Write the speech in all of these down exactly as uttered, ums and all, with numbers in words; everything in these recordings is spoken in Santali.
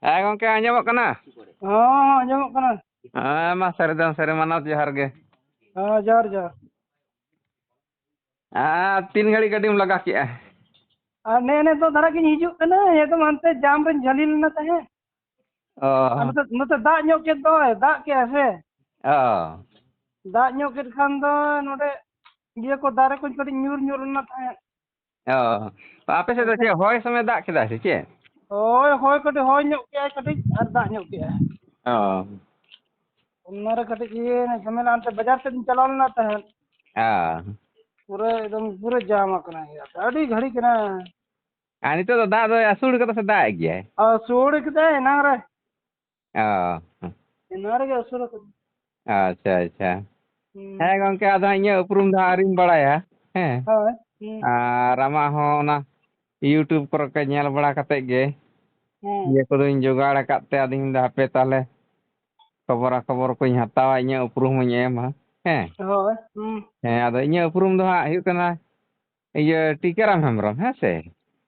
ᱦᱮᱸ ᱜᱚᱝᱠᱮ, ᱟᱸᱡᱚᱢᱚᱜ ᱠᱟᱱᱟ? ᱦᱚᱸ, ᱟᱸᱡᱚᱢᱚᱜ ᱠᱟᱱᱟ᱾ ᱦᱮᱸ, ᱢᱟ ᱥᱟᱹᱨᱤ ᱫᱚ ᱥᱟᱹᱨᱤ ᱢᱟᱱᱟᱣ ᱡᱚᱦᱟᱨ ᱜᱮ᱾ ᱦᱮᱸ, ᱡᱚᱦᱟᱨ, ᱡᱚᱦᱟᱨ᱾ ᱟᱨ ᱛᱤᱱ ᱜᱷᱟᱹᱲᱤ ᱜᱟᱹᱰᱤᱢ ᱞᱟᱜᱟ ᱠᱮᱜᱼᱟ? ᱟᱨ ᱱᱮᱜᱼᱮ ᱱᱤᱛᱚᱜ ᱫᱷᱟᱨᱟ ᱜᱤᱧ ᱦᱤᱡᱩᱜ ᱠᱟᱱᱟ, ᱮᱠᱫᱚᱢ ᱦᱟᱱᱛᱮ ᱡᱟᱢ ᱨᱮᱧ ᱡᱷᱟᱹᱞᱤ ᱞᱮᱱᱟ ᱛᱟᱦᱮᱸᱫ᱾ ᱚ᱾ ᱟᱨ ᱱᱚᱛᱮ, ᱱᱚᱛᱮ ᱫᱟᱜ ᱧᱚᱜ ᱠᱮᱫ ᱫᱚᱭ, ᱫᱟᱜ ᱠᱮᱜᱼᱟ ᱥᱮ᱾ ᱚ᱾ ᱫᱟᱜ ᱧᱚᱜ ᱠᱮᱫ ᱠᱷᱟᱱ ᱫᱚ ᱱᱚᱰᱮ ᱤᱭᱟᱹ ᱠᱚ, ᱫᱟᱨᱮ ᱠᱚ ᱠᱟᱹᱴᱤᱡ ᱧᱩᱨ ᱧᱩᱨ ᱞᱮᱱᱟ ᱛᱟᱦᱮᱸᱫ᱾ ᱚ᱾ ᱟᱯᱮ ᱥᱮᱫ ᱫᱚ ᱪᱮᱫ ᱦᱚᱭ ᱥᱚᱢᱚᱭ ᱫᱟᱜ ᱠᱮᱫᱟ ᱥᱮ ᱪᱮᱫ? ᱦᱳᱭ, ᱦᱚᱭ ᱠᱟᱹᱴᱤᱡ ᱦᱚᱭ ᱧᱚᱜ ᱠᱮᱜᱼᱟᱭ ᱠᱟᱹᱴᱤᱡ ᱟᱨ ᱫᱟᱜ ᱧᱚᱜ ᱠᱮᱜᱼᱟᱭ᱾ ᱚ᱾ ᱚᱱᱟᱨᱮ ᱠᱟᱹᱴᱤᱡ ᱤᱭᱟᱹᱭᱮᱱᱟ ᱡᱷᱟᱢᱮᱞᱟ, ᱚᱱᱛᱮ ᱵᱟᱡᱟᱨ ᱥᱮᱫ ᱤᱧ ᱪᱟᱞᱟᱣ ᱞᱮᱱᱟ ᱛᱟᱦᱮᱸᱫ᱾ ᱚ᱾ ᱯᱩᱨᱟᱹ ᱮᱠᱫᱚᱢ ᱯᱩᱨᱟᱹ ᱡᱟᱢ ᱟᱠᱟᱱᱟ, ᱟᱹᱰᱤ ᱜᱷᱟᱹᱲᱤ ᱠᱟᱱᱟ᱾ ᱟᱨ ᱱᱤᱛᱚᱜ ᱫᱚ ᱫᱟᱜ ᱫᱚᱭ ᱟᱹᱥᱩᱲ ᱠᱟᱫᱟ ᱥᱮ ᱫᱟᱜ ᱮᱫ ᱜᱮᱭᱟᱭ? ᱟᱹᱥᱩᱲ ᱠᱮᱫᱟᱭ ᱮᱱᱟᱝ ᱨᱮ᱾ ᱚ᱾ ᱮᱱᱟᱝ ᱨᱮᱜᱮ ᱟᱹᱥᱩᱲ ᱠᱟᱫᱟ᱾ ᱟᱪᱪᱷᱟ, ᱟᱪᱪᱷᱟ᱾ ᱦᱩᱸ᱾ ᱦᱮᱸ ᱜᱚᱝᱠᱮ, ᱟᱫᱚ ᱦᱟᱸᱜ ᱤᱧᱟᱹᱜ ᱩᱯᱨᱩᱢ ᱫᱚ ᱦᱟᱸᱜ ᱟᱹᱣᱨᱤᱧ ᱵᱟᱲᱟᱭᱟ᱾ ᱦᱮᱸ᱾ ᱦᱳᱭ᱾ ᱦᱩᱸ᱾ ᱟᱨ ᱟᱢᱟᱜ ᱦᱚᱸ ᱚᱱᱟ YouTube ᱠᱚᱨᱮ ᱠᱚ ᱧᱮᱞ ᱵᱟᱲᱟ ᱠᱟᱛᱮᱫ ᱜᱮ ᱦᱩᱸ᱾ ᱤᱭᱟᱹ ᱠᱚᱫᱚᱧ ᱡᱚᱜᱟᱲ ᱟᱠᱟᱫ ᱛᱮ ᱟᱫᱚᱧ ᱢᱮᱱᱫᱟ ᱦᱟᱯᱮ ᱛᱟᱦᱞᱮ ᱠᱷᱚᱵᱚᱨᱟ ᱠᱷᱚᱵᱚᱨ ᱠᱚᱧ ᱦᱟᱛᱟᱣᱟ, ᱤᱧᱟᱹᱜ ᱩᱯᱨᱩᱢ ᱦᱚᱸᱧ ᱮᱢᱟ᱾ ᱦᱮᱸ᱾ ᱦᱳᱭ᱾ ᱦᱩᱸ᱾ ᱦᱮᱸ, ᱟᱫᱚ ᱤᱧᱟᱹᱜ ᱩᱯᱨᱩᱢ ᱫᱚ ᱦᱟᱸᱜ ᱦᱩᱭᱩᱜ ᱠᱟᱱᱟ ᱤᱭᱟᱹ ᱴᱤᱠᱟᱹᱨᱟᱢ ᱦᱮᱢᱵᱨᱚᱢ, ᱦᱮᱸ ᱥᱮ?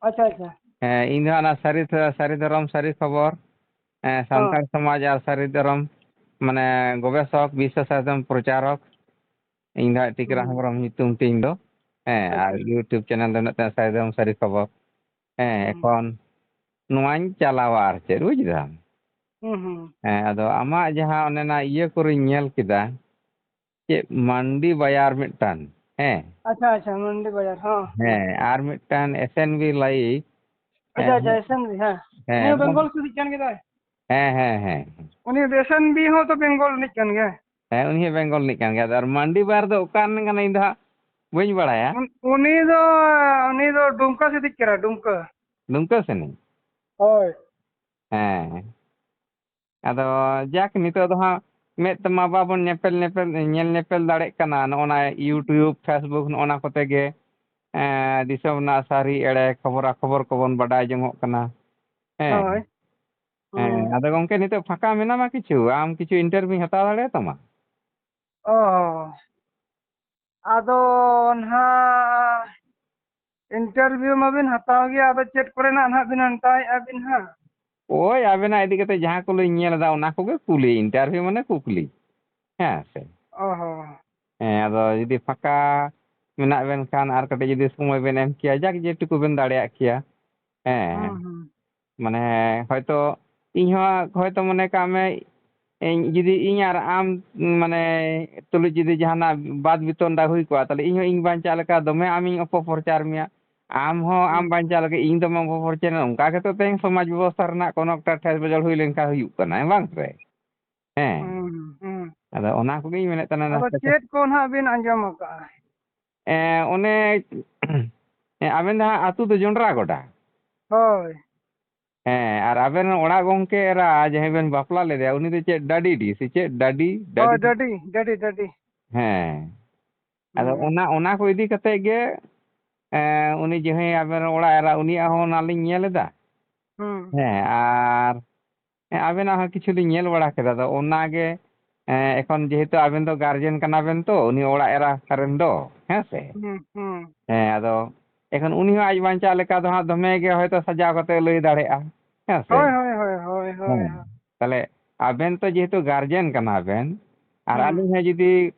ᱟᱪᱪᱷᱟ, ᱟᱪᱪᱷᱟ᱾ ᱦᱮᱸ, ᱤᱧ ᱫᱚ ᱦᱟᱸᱜ ᱚᱱᱟ ᱥᱟᱹᱨᱤ ᱥᱟᱹᱨᱤ ᱫᱷᱚᱨᱚᱢ ᱥᱟᱹᱨᱤ ᱠᱷᱚᱵᱚᱨ, ᱦᱮᱸ, ᱦᱚᱸ᱾ ᱥᱟᱱᱛᱟᱲ ᱥᱚᱢᱟᱡᱽ ᱟᱨ ᱥᱟᱹᱨᱤ ᱫᱷᱚᱨᱚᱢ, ᱢᱟᱱᱮ ᱜᱚᱵᱮᱥᱚᱠ ᱵᱤᱥᱥᱚ ᱥᱟᱥᱚᱱ ᱯᱨᱚᱪᱟᱨᱚᱠ, ᱤᱧ ᱫᱚ ᱦᱟᱸᱜ ᱴᱤᱠᱟᱹᱨᱟᱢ ᱦᱩᱸ᱾ ᱦᱮᱢᱵᱨᱚᱢ ᱧᱩᱛᱩᱢ ᱛᱤᱧ ᱫᱚ᱾ ᱦᱮᱸ, ᱟᱨ ᱟᱪᱪᱷᱟ᱾ YouTube ᱪᱮᱱᱮᱞ ᱫᱚ ᱢᱮᱱᱟᱜ ᱛᱤᱧᱟ ᱥᱟᱹᱨᱤ ᱫᱷᱚᱨᱚᱢ ᱥᱟᱹᱨᱤ ᱠᱷᱚᱵᱚᱨ᱾ ᱦᱮᱸ, ᱦᱩᱸ᱾ ᱮᱠᱷᱚᱱ ᱱᱚᱣᱟᱧ ᱪᱟᱞᱟᱣᱟ ᱟᱨ ᱪᱮᱫ, ᱵᱩᱡᱽ ᱫᱟᱢ? ᱦᱩᱸ, ᱦᱩᱸ᱾ ᱦᱮᱸ, ᱟᱫᱚ ᱟᱢᱟᱜ ᱡᱟᱦᱟᱸ ᱚᱱᱮ ᱚᱱᱟ ᱤᱭᱟᱹ ᱠᱚᱨᱮᱧ ᱧᱮᱞ ᱠᱮᱫᱟ, ᱪᱮᱫ ᱢᱟᱱᱰᱤ ᱵᱟᱡᱟᱨ ᱢᱤᱫᱴᱟᱝ, ᱦᱮᱸ? ᱟᱪᱪᱷᱟ, ᱟᱪᱪᱷᱟ, ᱢᱟᱱᱰᱤ ᱵᱟᱡᱟᱨ, ᱦᱚᱸ, ᱦᱚᱸ᱾ ᱦᱮᱸ, ᱟᱨ ᱢᱤᱫᱴᱟᱝ S N B live, ᱟᱪᱪᱷᱟ, ᱦᱮᱸ, ᱟᱪᱪᱷᱟ, ᱦᱮᱸ᱾ S N B, ᱦᱮᱸ᱾ ᱦᱮᱸ, ᱩᱱᱤ ᱦᱚᱸ ᱢᱟᱱ-, ᱵᱮᱝᱜᱚᱞ ᱥᱮᱫ ᱨᱤᱱᱤᱡ ᱠᱟᱱ ᱜᱮ ᱫᱚᱭ᱾ ᱦᱮᱸ, ᱦᱮᱸ, ᱦᱮᱸ᱾ ᱩᱱᱤ S N B ᱦᱚᱸ ᱛᱚ ᱵᱮᱝᱜᱚᱞ ᱨᱤᱱᱤᱡ ᱠᱟᱱ ᱜᱮᱭᱟᱭ᱾ ᱦᱮᱸ, ᱩᱱᱤ ᱦᱚᱸ ᱵᱮᱝᱜᱚᱞ ᱨᱤᱱᱤᱡ ᱠᱟᱱ ᱜᱮᱭᱟ᱾ ᱟᱨ ᱢᱟᱱᱰᱤ ᱵᱟᱡᱟᱨ ᱫᱚ ᱚᱠᱟ ᱨᱤᱱᱤᱡ ᱠᱟᱱᱟᱭ ᱤᱧ ᱫᱚ ᱦᱟᱸᱜ ᱵᱟᱹᱧ ᱵᱟᱲᱟᱭᱟ᱾ ᱩᱱ-, ᱩᱱᱤ ᱫᱚ, ᱩᱱᱤ ᱫᱚ ᱰᱩᱢᱠᱟ ᱥᱮᱫ ᱨᱤᱱᱤᱡ ᱠᱟᱱᱟᱭ, ᱰᱩᱢᱠᱟ᱾ ᱰᱩᱢᱠᱟ ᱥᱮᱱᱤᱡ? ᱦᱳᱭ᱾ ᱦᱮᱸ᱾ ᱟᱫᱚ ᱡᱟᱠ, ᱱᱤᱛᱚᱜ ᱫᱚ ᱦᱟᱸᱜ ᱢᱮᱫ ᱛᱮᱢᱟ ᱵᱟᱵᱚᱱ ᱧᱮᱯᱮᱞ, ᱧᱮᱯᱮᱞ, ᱧᱮᱞ ᱧᱮᱯᱮᱞ ᱫᱟᱲᱮᱜ ᱠᱟᱱᱟ, ᱱᱚᱜᱼᱚ ᱱᱟ YouTube, Facebook, ᱱᱚᱜᱼᱚ ᱱᱟ ᱠᱚᱛᱮ ᱜᱮ, ᱮᱸ, ᱫᱤᱥᱚᱢ ᱨᱮᱱᱟᱜ ᱥᱟᱹᱨᱤ ᱮᱲᱮ ᱠᱷᱚᱵᱚᱨᱟ ᱠᱷᱚᱵᱚᱨ ᱠᱚᱵᱚᱱ ᱵᱟᱰᱟᱭ ᱡᱚᱝᱚᱜ ᱠᱟᱱᱟ᱾ ᱦᱮᱸ᱾ ᱦᱳᱭ᱾ ᱦᱮᱸ, ᱦᱩᱸ᱾ ᱟᱫᱚ ᱜᱚᱝᱠᱮ, ᱱᱤᱛᱚᱜ ᱯᱷᱟᱸᱠᱟ ᱢᱮᱱᱟᱢᱟ ᱠᱤᱪᱷᱩ? ᱟᱢ ᱠᱤᱪᱷᱩ interview ᱤᱧ ᱦᱟᱛᱟᱣ ᱫᱟᱲᱮᱭᱟᱛᱟᱢᱟ? ᱚ᱾ ᱟᱫᱚ ᱱᱟᱦᱟᱜ interview ᱢᱟᱵᱤᱱ ᱦᱟᱛᱟᱣ ᱜᱮᱭᱟ, ᱟᱫᱚ ᱪᱮᱫ ᱠᱚᱨᱮᱱᱟᱜ ᱱᱟᱦᱟᱜ ᱵᱤᱱ ᱟᱱᱴᱟᱣᱮᱫᱼᱟ ᱵᱤᱱ ᱦᱟᱸᱜ? ᱳᱭ ᱟᱵᱮᱱᱟᱜ ᱤᱫᱤ ᱠᱟᱛᱮ ᱡᱟᱦᱟᱸ ᱠᱚᱞᱤᱧ ᱧᱮᱞ ᱮᱫᱟ, ᱚᱱᱟ ᱠᱚᱜᱮ ᱠᱩᱞᱤ, interview ᱢᱟᱱᱮ ᱠᱩᱠᱞᱤ᱾ ᱦᱮᱸ ᱥᱮ? ᱚ ᱦᱚᱸ᱾ ᱦᱮᱸ, ᱟᱫᱚ ᱡᱩᱫᱤ ᱯᱷᱟᱸᱠᱟ ᱢᱮᱱᱟᱜ ᱵᱮᱱ ᱠᱷᱟᱱ ᱟᱨ ᱠᱟᱹᱴᱤᱡ ᱡᱩᱫᱤ ᱥᱚᱢᱚᱭ ᱵᱮᱱ ᱮᱢ ᱠᱮᱭᱟ, ᱡᱟᱠ ᱡᱮᱴᱩᱠᱩ ᱵᱮᱱ ᱫᱟᱲᱮᱭᱟᱜ ᱠᱮᱭᱟ᱾ ᱦᱮᱸ, ᱦᱩᱸ, ᱦᱩᱸ᱾ ᱢᱟᱱᱮ ᱦᱚᱭᱛᱳ ᱤᱧ ᱦᱚᱸ ᱦᱚᱭᱛᱳ ᱢᱚᱱᱮ ᱠᱟᱜ ᱢᱮ, ᱤᱧ ᱡᱩᱫᱤ ᱤᱧ ᱟᱨ ᱟᱢ, ᱢᱟᱱᱮ ᱛᱩᱞᱩᱡ ᱡᱩᱫᱤ ᱡᱟᱦᱟᱱᱟᱜ ᱵᱟᱫ ᱵᱤᱛᱚᱱᱰᱟ ᱦᱩᱭ ᱠᱚᱜᱼᱟ, ᱛᱟᱦᱞᱮ ᱤᱧ ᱦᱚᱸ ᱤᱧ ᱵᱟᱧᱪᱟᱜ ᱞᱮᱠᱟ ᱫᱚᱢᱮ ᱟᱢᱤᱧ ᱚᱯᱚᱯᱨᱚᱪᱟᱨ ᱢᱮᱭᱟ, ᱟᱢ ᱦᱚᱸ ᱟᱢ ᱦᱩᱸ᱾ ᱵᱟᱧᱪᱟᱜ ᱞᱟᱹᱜᱤᱫ ᱤᱧ ᱫᱚᱢᱮ ᱚᱯᱚᱯᱨᱚᱪᱟᱨ ᱢᱮᱭᱟ᱾ ᱚᱱᱠᱟ ᱜᱮᱛᱚ ᱛᱮᱦᱮᱧ ᱥᱚᱢᱟᱡᱽ ᱵᱮᱵᱚᱥᱛᱷᱟ ᱨᱮᱱᱟᱜ ᱠᱳᱱᱳ ᱮᱠᱴᱟ ᱴᱷᱮᱥ ᱵᱚᱡᱚᱲ ᱦᱩᱭ ᱞᱮᱱᱠᱷᱟᱱ ᱦᱩᱭᱩᱜ ᱠᱟᱱᱟ, ᱦᱮᱸ ᱵᱟᱝ ᱥᱮ? ᱦᱮᱸ᱾ ᱦᱩᱸ, ᱦᱩᱸ᱾ ᱟᱫᱚ ᱚᱱᱟ ᱠᱚᱜᱮᱧ ᱢᱮᱱᱮᱫ ᱛᱟᱦᱮᱱᱟ, ᱟᱫᱚ ᱱᱟᱥᱛᱟ ᱪᱟ- ᱪᱮᱫ ᱠᱚ ᱱᱟᱦᱟᱜ ᱵᱤᱱ ᱟᱸᱡᱚᱢ ᱟᱠᱟᱜᱼᱟ? ᱮᱸ, ᱚᱱᱮ, ᱮᱸ, ᱟᱵᱮᱱ ᱫᱚ ᱦᱟᱸᱜ ᱟᱹᱛᱩ ᱫᱚ ᱡᱚᱱᱰᱨᱟ ᱜᱚᱰᱟ? ᱦᱳᱭ᱾ ᱦᱮᱸ, ᱟᱨ ᱟᱵᱮᱱ ᱚᱲᱟᱜ ᱜᱚᱝᱠᱮ ᱮᱨᱟ ᱡᱟᱦᱟᱸᱭ ᱵᱮᱱ ᱵᱟᱯᱞᱟ ᱞᱮᱫᱮᱭᱟ, ᱩᱱᱤ ᱫᱚ ᱪᱮᱫ ᱰᱟᱹᱰᱤᱰᱤ ᱥᱮ ᱪᱮᱫ ᱰᱟᱹᱰᱤ? ᱦᱳᱭ, ᱰᱟᱹᱰᱤ? ᱰᱟᱹᱰᱤ, ᱰᱟᱹᱰᱤ, ᱰᱟᱹᱰᱤ᱾ ᱦᱮᱸ᱾ ᱟᱫᱚ ᱦᱩᱸ᱾ ᱚᱱᱟ, ᱚᱱᱟ ᱠᱚ ᱤᱫᱤ ᱠᱟᱛᱮ ᱜᱮ, ᱮᱸ, ᱩᱱᱤ ᱡᱟᱦᱟᱸᱭ ᱟᱵᱮᱱ ᱨᱮᱱ ᱚᱲᱟᱜ ᱮᱨᱟ, ᱩᱱᱤᱭᱟᱜ ᱦᱚᱸ ᱚᱱᱟ ᱞᱤᱧ ᱧᱮᱞ ᱮᱫᱟ᱾ ᱦᱩᱸ᱾ ᱦᱮᱸ, ᱟᱨ, ᱦᱮᱸ, ᱟᱵᱮᱱᱟᱜ ᱦᱚᱸ ᱠᱤᱪᱷᱩ ᱞᱤᱧ ᱧᱮᱞ ᱵᱟᱲᱟ ᱠᱮᱫᱟ᱾ ᱟᱫᱚ ᱚᱱᱟ ᱜᱮ, ᱮᱸ, ᱮᱠᱷᱚᱱ ᱡᱮᱦᱮᱛᱩ ᱟᱵᱮᱱ ᱫᱚ ᱜᱟᱨᱡᱮᱱ ᱠᱟᱱᱟ ᱵᱮᱱ ᱛᱚ, ᱩᱱᱤ ᱚᱲᱟᱜ ᱮᱨᱟ ᱨᱮᱱ ᱫᱚ, ᱦᱮᱸ ᱥᱮ? ᱦᱩᱸ, ᱦᱩᱸ᱾ ᱦᱮᱸ, ᱟᱫᱚ ᱮᱠᱷᱚᱱ ᱩᱱᱤ ᱦᱚᱸ ᱟᱡ ᱵᱟᱧᱪᱟᱣ ᱞᱮᱠᱟ ᱫᱚ ᱦᱟᱸᱜ ᱫᱚᱢᱮ ᱜᱮ ᱦᱚᱭᱛᱳ ᱥᱟᱡᱟᱣ ᱠᱟᱛᱮ ᱞᱟᱹᱭ ᱫᱟᱲᱮᱭᱟᱜᱼᱟ, ᱦᱮᱸ ᱥᱮ? ᱦᱳᱭ, ᱦᱳᱭ, ᱦᱳᱭ, ᱦᱳᱭ, ᱦᱳᱭ, ᱦᱮᱸ᱾ ᱦᱳᱭ᱾ ᱛᱟᱦᱞᱮ ᱟᱵᱮᱱ ᱛᱚ ᱡᱮᱦᱮᱛᱩ ᱜᱟᱨᱡᱮᱱ ᱠᱟᱱᱟ ᱵᱮᱱ, ᱟᱨ ᱦᱩᱸ᱾ ᱟᱹᱞᱤᱧ ᱦᱚᱸ ᱡᱩᱫᱤ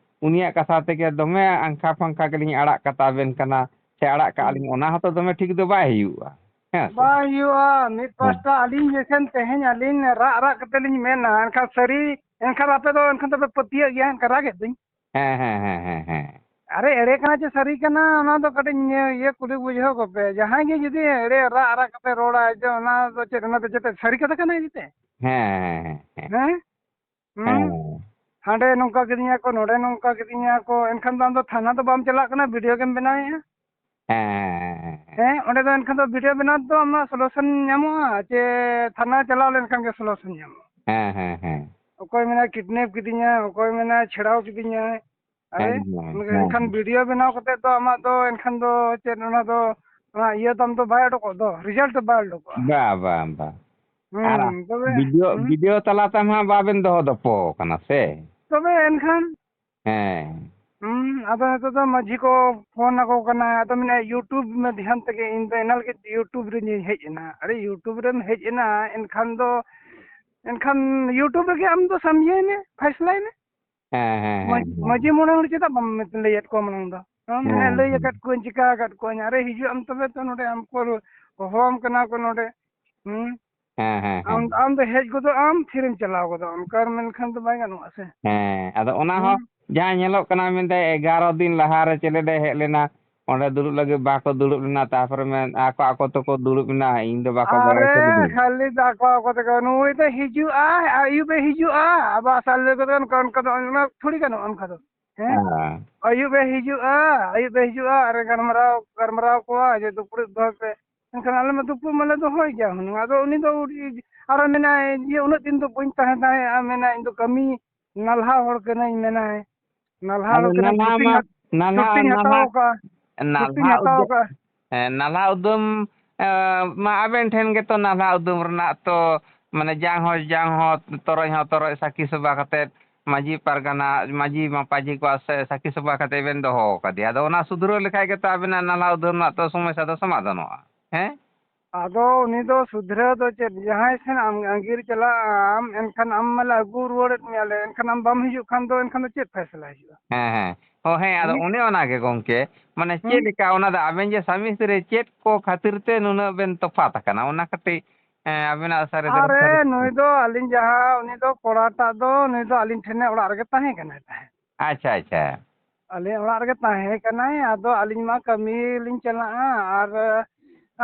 ᱩᱱᱤᱭᱟᱜ ᱠᱟᱛᱷᱟ ᱛᱮᱜᱮ ᱫᱚᱢᱮ ᱟᱝᱠᱷᱟ ᱯᱷᱟᱝᱠᱷᱟ ᱜᱮᱞᱤᱧ ᱟᱲᱟᱜ ᱠᱟᱛᱟ ᱵᱮᱱ ᱠᱟᱱᱟ, ᱥᱮ ᱟᱲᱟᱜ ᱠᱟᱜᱼᱟ ᱦᱩᱸ᱾ ᱞᱤᱧ, ᱚᱱᱟ ᱦᱚᱸᱛᱚ ᱫᱚᱢᱮ ᱴᱷᱤᱠ ᱫᱚ ᱵᱟᱭ ᱦᱩᱭᱩᱜᱼᱟ, ᱦᱮᱸ ᱥᱮ? ᱵᱟᱭ ᱦᱩᱭᱩᱜᱼᱟ᱾ ᱢᱤᱫ ᱦᱮᱸ᱾ ᱯᱟᱥᱴᱟ ᱟᱹᱞᱤᱧ ᱡᱚᱠᱷᱚᱱ ᱛᱮᱦᱮᱧ ᱟᱹᱞᱤᱧ ᱨᱟᱜ ᱨᱟᱜ ᱠᱟᱛᱮ ᱞᱤᱧ ᱢᱮᱱᱟ, ᱮᱱᱠᱷᱟᱱ ᱥᱟᱹᱨᱤ, ᱮᱱᱠᱷᱟᱱ ᱟᱯᱮ ᱫᱚ ᱮᱱᱠᱷᱟᱱ ᱫᱚᱯᱮ ᱯᱟᱹᱛᱭᱟᱹᱜ ᱜᱮᱭᱟ, ᱮᱱᱠᱷᱟᱱ ᱨᱟᱜᱮᱫ ᱫᱚᱧ᱾ ᱦᱮᱸ, ᱦᱮᱸ, ᱦᱮᱸ, ᱦᱮᱸ, ᱦᱮᱸ᱾ ᱟᱨᱮ, ᱮᱲᱮ ᱠᱟᱱᱟ ᱪᱮ ᱥᱟᱹᱨᱤ ᱠᱟᱱᱟ, ᱚᱱᱟ ᱫᱚ ᱠᱟᱹᱴᱤᱡ ᱤᱭᱟᱹ, ᱤᱭᱟᱹ ᱠᱩᱞᱤ ᱵᱩᱡᱷᱟᱹᱣ ᱠᱚᱯᱮ᱾ ᱡᱟᱦᱟᱸᱭ ᱜᱮ ᱡᱩᱫᱤ ᱮᱲᱮ ᱨᱟᱜ ᱨᱟᱜ ᱠᱟᱛᱮ ᱨᱚᱲᱟᱭ, ᱡᱮ ᱚᱱᱟ ᱫᱚ ᱪᱮᱫ, ᱚᱱᱟ ᱫᱚ ᱪᱮᱫ ᱥᱟᱹᱨᱤ ᱠᱟᱛᱷᱟ ᱠᱟᱱᱟ ᱡᱮᱛᱮ? ᱦᱮᱸ, ᱦᱮᱸ, ᱦᱮᱸ, ᱦᱮᱸ᱾ ᱦᱮᱸ? ᱦᱩᱸ? ᱦᱮᱸ᱾ ᱦᱟᱸᱰᱮ ᱱᱚᱝᱠᱟ ᱠᱤᱫᱤᱧᱟ ᱠᱚ, ᱱᱚᱰᱮ ᱱᱚᱝᱠᱟ ᱠᱤᱫᱤᱧᱟ ᱠᱚ, ᱮᱱᱠᱷᱟᱱ ᱫᱚ ᱟᱢ ᱫᱚ ᱛᱷᱟᱱᱟ ᱫᱚ ᱵᱟᱢ ᱪᱟᱞᱟᱜ ᱠᱟᱱᱟ, video ᱜᱮᱢ ᱵᱮᱱᱟᱣᱮᱫᱼᱟ᱾ ᱦᱮᱸ, ᱦᱮᱸ, ᱦᱮᱸ, ᱦᱮᱸ᱾ ᱦᱮᱸ, ᱚᱸᱰᱮ ᱫᱚ ᱮᱱᱠᱷᱟᱱ ᱫᱚ video ᱵᱮᱱᱟᱣ ᱫᱚ ᱟᱢᱟᱜ solution ᱧᱟᱢᱚᱜᱼᱟ, ᱪᱮ ᱛᱷᱟᱱᱟ ᱪᱟᱞᱟᱣ ᱞᱮᱱᱠᱷᱟᱱ ᱜᱮ solution ᱧᱟᱢᱚᱜᱼᱟ? ᱦᱮᱸ, ᱦᱮᱸ, ᱦᱮᱸ᱾ ᱚᱠᱚᱭ ᱢᱮᱱᱟᱭ kidnap ᱠᱤᱫᱤᱧᱟ, ᱚᱠᱚᱭ ᱢᱮᱱᱟᱭ ᱪᱷᱮᱲᱟᱣ ᱠᱤᱫᱤᱧᱟᱭ᱾ ᱟᱨᱮ, ᱦᱮᱸ, ᱦᱮᱸ, ᱦᱮᱸ, ᱮᱱᱠᱷᱟᱱ ᱦᱮᱸ᱾ video ᱵᱮᱱᱟᱣ ᱠᱟᱛᱮ ᱫᱚ ᱟᱢᱟᱜ ᱫᱚ ᱮᱱᱠᱷᱟᱱ ᱫᱚ ᱪᱮᱫ ᱚᱱᱟ ᱫᱚ, ᱚᱱᱟ ᱤᱭᱟᱹ ᱛᱟᱢ ᱫᱚ ᱵᱟᱭ ᱚᱰᱚᱠᱚᱜ ᱫᱚ, result ᱫᱚ ᱵᱟᱭ ᱚᱰᱚᱠᱚᱜᱼᱟ᱾ ᱵᱟ, ᱵᱟ, ᱵᱟ᱾ ᱟᱨ ᱦᱩᱸ, ᱛᱚᱵᱮ, video, ᱦᱩᱸ᱾ Video ᱛᱟᱞᱟ ᱛᱮᱢᱟ ᱵᱟᱵᱮᱱ ᱫᱚᱦᱚ ᱫᱚᱯᱚ ᱠᱟᱱᱟ ᱥᱮ? ᱛᱚᱵᱮ ᱮᱱᱠᱷᱟᱱ? ᱦᱮᱸ᱾ ᱦᱩᱸ, ᱟᱫᱚ ᱱᱤᱛᱚᱜ ᱫᱚ ᱢᱟᱹᱡᱷᱤ ᱠᱚ ᱯᱷᱳᱱ ᱟᱠᱚ ᱠᱟᱱᱟ, ᱟᱫᱚ ᱢᱮᱱᱟ YouTube ᱢᱟᱫᱽᱫᱷᱚᱢ ᱛᱮᱜᱮ, ᱤᱧ ᱫᱚ ᱮᱱᱟᱝ ᱜᱮ YouTube ᱨᱮᱧ ᱦᱮᱡ ᱮᱱᱟ᱾ ᱟᱨᱮ, YouTube ᱨᱮᱢ ᱦᱮᱡ ᱮᱱᱟ, ᱮᱱᱠᱷᱟᱱ ᱫᱚ, ᱮᱱᱠᱷᱟᱱ YouTube ᱨᱮᱜᱮ ᱟᱢ ᱫᱚ ᱥᱟᱢᱡᱷᱟᱹᱭ ᱢᱮ, ᱯᱷᱟᱭᱥᱞᱟᱭ ᱢᱮ᱾ ᱦᱮᱸ, ᱦᱮᱸ, ᱦᱮᱸ, ᱢᱟᱹᱡ-, ᱦᱮᱸ᱾ ᱢᱟᱹᱡᱷᱤ ᱢᱚᱬᱮ ᱦᱚᱲ ᱪᱮᱫᱟᱜ ᱵᱟᱢ ᱞᱟᱹᱭᱟᱫ ᱠᱚᱣᱟ ᱢᱟᱲᱟᱝ ᱫᱚ? ᱟᱢ ᱦᱮᱸ, ᱦᱮᱸ, ᱞᱟᱹᱭ ᱦᱮᱸ᱾ ᱟᱠᱟᱫ ᱠᱚᱣᱟᱧ, ᱪᱤᱠᱟ ᱟᱠᱟᱫ ᱠᱚᱣᱟᱧ᱾ ᱟᱨᱮ, ᱦᱤᱡᱩᱜ ᱟᱢ ᱛᱚᱵᱮ ᱛᱚ ᱱᱚᱰᱮ, ᱟᱢ ᱠᱚ ᱦᱚᱦᱚᱣᱟᱢ ᱠᱟᱱᱟ ᱠᱚ ᱱᱚᱰᱮ᱾ ᱦᱩᱸ? ᱦᱮᱸ, ᱦᱮᱸ, ᱟᱢ, ᱦᱮᱸ᱾ ᱟᱢ ᱫᱚ ᱦᱮᱡ ᱜᱚᱫᱚᱜ ᱟᱢ, ᱛᱷᱤᱨᱮᱢ ᱪᱟᱞᱟᱣ ᱜᱚᱫᱚᱜ, ᱚᱱᱠᱟ ᱢᱮᱱᱠᱷᱟᱱ ᱫᱚ ᱵᱟᱭ ᱜᱟᱱᱚᱜᱼᱟ ᱥᱮ᱾ ᱦᱮᱸ, ᱟᱫᱚ ᱚᱱᱟ ᱦᱩᱸ? ᱦᱚᱸ ᱡᱟᱦᱟᱸ ᱧᱮᱞᱚᱜ ᱠᱟᱱᱟ, ᱢᱮᱱᱫᱚ ᱮᱜᱟᱨᱚ ᱫᱤᱱ ᱞᱟᱦᱟᱨᱮ ᱪᱮᱞᱮᱰᱮ ᱦᱮᱡ ᱞᱮᱱᱟ, ᱚᱸᱰᱮ ᱫᱩᱲᱩᱵ ᱞᱟᱹᱜᱤᱫ ᱵᱟᱠᱚ ᱫᱩᱲᱩᱵ ᱞᱮᱱᱟ, ᱛᱟᱨᱯᱚᱨᱮ ᱢᱮᱱ, ᱟᱠᱚ ᱟᱠᱚ ᱛᱮᱠᱚ ᱫᱩᱲᱩᱵ ᱮᱱᱟ, ᱤᱧ ᱫᱚ ᱵᱟᱠᱚ ᱵᱟᱲᱟᱭ ᱟᱨᱮ, ᱦᱚᱪᱚ ᱞᱤᱫᱤᱧ᱾ ᱠᱷᱟᱹᱞᱤ ᱫᱚ ᱟᱠᱚ ᱟᱠᱚ ᱛᱮᱠᱚ, ᱱᱩᱭ ᱫᱚ ᱦᱤᱡᱩᱜᱼᱟᱭ, ᱟᱹᱭᱩᱵ ᱮ ᱦᱤᱡᱩᱜᱼᱟ, ᱟᱵᱚ ᱟᱥᱟ ᱞᱮᱠᱟ ᱫᱚ ᱚᱱᱠᱟ, ᱚᱱᱠᱟ ᱫᱚ ᱚᱱᱟ ᱛᱷᱚᱲᱤ ᱜᱟᱱᱚᱜᱼᱟ ᱚᱱᱠᱟ ᱫᱚ᱾ ᱦᱮᱸ? ᱦᱮᱸ᱾ ᱟᱹᱭᱩᱵ ᱮ ᱦᱤᱡᱩᱜᱼᱟ, ᱟᱹᱭᱩᱵ ᱮ ᱦᱤᱡᱩᱜᱼᱟ, ᱟᱨ ᱮ ᱜᱟᱞᱢᱟᱨᱟᱣ, ᱜᱟᱞᱢᱟᱨᱟᱣ ᱠᱚᱣᱟ ᱡᱮ ᱫᱩᱯᱲᱩᱵ ᱫᱚᱦᱚᱭ ᱯᱮ᱾ ᱮᱱᱠᱷᱟᱱ ᱟᱞᱮ ᱢᱟ ᱫᱩᱯᱲᱩᱵ ᱢᱟᱞᱮ ᱫᱚᱦᱚᱭ ᱜᱮᱭᱟ ᱦᱩᱱᱟᱹᱝ᱾ ᱟᱫᱚ ᱩᱱᱤ ᱫᱚ ᱩᱰᱤ-, ᱟᱨᱚ ᱢᱮᱱᱟᱭ, ᱤᱭᱟᱹ, ᱩᱱᱟᱹᱜ ᱫᱤᱱ ᱫᱚ ᱵᱟᱹᱧ ᱛᱟᱦᱮᱸ ᱫᱟᱲᱮᱭᱟᱜᱼᱟ, ᱢᱮᱱᱟᱭ, "ᱤᱧ ᱫᱚ ᱠᱟᱹᱢᱤ ᱱᱟᱞᱦᱟ ᱦᱚᱲ ᱠᱟᱹᱱᱟᱹᱧ", ᱢᱮᱱᱟᱭ᱾ ᱱᱟᱞᱦᱟ ᱟᱫᱚ ᱦᱚᱲ ᱠᱟᱹᱱᱟᱹᱧ, ᱱᱟᱞᱦᱟ, ᱪᱷᱩᱴᱤᱧ ᱱᱟᱞᱦᱟ, ᱦᱟᱛᱟᱣ ᱠᱟᱜᱼᱟ, ᱱᱟᱞᱦᱟ ᱪᱷᱩᱴᱤᱧ ᱦᱟᱛᱟᱣ ᱩᱫᱽᱭᱟᱹ-, ᱠᱟᱜᱼᱟ᱾ ᱦᱮᱸ, ᱱᱟᱞᱦᱟ ᱩᱫᱽᱭᱟᱹᱢ, ᱮ, ᱢᱟ ᱟᱵᱮᱱ ᱴᱷᱮᱱ ᱜᱮᱛᱚ ᱱᱟᱞᱦᱟ ᱩᱫᱽᱭᱟᱹᱢ ᱨᱮᱱᱟᱜ ᱛᱚ, ᱢᱟᱱᱮ, ᱡᱟᱝ ᱦᱚᱸ, ᱡᱟᱝ ᱦᱚᱸ ᱛᱚᱨᱚᱡ ᱦᱚᱸ ᱛᱚᱨᱚᱡ ᱥᱟᱹᱠᱷᱤ ᱥᱚᱵᱷᱟ ᱠᱟᱛᱮᱫ, ᱢᱟᱹᱡᱷᱤ ᱯᱟᱨᱜᱟᱱᱟ, ᱢᱟᱹᱡᱷᱤ ᱢᱟᱯᱟᱡᱷᱤ ᱠᱚᱣᱟᱜ ᱥᱮ ᱥᱟᱹᱠᱷᱤ ᱥᱚᱵᱷᱟ ᱠᱟᱛᱮᱫ ᱵᱮᱱ ᱫᱚᱦᱚ ᱟᱠᱟᱫᱮᱭᱟ᱾ ᱟᱫᱚ ᱚᱱᱟ ᱥᱩᱫᱷᱨᱟᱹᱣ ᱞᱮᱠᱷᱟᱡ ᱜᱮᱛᱚ ᱟᱵᱮᱱᱟᱜ ᱱᱟᱞᱦᱟ ᱩᱫᱽᱭᱟᱹᱢ ᱨᱮᱱᱟᱜ ᱛᱚ ᱥᱚᱢᱚᱥᱥᱟ ᱫᱚ ᱥᱚᱢᱟᱫᱷᱟᱱᱚᱜᱼᱟ᱾ ᱦᱮᱸ? ᱟᱫᱚ ᱩᱱᱤ ᱫᱚ ᱥᱩᱫᱷᱨᱟᱹᱣ ᱫᱚ ᱪᱮᱫ? ᱡᱟᱦᱟᱸᱭ ᱴᱷᱮᱱ ᱟᱢ ᱟᱸᱜᱤᱨ ᱪᱟᱞᱟᱜ ᱟᱢ, ᱮᱱᱠᱷᱟᱱ ᱟᱢ ᱢᱟᱞᱮ ᱟᱹᱜᱩ ᱨᱩᱣᱟᱹᱲᱮᱫ ᱢᱮᱭᱟ ᱞᱮ, ᱮᱱᱠᱷᱟᱱ ᱟᱢ ᱵᱟᱢ ᱦᱤᱡᱩᱜ ᱠᱷᱟᱱ ᱫᱚ, ᱮᱱᱠᱷᱟᱱ ᱫᱚ ᱪᱮᱫ ᱯᱷᱟᱭᱥᱟᱞᱟ ᱦᱤᱡᱩᱜᱼᱟ? ᱦᱮᱸ, ᱦᱮᱸ᱾ ᱚ, ᱦᱮᱸ, ᱟᱫᱚ ᱦᱩᱸ? ᱚᱱᱮ ᱚᱱᱟ ᱜᱮ ᱜᱚᱢᱠᱮ, ᱢᱟᱱᱮ ᱪᱮᱫ ᱦᱩᱸ? ᱞᱮᱠᱟ ᱚᱱᱟ ᱫᱚ ᱟᱵᱮᱱ ᱡᱮ ᱥᱟᱢᱤ ᱥᱤᱨᱟᱹᱭ ᱪᱮᱫ ᱠᱚ ᱠᱷᱟᱹᱛᱤᱨ ᱛᱮ ᱱᱩᱱᱟᱹᱜ ᱵᱮᱱ ᱛᱚᱯᱷᱟᱛ ᱟᱠᱟᱱᱟ, ᱚᱱᱟ ᱠᱟᱹᱴᱤᱡ, ᱦᱮᱸ, ᱟᱵᱮᱱᱟᱜ ᱥᱟᱹᱨᱤ ᱫᱷᱚᱨᱚᱢ ᱟᱨᱮ, ᱥᱟᱹᱨᱤ ᱱᱩᱭ ᱫᱚ ᱟᱹᱞᱤᱧ ᱡᱟᱦᱟᱸ, ᱩᱱᱤ ᱫᱚ ᱠᱚᱲᱟᱴᱟᱜ ᱫᱚ, ᱱᱩᱭ ᱫᱚ ᱟᱹᱞᱤᱧ ᱴᱷᱮᱱᱮ ᱚᱲᱟᱜ ᱨᱮᱜᱮ ᱛᱟᱦᱮᱸ ᱠᱟᱱᱟᱭ ᱛᱟᱦᱮᱸᱫ᱾ ᱟᱪᱪᱷᱟ, ᱟᱪᱪᱷᱟ᱾ ᱟᱹᱞᱤᱧ ᱚᱲᱟᱜ ᱨᱮᱜᱮ ᱛᱟᱦᱮᱸ ᱠᱟᱱᱟᱭ, ᱟᱫᱚ ᱟᱹᱞᱤᱧ ᱢᱟ ᱠᱟᱹᱢᱤ ᱞᱤᱧ ᱪᱟᱞᱟᱜᱼᱟ, ᱟᱨ,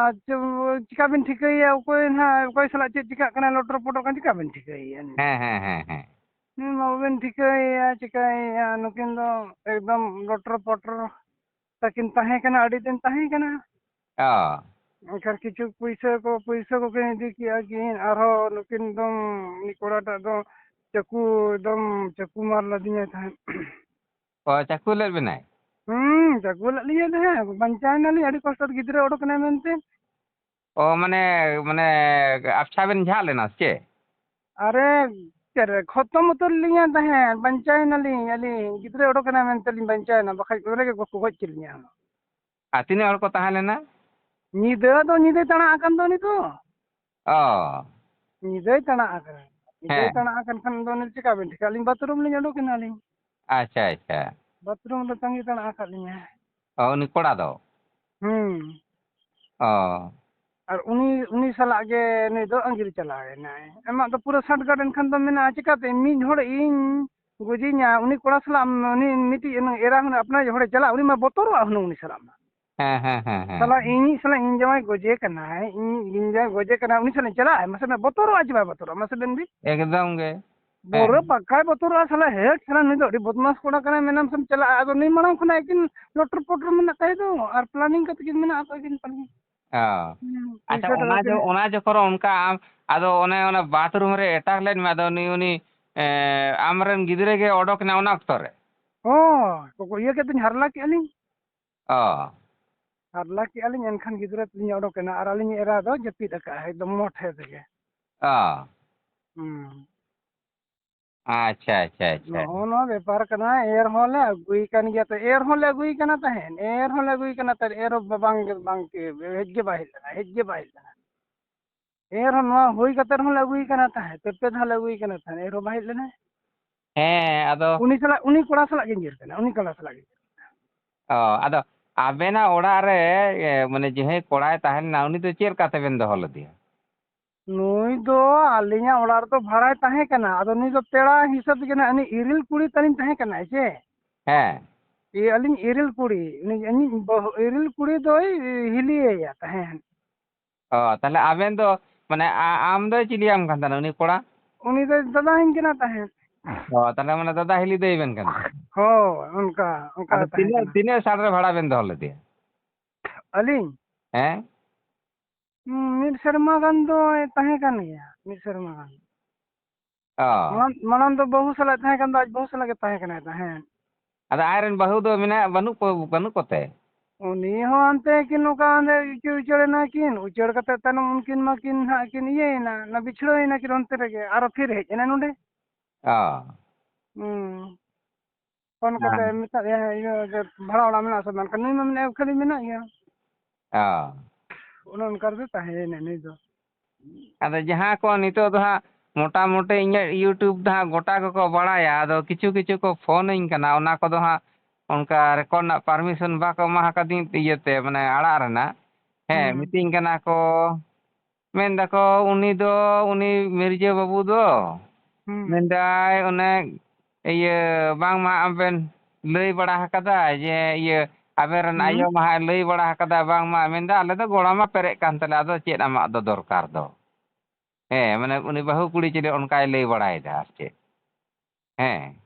ᱟᱨ ᱪᱮ-, ᱪᱤᱠᱟ ᱵᱤᱱ ᱴᱷᱤᱠᱟᱹᱭᱮᱭᱟ ᱚᱠᱚᱭ ᱱᱟᱦᱟᱜ, ᱚᱠᱚᱭ ᱥᱟᱞᱟᱜ ᱪᱮᱫ ᱪᱤᱠᱟᱹᱜ ᱠᱟᱱᱟ, ᱞᱚᱴᱚᱨ ᱯᱚᱴᱚᱨ ᱠᱟᱱᱟ, ᱪᱤᱠᱟ ᱵᱤᱱ ᱴᱷᱤᱠᱟᱹᱭᱮᱭᱟ? ᱦᱮᱸ, ᱦᱮᱸ, ᱦᱮᱸ, ᱦᱮᱸ᱾ ᱦᱩᱸ, ᱵᱟᱵᱮᱱ ᱴᱷᱤᱠᱟᱹᱭᱮᱭᱟ, ᱪᱤᱠᱟᱹᱭᱮᱭᱟ? ᱱᱩᱠᱤᱱ ᱫᱚ ᱮᱠᱫᱚᱢ ᱞᱚᱴᱚᱨ ᱯᱚᱴᱚᱨ ᱛᱟᱹᱠᱤᱱ ᱛᱟᱦᱮᱸ ᱠᱟᱱᱟ, ᱟᱹᱰᱤ ᱫᱤᱱ ᱛᱟᱦᱮᱸ ᱠᱟᱱᱟ᱾ ᱚ᱾ ᱮᱱᱠᱷᱟᱱ ᱠᱤᱪᱷᱩ ᱯᱩᱭᱥᱟᱹ ᱠᱚ, ᱯᱩᱭᱥᱟᱹ ᱠᱚᱠᱤᱱ ᱤᱫᱤ ᱠᱮᱜᱼᱟ ᱠᱤᱱ, ᱟᱨᱦᱚᱸ ᱱᱩᱠᱤᱱ ᱫᱚ, ᱩᱱᱤ ᱠᱚᱲᱟᱴᱟᱜ ᱫᱚ ᱪᱟᱹᱠᱩ, ᱮᱠᱫᱚᱢ ᱪᱟᱹᱠᱩ ᱢᱟᱨ ᱞᱮᱫᱤᱧᱟᱭ ᱛᱟᱦᱮᱸᱫ᱾ ᱚ, ᱪᱟᱹᱠᱩ ᱞᱮᱫ ᱵᱮᱱᱟᱭ? ᱦᱩᱸ, ᱪᱟᱹᱠᱩ ᱞᱮᱫ ᱞᱤᱧᱟᱭ ᱛᱟᱦᱮᱸᱫ᱾ ᱵᱟᱧᱪᱟᱣ ᱮᱱᱟᱞᱤᱧ, ᱟᱹᱰᱤ ᱠᱚᱥᱴᱚ ᱛᱮ ᱜᱤᱫᱽᱨᱟᱹ ᱚᱰᱚᱠ ᱮᱱᱟᱭ ᱢᱮᱱᱛᱮ᱾ ᱚ, ᱢᱟᱱᱮ, ᱢᱟᱱᱮ, ᱟᱯᱪᱷᱟ ᱵᱮᱱ ᱡᱷᱟᱜ ᱞᱮᱱᱟ ᱥᱮ ᱪᱮᱫ? ᱟᱨᱮ, ᱨᱮ ᱠᱷᱚᱛᱚᱢ ᱩᱛᱟᱹᱨ ᱞᱤᱧᱟ ᱛᱟᱦᱮᱸᱫ, ᱵᱟᱧᱪᱟᱣ ᱮᱱᱟᱞᱤᱧ ᱟᱹᱞᱤᱧ, ᱜᱤᱫᱽᱨᱟᱹ ᱚᱰᱚᱠ ᱮᱱᱟ ᱢᱮᱱᱛᱮ ᱞᱤᱧ ᱵᱟᱧᱪᱟᱣ ᱮᱱᱟ, ᱵᱟᱠᱷᱟᱡ ᱚᱸᱰᱮ ᱜᱮ ᱠᱚ ᱜᱚᱡ ᱠᱮᱫ ᱞᱤᱧᱟ᱾ ᱟᱨ ᱛᱤᱱᱟᱹᱜ ᱦᱚᱲ ᱠᱚ ᱛᱟᱦᱮᱸ ᱞᱮᱱᱟ? ᱧᱤᱫᱟᱹ ᱫᱚ ᱧᱤᱫᱟᱹᱭ ᱛᱟᱬᱟ ᱟᱠᱟᱱ ᱫᱚ ᱩᱱᱤ ᱫᱚ᱾ ᱚ᱾ ᱧᱤᱫᱟᱹᱭ ᱛᱟᱬᱟ ᱟᱠᱟᱱᱟ᱾ ᱧᱤᱫᱟᱹᱭ ᱦᱮᱸ᱾ ᱛᱟᱬᱟ ᱟᱠᱟᱱ ᱠᱷᱟᱱ ᱫᱚ ᱩᱱᱤ ᱪᱮᱠᱟ ᱵᱮᱱ ᱴᱷᱤᱠᱟ? ᱟᱹᱞᱤᱧ ᱵᱟᱛᱷᱨᱩᱢ ᱞᱤᱧ ᱚᱰᱚᱠ ᱮᱱᱟᱞᱤᱧ᱾ ᱟᱪᱪᱷᱟ, ᱟᱪᱪᱷᱟ᱾ ᱵᱟᱛᱷᱨᱩᱢ ᱨᱮ ᱛᱟᱺᱜᱤ ᱛᱟᱬᱟ ᱟᱠᱟᱫ ᱞᱤᱧᱟᱭ᱾ ᱚ, ᱩᱱᱤ ᱠᱚᱲᱟ ᱫᱚ? ᱦᱩᱸ᱾ ᱚ᱾ ᱟᱨ ᱩᱱᱤ, ᱩᱱᱤ ᱥᱟᱞᱟᱜ ᱜᱮ ᱱᱩᱭ ᱫᱚ ᱟᱸᱜᱤᱨ ᱪᱟᱞᱟᱣ ᱮᱱᱟᱭ᱾ ᱟᱢᱟᱜ ᱫᱚ ᱯᱩᱨᱟᱹ ᱥᱟᱸᱴ ᱜᱟᱨᱰ ᱮᱱᱠᱷᱟᱱ ᱫᱚ ᱢᱮᱱᱟᱜᱼᱟ, ᱪᱤᱠᱟᱹᱛᱮ ᱢᱤᱫ ᱦᱚᱲ ᱤᱧ ᱜᱚᱡᱮᱧᱟ, ᱩᱱᱤ ᱠᱚᱲᱟ ᱥᱟᱞᱟᱜ ᱩᱱᱤ ᱢᱤᱫᱴᱤᱡ ᱮᱨᱟ ᱦᱚᱸ ᱟᱯᱱᱟᱨ ᱦᱚᱲᱮ ᱪᱟᱞᱟᱜᱼᱟ, ᱩᱱᱤ ᱢᱟ ᱵᱚᱛᱚᱨᱚᱜᱼᱟ ᱦᱩᱱᱟᱹᱝ ᱩᱱᱤ ᱥᱟᱞᱟᱜ ᱢᱟ᱾ ᱦᱮᱸ, ᱦᱮᱸ, ᱦᱮᱸ, ᱦᱮᱸ᱾ ᱥᱟᱞᱟ ᱤᱧᱤᱡ ᱥᱟᱞᱟ ᱤᱧ ᱡᱟᱶᱟᱭ ᱜᱚᱡᱮ ᱠᱟᱱᱟᱭ, ᱤᱧ, ᱤᱧ ᱡᱟᱶᱟᱭ ᱜᱚᱡᱮ ᱠᱟᱱᱟᱭ, ᱩᱱᱤ ᱥᱟᱞᱟᱧ ᱪᱟᱞᱟᱜᱼᱟ, ᱢᱟᱥᱮ ᱢᱮ ᱵᱚᱛᱚᱨᱚᱜᱼᱟ ᱪᱮ ᱵᱟᱭ ᱵᱚᱛᱚᱨᱚᱜᱼᱟ, ᱢᱟᱥᱮ ᱵᱮᱱ ᱵᱤ? ᱮᱠᱫᱚᱢ ᱜᱮ᱾ ᱵᱚᱨᱮ ᱦᱮᱸ᱾ ᱯᱟᱠᱟᱭ ᱵᱚᱛᱚᱨᱚᱜᱼᱟ, ᱥᱟᱞᱟ ᱦᱮᱴ, ᱥᱟᱞᱟ ᱱᱩᱭ ᱫᱚ ᱟᱹᱰᱤ ᱵᱚᱫᱢᱟᱥ ᱠᱚᱲᱟ ᱠᱟᱱᱟᱭ, ᱢᱮᱱᱟᱢ ᱥᱮᱢ ᱪᱟᱞᱟᱜᱼᱟ᱾ ᱟᱫᱚ ᱱᱩᱭ ᱢᱟᱲᱟᱝ ᱠᱷᱚᱱᱟᱜ ᱟᱹᱠᱤᱱ ᱞᱚᱴᱚᱨ ᱯᱚᱴᱚᱨ ᱢᱮᱱᱟᱜ ᱛᱟᱭ ᱫᱚ, ᱟᱨ planning ᱠᱟᱛᱮ ᱠᱤᱱ ᱢᱮᱱᱟᱜ ᱟᱠᱟᱫ ᱠᱤᱱ ᱯᱟᱞᱮ᱾ ᱚ᱾ ᱦᱩᱸ, ᱟᱪᱪᱷᱟ, ᱯᱩᱭᱥᱟᱹ ᱴᱟᱠᱟ ᱚᱱᱟ ᱡᱚ-, ᱛᱤᱱᱟᱹᱜ? ᱚᱱᱟ ᱡᱚᱠᱷᱚᱱ ᱚᱱᱠᱟ ᱟᱢ, ᱟᱫᱚ ᱚᱱᱮ ᱚᱱᱟ ᱵᱟᱛᱷᱨᱩᱢ ᱨᱮ ᱮᱴᱟᱠ ᱞᱮᱫ ᱢᱮ, ᱟᱫᱚ ᱩᱱᱤ, ᱩᱱᱤ, ᱮ, ᱟᱢᱨᱮᱱ ᱜᱤᱫᱽᱨᱟᱹ ᱜᱮ ᱚᱰᱚᱠ ᱮᱱᱟ ᱚᱱᱟ ᱚᱠᱛᱚ ᱨᱮ? ᱦᱚᱸ, ᱠᱚᱠᱚ ᱤᱭᱟᱹ ᱠᱮᱫ ᱫᱚᱧ ᱦᱟᱨᱞᱟ ᱠᱮᱜᱼᱟ ᱞᱤᱧ᱾ ᱚ᱾ ᱦᱟᱨᱞᱟ ᱠᱮᱜᱼᱟ ᱞᱤᱧ, ᱮᱱᱠᱷᱟᱱ ᱜᱤᱫᱽᱨᱟᱹ ᱛᱮᱞᱤᱧ ᱚᱰᱚᱠ ᱮᱱᱟ, ᱟᱨ ᱟᱹᱞᱤᱧᱤᱡ ᱮᱨᱟ ᱫᱚ ᱡᱟᱹᱯᱤᱫ ᱟᱠᱟᱫᱼᱟᱭ ᱮᱠᱫᱚᱢ ᱢᱚᱴᱷᱮ ᱛᱮᱜᱮ᱾ ᱚ᱾ ᱦᱩᱸ᱾ ᱟᱪᱪᱷᱟ, ᱟᱪᱪᱷᱟ, ᱟᱪᱪᱷᱟ᱾ ᱱᱚᱜᱼᱚ ᱱᱚᱣᱟ ᱵᱮᱯᱟᱨ ᱠᱟᱱᱟ, ᱮᱨ ᱦᱚᱸᱞᱮ ᱟᱹᱜᱩᱭ ᱠᱟᱱ ᱜᱮᱭᱟ, ᱛᱚ ᱮᱨ ᱦᱚᱸᱞᱮ ᱟᱹᱜᱩᱭ ᱠᱟᱱᱟ ᱛᱟᱦᱮᱸᱫ, ᱮᱨ ᱦᱚᱸᱞᱮ ᱟᱹᱜᱩᱭ ᱠᱟᱱᱟ ᱛᱟᱦᱮᱸᱫ, ᱮᱨ ᱦᱚᱸ ᱵᱟᱝ ᱜᱮ, ᱵᱟᱝ ᱜᱮ, ᱦᱮᱡ ᱜᱮ ᱵᱟᱭ ᱦᱮᱡ ᱞᱮᱱᱟ, ᱦᱮᱡ ᱜᱮ ᱵᱟᱭ ᱦᱮᱡ ᱞᱮᱱᱟ᱾ ᱮᱨ ᱦᱚᱸ ᱱᱚᱣᱟ ᱦᱩᱭ ᱠᱟᱛᱮ ᱨᱮᱦᱚᱸ ᱞᱮ ᱟᱹᱜᱩᱭ ᱠᱟᱱᱟ ᱛᱟᱦᱮᱸᱫ, ᱯᱮ ᱯᱮ ᱫᱷᱟᱣ ᱞᱮ ᱟᱹᱜᱩᱭ ᱠᱟᱱᱟ ᱛᱟᱦᱮᱸᱫ, ᱮᱨ ᱦᱚᱸ ᱵᱟᱭ ᱦᱮᱡ ᱞᱮᱱᱟ᱾ ᱦᱮᱸ, ᱟᱫᱚ ᱩᱱᱤ ᱥᱟᱞᱟᱜ, ᱩᱱᱤ ᱠᱚᱲᱟ ᱥᱟᱞᱟᱜ ᱜᱤᱧ ᱧᱤᱨ ᱠᱟᱱᱟ, ᱩᱱᱤ ᱠᱚᱲᱟ ᱥᱟᱞᱟᱜ ᱜᱮ᱾ ᱚ, ᱟᱫᱚ ᱟᱵᱮᱱᱟᱜ ᱚᱲᱟᱜ ᱨᱮ, ᱮ, ᱢᱟᱱᱮ ᱡᱟᱦᱟᱸᱭ ᱠᱚᱲᱟᱭ ᱛᱟᱦᱮᱸ ᱞᱮᱱᱟ, ᱩᱱᱤ ᱫᱚ ᱪᱮᱫ ᱞᱮᱠᱟ ᱛᱮᱵᱮᱱ ᱫᱚᱦᱚ ᱞᱮᱫᱮᱭᱟ? ᱱᱩᱭ ᱫᱚ ᱟᱹᱞᱤᱧᱟᱜ ᱚᱲᱟᱜ ᱨᱮᱫᱚ ᱵᱷᱟᱲᱟᱭ ᱛᱟᱦᱮᱸ ᱠᱟᱱᱟ᱾ ᱟᱫᱚ ᱱᱩᱭ ᱫᱚ ᱯᱮᱲᱟ ᱦᱤᱥᱟᱹᱵ ᱛᱮᱜᱮ ᱱᱟᱦᱟᱜ, ᱩᱱᱤ ᱤᱨᱤᱞ ᱠᱩᱲᱤ ᱛᱟᱹᱞᱤᱧ ᱛᱟᱦᱮᱸ ᱠᱟᱱᱟᱭ ᱥᱮ᱾ ᱦᱮᱸ᱾ ᱤᱭᱟᱹ, ᱟᱹᱞᱤᱧ ᱤᱨᱤᱞ ᱠᱩᱲᱤ, ᱩᱱᱤ ᱤᱧᱤᱡ ᱵᱟᱹᱦᱩ, ᱤᱨᱤᱞ ᱠᱩᱲᱤ ᱫᱚᱭ ᱦᱤᱞᱤᱭᱟᱹᱭᱟ ᱛᱟᱦᱮᱸᱱ᱾ ᱚ, ᱛᱟᱦᱞᱮ ᱟᱵᱮᱱ ᱫᱚ, ᱢᱟᱱᱮ, ᱟ-, ᱟᱢ ᱫᱚᱭ ᱪᱤᱞᱤᱭᱟᱢ ᱠᱟᱱ ᱛᱟᱦᱮᱱᱟ, ᱩᱱᱤ ᱠᱚᱲᱟ? ᱩᱱᱤ ᱫᱚᱭ ᱫᱟᱫᱟᱧ ᱠᱟᱱᱟ ᱛᱟᱦᱮᱸᱫ᱾ ᱚ, ᱛᱟᱦᱞᱮ ᱢᱟᱱᱮ ᱫᱟᱫᱟ ᱦᱤᱞᱤ ᱫᱟᱹᱭ ᱵᱮᱱ ᱠᱟᱱᱟ? ᱦᱳᱭ, ᱚᱱᱠᱟ, ᱚᱱᱠᱟ ᱟᱫᱚ ᱛᱟᱦᱮᱸ ᱛᱤᱱᱟᱹᱜ, ᱠᱟᱱᱟ᱾ ᱛᱤᱱᱟᱹᱜ ᱥᱟᱞ ᱨᱮ ᱵᱷᱟᱲᱟ ᱵᱮᱱ ᱫᱚᱦᱚ ᱞᱮᱫᱮᱭᱟ? ᱟᱹᱞᱤᱧ? ᱦᱮᱸ? ᱦᱩᱸ, ᱢᱤᱫ ᱥᱮᱨᱢᱟ ᱜᱟᱱ ᱫᱚᱭ ᱛᱟᱦᱮᱸ ᱠᱟᱱ ᱜᱮᱭᱟ, ᱢᱤᱫ ᱥᱮᱨᱢᱟ ᱜᱟᱱ᱾ ᱚ᱾ ᱢᱟᱲᱟᱝ, ᱢᱟᱲᱟᱝ ᱫᱚ ᱵᱟᱹᱦᱩ ᱥᱟᱞᱟᱜ ᱛᱟᱦᱮᱸ ᱠᱟᱱ ᱫᱚ, ᱟᱡ ᱵᱟᱹᱦᱩ ᱥᱟᱞᱟᱜ ᱜᱮ ᱛᱟᱦᱮᱸ ᱠᱟᱱᱟᱭ ᱛᱟᱦᱮᱸᱫ᱾ ᱟᱫᱚ ᱟᱡᱨᱮᱱ ᱵᱟᱹᱦᱩ ᱫᱚ ᱢᱮᱱᱟᱜ, ᱵᱟᱹᱱᱩᱜ ᱠᱚ, ᱵᱟᱹᱱᱩᱜ ᱠᱚᱛᱮ? ᱩᱱᱤ ᱦᱚᱸ ᱦᱟᱱᱛᱮ ᱠᱤᱱ ᱱᱚᱝᱠᱟ ᱦᱟᱱᱮ ᱩᱪᱟᱹᱲ, ᱩᱪᱟᱹᱲ ᱮᱱᱟ ᱠᱤᱱ, ᱩᱪᱟᱹᱲ ᱠᱟᱛᱮ ᱛᱟᱭᱱᱚᱢ ᱩᱱᱠᱤᱱ ᱢᱟ ᱠᱤᱱ ᱦᱟᱸᱜ ᱠᱤᱱ ᱤᱭᱟᱹᱭᱮᱱᱟ, ᱚᱱᱟ ᱵᱤᱪᱷᱲᱟᱹᱣ ᱮᱱᱟ ᱠᱤᱱ ᱚᱱᱛᱮ ᱨᱮᱜᱮ, ᱟᱨᱚ ᱯᱷᱤᱨ ᱦᱮᱡ ᱮᱱᱟ ᱱᱚᱸᱰᱮ᱾ ᱚ᱾ ᱦᱩᱸ᱾ ᱯᱷᱳᱱ ᱠᱟᱛᱮ ᱦᱮᱸ᱾ ᱢᱮᱛᱟᱫ ᱫᱮᱭᱟ, ᱤᱭᱟᱹ, ᱡᱮ ᱵᱷᱟᱲᱟ ᱚᱲᱟᱜ ᱢᱮᱱᱟᱜ ᱥᱮ ᱵᱟᱝ? ᱱᱩᱭ ᱢᱟ ᱢᱮᱱᱮᱫ ᱠᱷᱟᱹᱞᱤ ᱢᱮᱱᱟᱜ ᱜᱮᱭᱟ᱾ ᱚ᱾ ᱚᱱᱮ ᱚᱱᱠᱟ ᱨᱮᱜᱮ ᱛᱟᱦᱮᱸᱭᱮᱱᱟᱭ ᱱᱩᱭ ᱫᱚ᱾ ᱟᱫᱚ ᱡᱟᱦᱟᱸ ᱠᱚ ᱱᱤᱛᱚᱜ ᱫᱚ ᱦᱟᱸᱜ ᱢᱚᱴᱟᱢᱩᱴᱤ ᱤᱧᱟᱹᱜ YouTube ᱫᱚ ᱦᱟᱸᱜ ᱜᱚᱴᱟ ᱜᱮᱠᱚ ᱵᱟᱲᱟᱭᱟ, ᱟᱫᱚ ᱠᱤᱪᱷᱩ ᱠᱤᱪᱷᱩ ᱠᱚ ᱯᱷᱳᱱᱟᱹᱧ ᱠᱟᱱᱟ, ᱚᱱᱟ ᱠᱚᱫᱚ ᱦᱟᱸᱜ ᱚᱱᱠᱟ record ᱨᱮᱱᱟᱜ permission ᱵᱟᱠᱚ ᱮᱢᱟ ᱟᱠᱟᱫᱤᱧ ᱤᱭᱟᱹᱛᱮ, ᱢᱟᱱᱮ ᱟᱲᱟᱜ ᱨᱮᱱᱟᱜ᱾ ᱦᱮᱸ, ᱦᱩᱸ᱾ ᱢᱤᱛᱟᱹᱧ ᱠᱟᱱᱟ ᱠᱚ, ᱢᱮᱱ ᱫᱟᱠᱚ, "ᱩᱱᱤ ᱫᱚ, ᱩᱱᱤ ᱢᱤᱨᱡᱟᱹ ᱵᱟᱹᱵᱩ ᱫᱚ," ᱦᱩᱸ᱾ ᱢᱮᱱᱫᱟᱭ, "ᱚᱱᱮ ᱤᱭᱟᱹ, ᱵᱟᱝᱢᱟ ᱟᱢ ᱵᱮᱱ ᱞᱟᱹᱭ ᱵᱟᱲᱟ ᱟᱠᱟᱫᱟ ᱡᱮ, ᱤᱭᱟᱹ, ᱟᱵᱮᱱ ᱨᱮᱱ ᱦᱩᱸ᱾ ᱟᱭᱳ ᱢᱟ ᱦᱟᱸᱜ ᱞᱟᱹᱭ ᱵᱟᱲᱟ ᱟᱠᱟᱫᱟ, ᱵᱟᱝᱢᱟ ᱢᱮᱱᱫᱟ, ᱟᱞᱮ ᱫᱚ ᱜᱚᱲᱟ ᱢᱟ ᱯᱮᱨᱮᱡ ᱠᱟᱱ ᱛᱟᱞᱮ, ᱟᱫᱚ ᱪᱮᱫ ᱟᱢᱟᱜ ᱫᱚ ᱫᱚᱨᱠᱟᱨ ᱫᱚ?" ᱦᱮᱸ, ᱢᱟᱱᱮ ᱩᱱᱤ ᱵᱟᱹᱦᱩ ᱠᱩᱲᱤ ᱪᱮᱞᱮ ᱚᱱᱠᱟᱭ ᱞᱟᱹᱭ ᱵᱟᱲᱟᱭᱮᱫᱟ ᱟᱨ ᱪᱮᱫ᱾ ᱦᱮᱸ᱾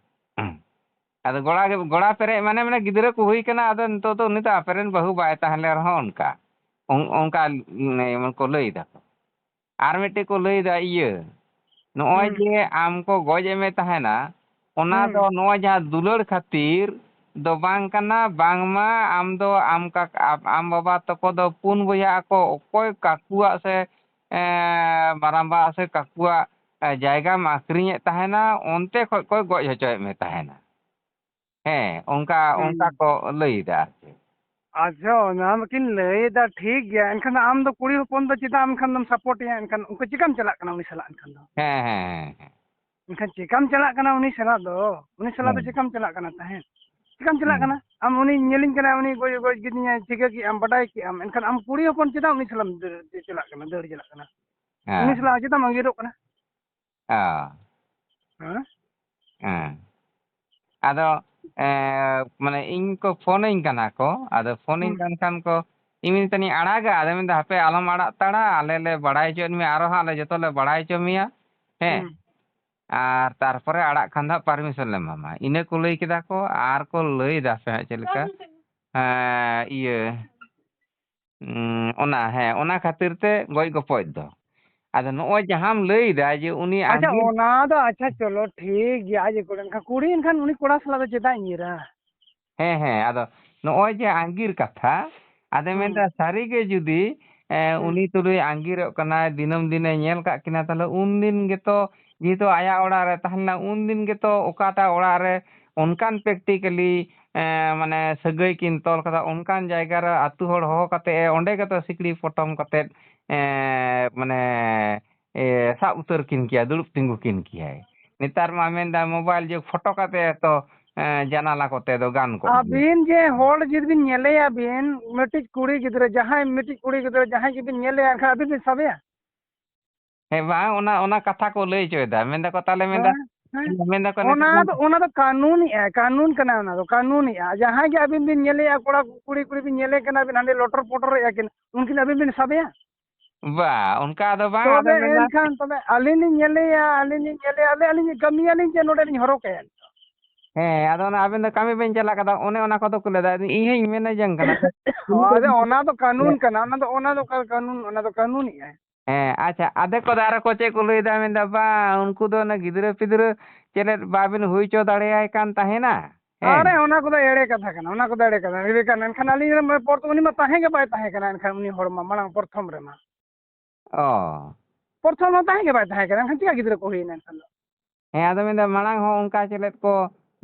ᱟᱫᱚ ᱜᱚᱲᱟ ᱜᱮ, ᱜᱚᱲᱟ ᱯᱮᱨᱮᱡ ᱢᱟᱱᱮ, ᱢᱟᱱᱮ ᱜᱤᱫᱽᱨᱟᱹ ᱠᱚ ᱦᱩᱭ ᱠᱟᱱᱟ, ᱟᱫᱚ ᱱᱤᱛᱚᱜ ᱫᱚ ᱩᱱᱤ ᱫᱚ ᱟᱯᱮᱨᱮᱱ ᱵᱟᱹᱦᱩ ᱵᱟᱭ ᱛᱟᱦᱮᱸ ᱞᱮᱱ ᱨᱮᱦᱚᱸ ᱚᱱᱠᱟ, ᱚᱱ-, ᱚᱱᱠᱟ ᱢᱟᱱᱮ ᱠᱚ ᱞᱟᱹᱭ ᱫᱟᱠᱚ᱾ ᱟᱨ ᱢᱤᱫᱴᱮᱡ ᱠᱚ ᱞᱟᱹᱭ ᱫᱟ, ᱤᱭᱟᱹ, ᱱᱚᱜᱼᱚᱭ ᱦᱩᱸ᱾ ᱡᱮ ᱟᱢ ᱠᱚ ᱜᱚᱡ ᱮᱢᱮ ᱛᱟᱦᱮᱱᱟ, ᱚᱱᱟ ᱦᱩᱸ᱾ ᱫᱚ ᱱᱚᱜᱼᱚᱭ ᱡᱟᱦᱟᱸ ᱫᱩᱞᱟᱹᱲ ᱠᱷᱟᱹᱛᱤᱨ ᱫᱚ ᱵᱟᱝ ᱠᱟᱱᱟ, ᱵᱟᱝᱢᱟ ᱟᱢ ᱫᱚ ᱟᱢ ᱠᱟᱠ-, ᱟᱢ, ᱟᱢ ᱵᱟᱵᱟ ᱛᱟᱠᱚ ᱫᱚ ᱯᱩᱱ ᱵᱚᱭᱦᱟ ᱟᱠᱚ, ᱚᱠᱚᱭ ᱠᱟᱠᱩᱣᱟᱜ ᱥᱮ, ᱮᱸ, ᱢᱟᱨᱟᱝᱵᱟ ᱥᱮ ᱠᱟᱠᱩᱣᱟᱜ, ᱮ, ᱡᱟᱭᱜᱟᱢ ᱟᱹᱠᱷᱨᱤᱧᱮᱫ ᱛᱟᱦᱮᱱᱟ, ᱚᱱᱛᱮ ᱠᱷᱚᱡ ᱠᱚ ᱜᱚᱡ ᱦᱚᱪᱚᱭᱮᱫ ᱢᱮ ᱛᱟᱦᱮᱱᱟ᱾ ᱦᱮᱸ, ᱚᱱᱠᱟ, ᱦᱩᱸ᱾ ᱚᱱᱠᱟ ᱠᱚ ᱞᱟᱹᱭᱫᱟ ᱟᱨ ᱪᱮᱫ᱾ ᱟᱪᱪᱷᱟ, ᱚᱱᱟ ᱢᱟᱠᱤᱱ ᱞᱟᱹᱭᱫᱟ ᱴᱷᱤᱠ ᱜᱮᱭᱟ, ᱮᱱᱠᱷᱟᱱ ᱟᱢ ᱫᱚ ᱠᱩᱲᱤ ᱦᱚᱯᱚᱱ ᱫᱚ ᱪᱮᱫᱟᱜ ᱮᱱᱠᱷᱟᱱ ᱫᱚᱢ support ᱮᱭᱟ? ᱮᱱᱠᱷᱟᱱ ᱩᱱᱠᱩ ᱪᱤᱠᱟᱢ ᱪᱟᱞᱟᱜ ᱠᱟᱱᱟ ᱩᱱᱤ ᱥᱟᱞᱟᱜ ᱮᱱᱠᱷᱟᱱ ᱫᱚ? ᱦᱮᱸ, ᱦᱮᱸ, ᱦᱮᱸ, ᱦᱮᱸ᱾ ᱮᱱᱠᱷᱟᱱ ᱪᱤᱠᱟᱢ ᱪᱟᱞᱟᱜ ᱠᱟᱱᱟ ᱩᱱᱤ ᱥᱟᱞᱟᱜ ᱫᱚ? ᱩᱱᱤ ᱥᱟᱞᱟᱜ ᱫᱚ ᱦᱮᱸ᱾ ᱪᱤᱠᱟᱢ ᱪᱟᱞᱟᱜ ᱠᱟᱱᱟ ᱛᱟᱦᱮᱸᱫ? ᱪᱤᱠᱟᱢ ᱪᱟᱞᱟᱜ ᱦᱮᱸ᱾ ᱠᱟᱱᱟ? ᱟᱢ ᱩᱱᱤ ᱧᱮᱞᱤᱧ ᱠᱟᱱᱟᱭ, ᱩᱱᱤ ᱜᱚᱡ, ᱜᱚᱡ ᱠᱤᱫᱤᱧᱟᱭ, ᱪᱤᱠᱟᱹ ᱠᱮᱜᱼᱟᱢ, ᱵᱟᱰᱟᱭ ᱠᱮᱜᱼᱟᱢ, ᱮᱱᱠᱷᱟᱱ ᱟᱢ ᱠᱩᱲᱤ ᱦᱚᱯᱚᱱ ᱪᱮᱫᱟᱜ ᱩᱱᱤ ᱥᱟᱞᱟᱜ ᱮᱢ ᱫᱟᱹᱲ, ᱪᱟᱞᱟᱜ ᱠᱟᱱᱟ, ᱫᱟᱹᱲ ᱪᱟᱞᱟᱜ ᱠᱟᱱᱟ? ᱩᱱᱤ ᱦᱮᱸ᱾ ᱥᱟᱞᱟᱜ ᱪᱮᱫᱟᱜ ᱮᱢ ᱟᱸᱜᱤᱨᱚᱜ ᱠᱟᱱᱟ? ᱚ᱾ ᱦᱮᱸ? ᱦᱮᱸ᱾ ᱟᱫᱚ, ᱮᱸ, ᱢᱟᱱᱮ ᱤᱧ ᱠᱚ ᱯᱷᱳᱱᱟᱹᱧ ᱠᱟᱱᱟ ᱠᱚ, ᱟᱫᱚ ᱯᱷᱳᱱᱟᱹᱧ ᱦᱩᱸ᱾ ᱠᱟᱱ ᱠᱷᱟᱱ ᱠᱚ, ᱤᱧ ᱢᱮᱛᱟᱹᱧ, "ᱟᱲᱟᱜᱟ?" ᱟᱫᱚ ᱢᱮᱱᱫᱟ, "ᱦᱟᱯᱮ ᱟᱞᱚᱢ ᱟᱲᱟᱜ ᱛᱟᱲᱟ, ᱟᱞᱮ ᱞᱮ ᱵᱟᱲᱟᱭ ᱦᱚᱪᱚᱭᱮᱫ ᱢᱮᱭᱟ, ᱟᱨᱚ ᱦᱟᱸᱜ ᱞᱮ ᱡᱚᱛᱚ ᱞᱮ ᱵᱟᱲᱟᱭ ᱦᱚᱪᱚ ᱢᱮᱭᱟ, ᱦᱮᱸ? ᱦᱩᱸ᱾ ᱟᱨ ᱛᱟᱨᱯᱚᱨᱮ ᱟᱲᱟᱜ ᱠᱷᱟᱱ ᱫᱚ ᱦᱟᱸᱜ permission ᱞᱮ ᱮᱢᱟᱢᱟ᱾" ᱤᱱᱟᱹ ᱠᱚ ᱞᱟᱹᱭ ᱠᱮᱫᱟ ᱠᱚ, ᱟᱨ ᱠᱚ ᱞᱟᱹᱭ ᱫᱟ ᱥᱮ ᱦᱟᱸᱜ ᱪᱮᱫ ᱞᱮᱠᱟ? ᱦᱮᱸ, ᱤᱭᱟᱹ, ᱩᱸ, ᱚᱱᱟ, ᱦᱮᱸ, ᱚᱱᱟ ᱠᱷᱟᱹᱛᱤᱨ ᱛᱮ ᱜᱚᱡ ᱜᱚᱯᱚᱡ ᱫᱚ᱾ ᱟᱫᱚ ᱱᱚᱜᱼᱚᱭ ᱡᱟᱦᱟᱸᱢ ᱞᱟᱹᱭ ᱫᱟ ᱡᱮ ᱩᱱᱤ ᱟᱪᱪᱷᱟ, ᱟᱸᱜᱤᱨ ᱚᱱᱟ ᱫᱚ ᱟᱪᱪᱷᱟ, ᱪᱚᱞᱚ, ᱴᱷᱤᱠ ᱜᱮᱭᱟ, ᱟᱡ ᱮ ᱠᱩᱲᱤ, ᱮᱱᱠᱷᱟᱱ ᱠᱩᱲᱤ ᱮᱱᱠᱷᱟᱱ ᱩᱱᱤ ᱠᱚᱲᱟ ᱥᱟᱞᱟᱜ ᱫᱚ ᱪᱮᱫᱟᱜ ᱤᱧ ᱧᱤᱨᱟ? ᱦᱮᱸ, ᱦᱮᱸ, ᱟᱫᱚ ᱱᱚᱜᱼᱚᱭ ᱡᱮ ᱟᱸᱜᱤᱨ ᱠᱟᱛᱷᱟ, ᱟᱫᱚ ᱦᱩᱸ᱾ ᱢᱮᱱᱫᱟ ᱥᱟᱹᱨᱤᱜᱮ ᱡᱩᱫᱤ, ᱮ, ᱦᱩᱸ᱾ ᱩᱱᱤ ᱛᱩᱞᱩᱡ ᱟᱸᱜᱤᱨᱚᱜ ᱠᱟᱱᱟᱭ, ᱫᱤᱱᱟᱹᱢ ᱫᱤᱱᱮ ᱧᱮᱞ ᱠᱟᱜ ᱠᱤᱱᱟ, ᱛᱟᱦᱞᱮ ᱩᱱᱫᱤᱱ ᱜᱮᱛᱚ ᱡᱮᱦᱮᱛᱩ ᱟᱭᱟᱜ ᱚᱲᱟᱜ ᱨᱮ ᱛᱟᱦᱮᱸ ᱞᱮᱱᱟ, ᱩᱱᱫᱤᱱ ᱜᱮᱛᱚ ᱚᱠᱟᱴᱟᱜ ᱚᱲᱟᱜ ᱨᱮ ᱚᱱᱠᱟᱱ practically, ᱮ, ᱢᱟᱱᱮ ᱥᱟᱹᱜᱟᱹᱭ ᱠᱤᱱ ᱛᱚᱞ ᱠᱟᱫᱟ, ᱚᱱᱠᱟᱱ ᱡᱟᱭᱜᱟ ᱨᱮ ᱟᱹᱛᱩ ᱦᱚᱲ ᱦᱚᱦᱚ ᱠᱟᱛᱮ ᱮ ᱚᱸᱰᱮ ᱜᱮᱛᱚ ᱥᱤᱠᱲᱤ ᱯᱚᱴᱚᱢ ᱠᱟᱛᱮ, ᱮ, ᱢᱟᱱᱮ, ᱮ, ᱥᱟᱵ ᱩᱛᱟᱹᱨ ᱠᱤᱱ ᱠᱮᱭᱟ, ᱫᱩᱲᱩᱵ ᱛᱤᱸᱜᱩ ᱠᱤᱱ ᱠᱮᱭᱟᱭ᱾ ᱱᱮᱛᱟᱨ ᱢᱟ ᱢᱮᱱᱫᱟ mobile ᱡᱩᱜᱽ, ᱯᱷᱳᱴᱳ ᱠᱟᱛᱮ ᱛᱚ, ᱮ, ᱡᱟᱱᱟᱞᱟ ᱠᱚᱛᱮ ᱫᱚ ᱜᱟᱱ ᱠᱚᱜ ᱜᱮᱭᱟ᱾ ᱟᱹᱵᱤᱱ ᱡᱮ ᱦᱚᱲ ᱡᱩᱫᱤ ᱵᱤᱱ ᱧᱮᱞᱮᱭᱟ ᱵᱤᱱ, ᱢᱤᱫᱴᱤᱡ ᱠᱩᱲᱤ ᱜᱤᱫᱽᱨᱟᱹ, ᱡᱟᱦᱟᱸᱭ ᱢᱤᱫᱴᱤᱡ ᱠᱩᱲᱤ ᱜᱤᱫᱽᱨᱟᱹ ᱡᱟᱦᱟᱸᱭ ᱜᱮᱵᱤᱱ ᱧᱮᱞᱮᱭᱟ, ᱮᱱᱠᱷᱟᱱ ᱟᱹᱵᱤᱱ ᱵᱤᱱ ᱥᱟᱵᱮᱭᱟ? ᱦᱮᱸ, ᱵᱟᱝ, ᱚᱱᱟ, ᱚᱱᱟ ᱠᱟᱛᱷᱟ ᱠᱚ ᱞᱟᱹᱭ ᱦᱚᱪᱚᱭᱮᱫᱟ᱾ ᱢᱮᱱᱫᱟᱠᱚ, ᱛᱟᱦᱞᱮ ᱢᱮᱱᱫᱟ, ᱦᱮᱸ, ᱦᱮᱸ᱾ ᱢᱮᱱᱫᱟᱠᱚ, ᱚᱱᱟ ᱱᱤᱛᱚᱜ ᱫᱚ, ᱚᱱᱟ ᱫᱚ ᱠᱟᱹᱱᱩᱱᱮᱜᱼᱟᱭ, ᱠᱟᱹᱱᱩᱱ ᱠᱟᱱᱟ, ᱚᱱᱟ ᱫᱚ ᱠᱟᱹᱱᱩᱱᱮᱜᱼᱟ᱾ ᱡᱟᱦᱟᱸᱭ ᱜᱮ ᱟᱹᱵᱤᱱ ᱵᱤᱱ ᱧᱮᱞᱮᱭᱟ, ᱠᱚᱲᱟ ᱠᱩᱲᱤ, ᱠᱩᱲᱤ ᱵᱤᱱ ᱧᱮᱞᱮ ᱠᱟᱱᱟ ᱵᱤᱱ, ᱦᱟᱸᱰᱮ ᱞᱚᱴᱚᱨ ᱯᱚᱴᱚᱨᱮᱜᱼᱟ ᱠᱤᱱ, ᱩᱱᱠᱤᱱ ᱟᱹᱵᱤᱱ ᱵᱤᱱ ᱥᱟᱵᱮᱭᱟ? ᱵᱟ, ᱚᱱᱠᱟ ᱫᱚ ᱵᱟᱝ, ᱛᱚᱵᱮ ᱟᱫᱚ ᱢᱮᱱᱫᱟ, ᱮᱱᱠᱷᱟᱱ, ᱛᱚᱵᱮ ᱟᱹᱞᱤᱧ ᱞᱤᱧ ᱧᱮᱞᱮᱭᱟ, ᱟᱹᱞᱤᱧ ᱞᱤᱧ ᱧᱮᱞᱮᱭᱟ, ᱟᱞᱮ, ᱟᱹᱞᱤᱧ ᱠᱟᱹᱢᱤᱭᱟᱞᱤᱧ ᱪᱮᱫ ᱱᱚᱰᱮ ᱞᱤᱧ ᱦᱚᱨᱚᱜ ᱠᱟᱭᱟ? ᱦᱮᱸ, ᱟᱫᱚ ᱚᱱᱟ ᱟᱵᱮᱱ ᱫᱚ ᱠᱟᱹᱢᱤ ᱵᱮᱱ ᱪᱟᱞᱟᱜ ᱠᱟᱱᱟ, ᱚᱱᱮ ᱚᱱᱟ ᱠᱚᱫᱚ ᱠᱚ ᱞᱟᱹᱭᱫᱟ, ᱤᱧ ᱦᱚᱸᱧ ᱢᱮᱱᱟ ᱡᱟᱝ ᱠᱟᱱᱟ᱾ ᱦᱳᱭ, ᱟᱫᱚ ᱚᱱᱟ ᱫᱚ ᱠᱟᱹᱱᱩᱱ ᱠᱟᱱᱟ, ᱚᱱᱟ ᱫᱚ, ᱚᱱᱟ ᱫᱚ ᱠᱟ-, ᱠᱟᱹᱱᱩᱱ, ᱚᱱᱟ ᱫᱚ ᱠᱟᱹᱱᱩᱱᱮᱜᱼᱟᱭ᱾ ᱦᱮᱸ, ᱟᱪᱪᱷᱟ, ᱟᱫᱷᱮᱠ ᱠᱚᱫᱚ ᱟᱨᱚ ᱠᱚ ᱪᱮᱫ ᱠᱚ ᱞᱟᱹᱭᱫᱟ, ᱢᱮᱱᱫᱟ, "ᱵᱟᱝ, ᱩᱱᱠᱩ ᱫᱚ ᱚᱱᱟ ᱜᱤᱫᱽᱨᱟᱹ ᱯᱤᱫᱽᱨᱟᱹ ᱪᱮᱞᱮᱫ ᱵᱟᱵᱤᱱ ᱦᱩᱭ ᱦᱚᱪᱚ ᱫᱟᱲᱮᱭᱟᱭ ᱠᱟᱱ ᱛᱟᱦᱮᱱᱟ?" ᱦᱮᱸ᱾ ᱟᱨᱮ, ᱚᱱᱟ ᱠᱚᱫᱚ ᱮᱲᱮ ᱠᱟᱛᱷᱟ ᱠᱟᱱᱟ, ᱚᱱᱟ ᱠᱚᱫᱚ ᱮᱲᱮ ᱠᱟᱛᱷᱟ᱾ ᱮᱲᱮ ᱠᱟᱱᱟ, ᱮᱱᱠᱷᱟᱱ ᱟᱹᱞᱤᱧ ᱨᱮᱱ ᱯᱚᱨ ᱩᱱᱤ ᱢᱟ ᱛᱟᱦᱮᱸ ᱜᱮ ᱵᱟᱭ ᱛᱟᱦᱮᱸ ᱠᱟᱱᱟ, ᱮᱱᱠᱷᱟᱱ ᱩᱱᱤ ᱦᱚᱲ ᱢᱟ ᱢᱟᱲᱟᱝ ᱯᱨᱚᱛᱷᱚᱢ ᱨᱮᱢᱟ᱾ ᱚ᱾ ᱯᱨᱚᱛᱷᱚᱢ ᱢᱟ ᱛᱟᱦᱮᱸ ᱜᱮ ᱵᱟᱭ ᱛᱟᱦᱮᱸ ᱠᱟᱱᱟ, ᱮᱱᱠᱷᱟᱱ ᱪᱤᱠᱟ ᱜᱤᱫᱽᱨᱟᱹ ᱠᱚ ᱦᱩᱭᱮᱱᱟ ᱮᱱᱠᱷᱟᱱ ᱫᱚ? ᱦᱮᱸ, ᱟᱫᱚ ᱢᱮᱱᱫᱟ, ᱢᱟᱲᱟᱝ ᱦᱚᱸ ᱚᱱᱠᱟ ᱪᱮᱞᱮᱫ ᱠᱚ